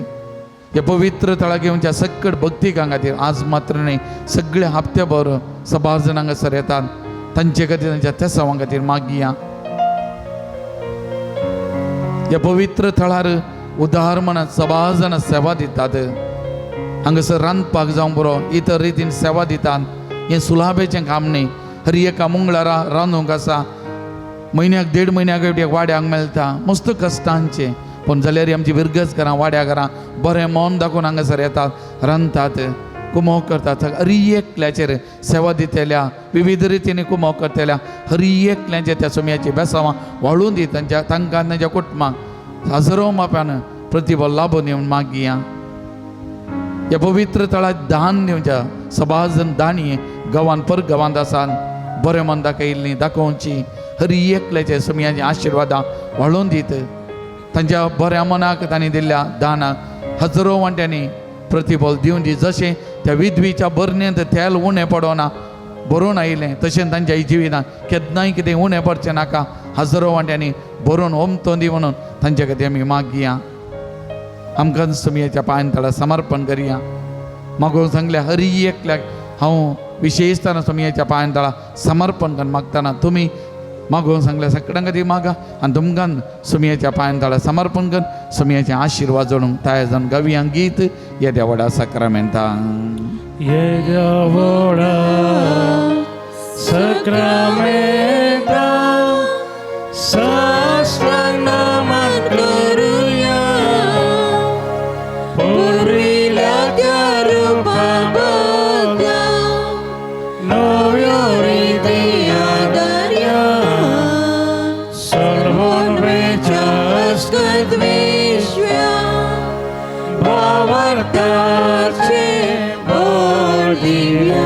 ह्या पवित्र थळा घेवच्या सकट भक्तिकां खातीर आज मात्र न्हय सगळे हप्त्याभर सबार जाण हांगासर येतात तांचे खातीर तांच्या तेसावां खातीर मागया. ह्या पवित्र थळार उदार म्हणात सबार जाणां सेवा दितात. हांगासर रांदपाक जावं बरो इतर रितीन सेवा दितात. हें सुलाभेचें काम न्हय. हर एका मंगळारा रांदूंक आसा, म्हयन्याक देड म्हयन्याक एक वाड्याक मेळटा, मस्त कश्टांचें. पूण जाल्यार आमची विरगज घरां वाड्या घरां बरें मन दाखोवन हांगासर येतात, रांदतात, कुमोक करतात. हर एकल्याचेर सेवा दितल्या विविध रितीन कुमोक करतल्या हर एकल्याचेर त्या सोमयाची बेसावां वाळून दी. तांच्या तांकां तांच्या कुटुंबांक हजरो माप्यान प्रतिभा लाबून येवन मागया. ह्या पवित्र थळाक दान दिवच्या सबाजन दाणी गांवान पर गांवांत आसात बरें मन दाखयल्लीं दाखोवची हर एकल्याचे सोमयाची आशिर्वादां वाळोवन दीत. तांच्या बऱ्या मनाक तांणी दिल्ल्या दानाक हजरो वांट्यांनी प्रतिफल दिवन दी. जशें त्या विधवीच्या बरणेंत तेल उणें पडना भरून आयलें तशें तांच्या जिवितांत केन्नाय कितें उणें पडचें नाका हजरो वांट्यांनी भरून ओमतो दी म्हणून तांचे खातीर आमी मागया. आमकां सोमयेच्या पांयान तळा समर्पण करया. मागून सांगल्या हर एकल्याक हांव विशेषताना सोमयेच्या पांयान तळा समर्पण करून मागतना तुमी मागून सांगल्या सगळ्यां खातीर मागा आनी तुमकां सोमयेच्या पांयान तळा समर्पण कर सोमयेचे आशिर्वाद जोडूंक तयार जावन गावया गीत येद्या व्हडा साक्रामेंतान. येद्या व्हडा साक्रामेंता साष्टांग नमन करुया पुर्विल्या त्या रुपा बघ्या नव्यो रिती आदार्या सलवून वेच्या अस्कत विश्वासान भावार्थाचे बळ दिवया.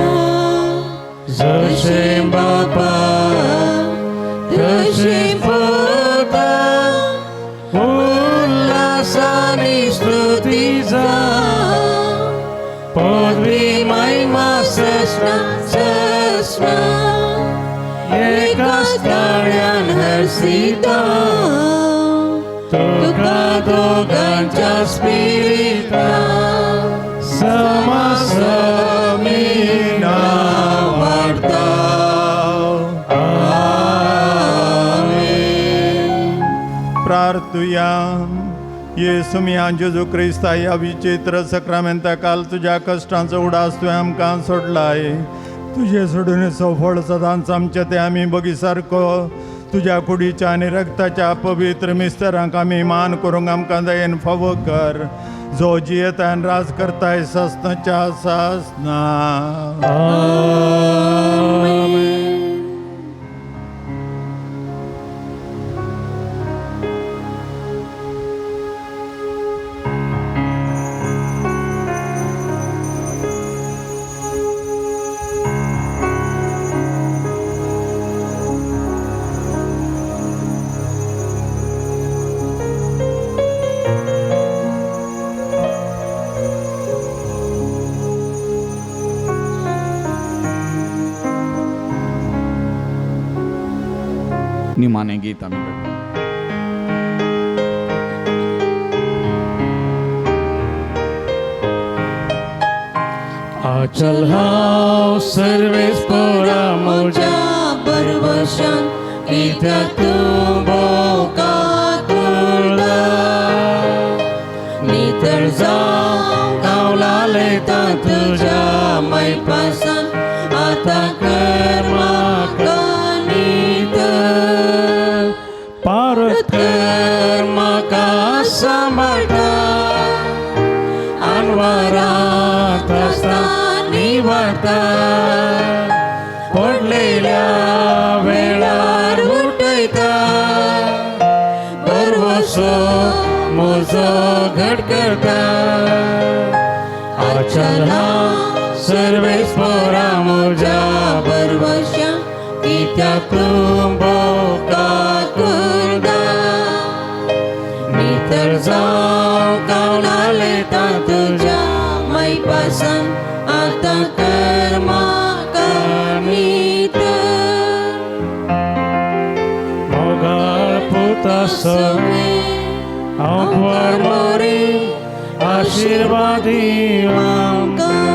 जशें बापा तशें पुता उल्हासानी स्तुती जावं पदवी महिमा सस्ना सस्ना एकाच ताळ्यान हर्षिता तुका दोगांच्या स्पिरिता समासमीना वाडता. आमेन. प्रार्थुया. येसू मिया जेजू क्रिस्ता ह्या विचित्र सक्रामेंता काल तुज्या कश्टांचो उडास तुवें आमकां सोडलाय. तुजे सोडून फळ सदांच आमचे ते आमी बगी सारको तुज्या कुडीच्या आनी रक्ताच्या पवित्र मिस्तरांक आमी मान करूंक आमकां दयेन फावो कर, जो जियेता आनी राज करताय ससनाच्या सासना. आमेन. निमाणे गीत आमी म्हणटा. अचल हांव सर्वेस्पोरा म्हज्या म्हज्या भरवशान कित्याक तूं भोव काकुळटा. नितळ जावं कावलालेता तुज्या मैपासान आतां कर म्हाका नितळ. पारत कर म्हाका सांबाळटा अनवरात आसता निवारता. पडलेल्या वेळार उठयता भरवसो म्हजो घट करता. अचल हांव सर्वेस्पोरा म्हज्या भरवशा कित्याक तूं भोव काकुळटा. नितळ जावं कावलालेता तुज्या मैपासान आतां कर म्हाका नितळ. मोगाळ पुता सवे हांव मोरी आशिर्वादी आमकां.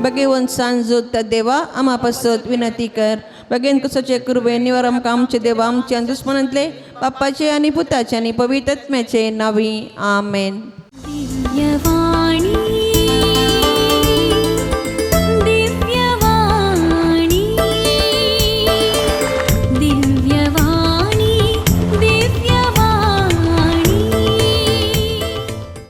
भगेवन सांजो त्या देवा आमा पासत विनंती कर. बगेन कसोचे कृपे निवार आमकां आमचे देवा आमच्या दुस्मनांतले बापाचे आनी पुताचे आनी पवित्र आत्म्याचे नावी. आमेन. दिव्यवाणी.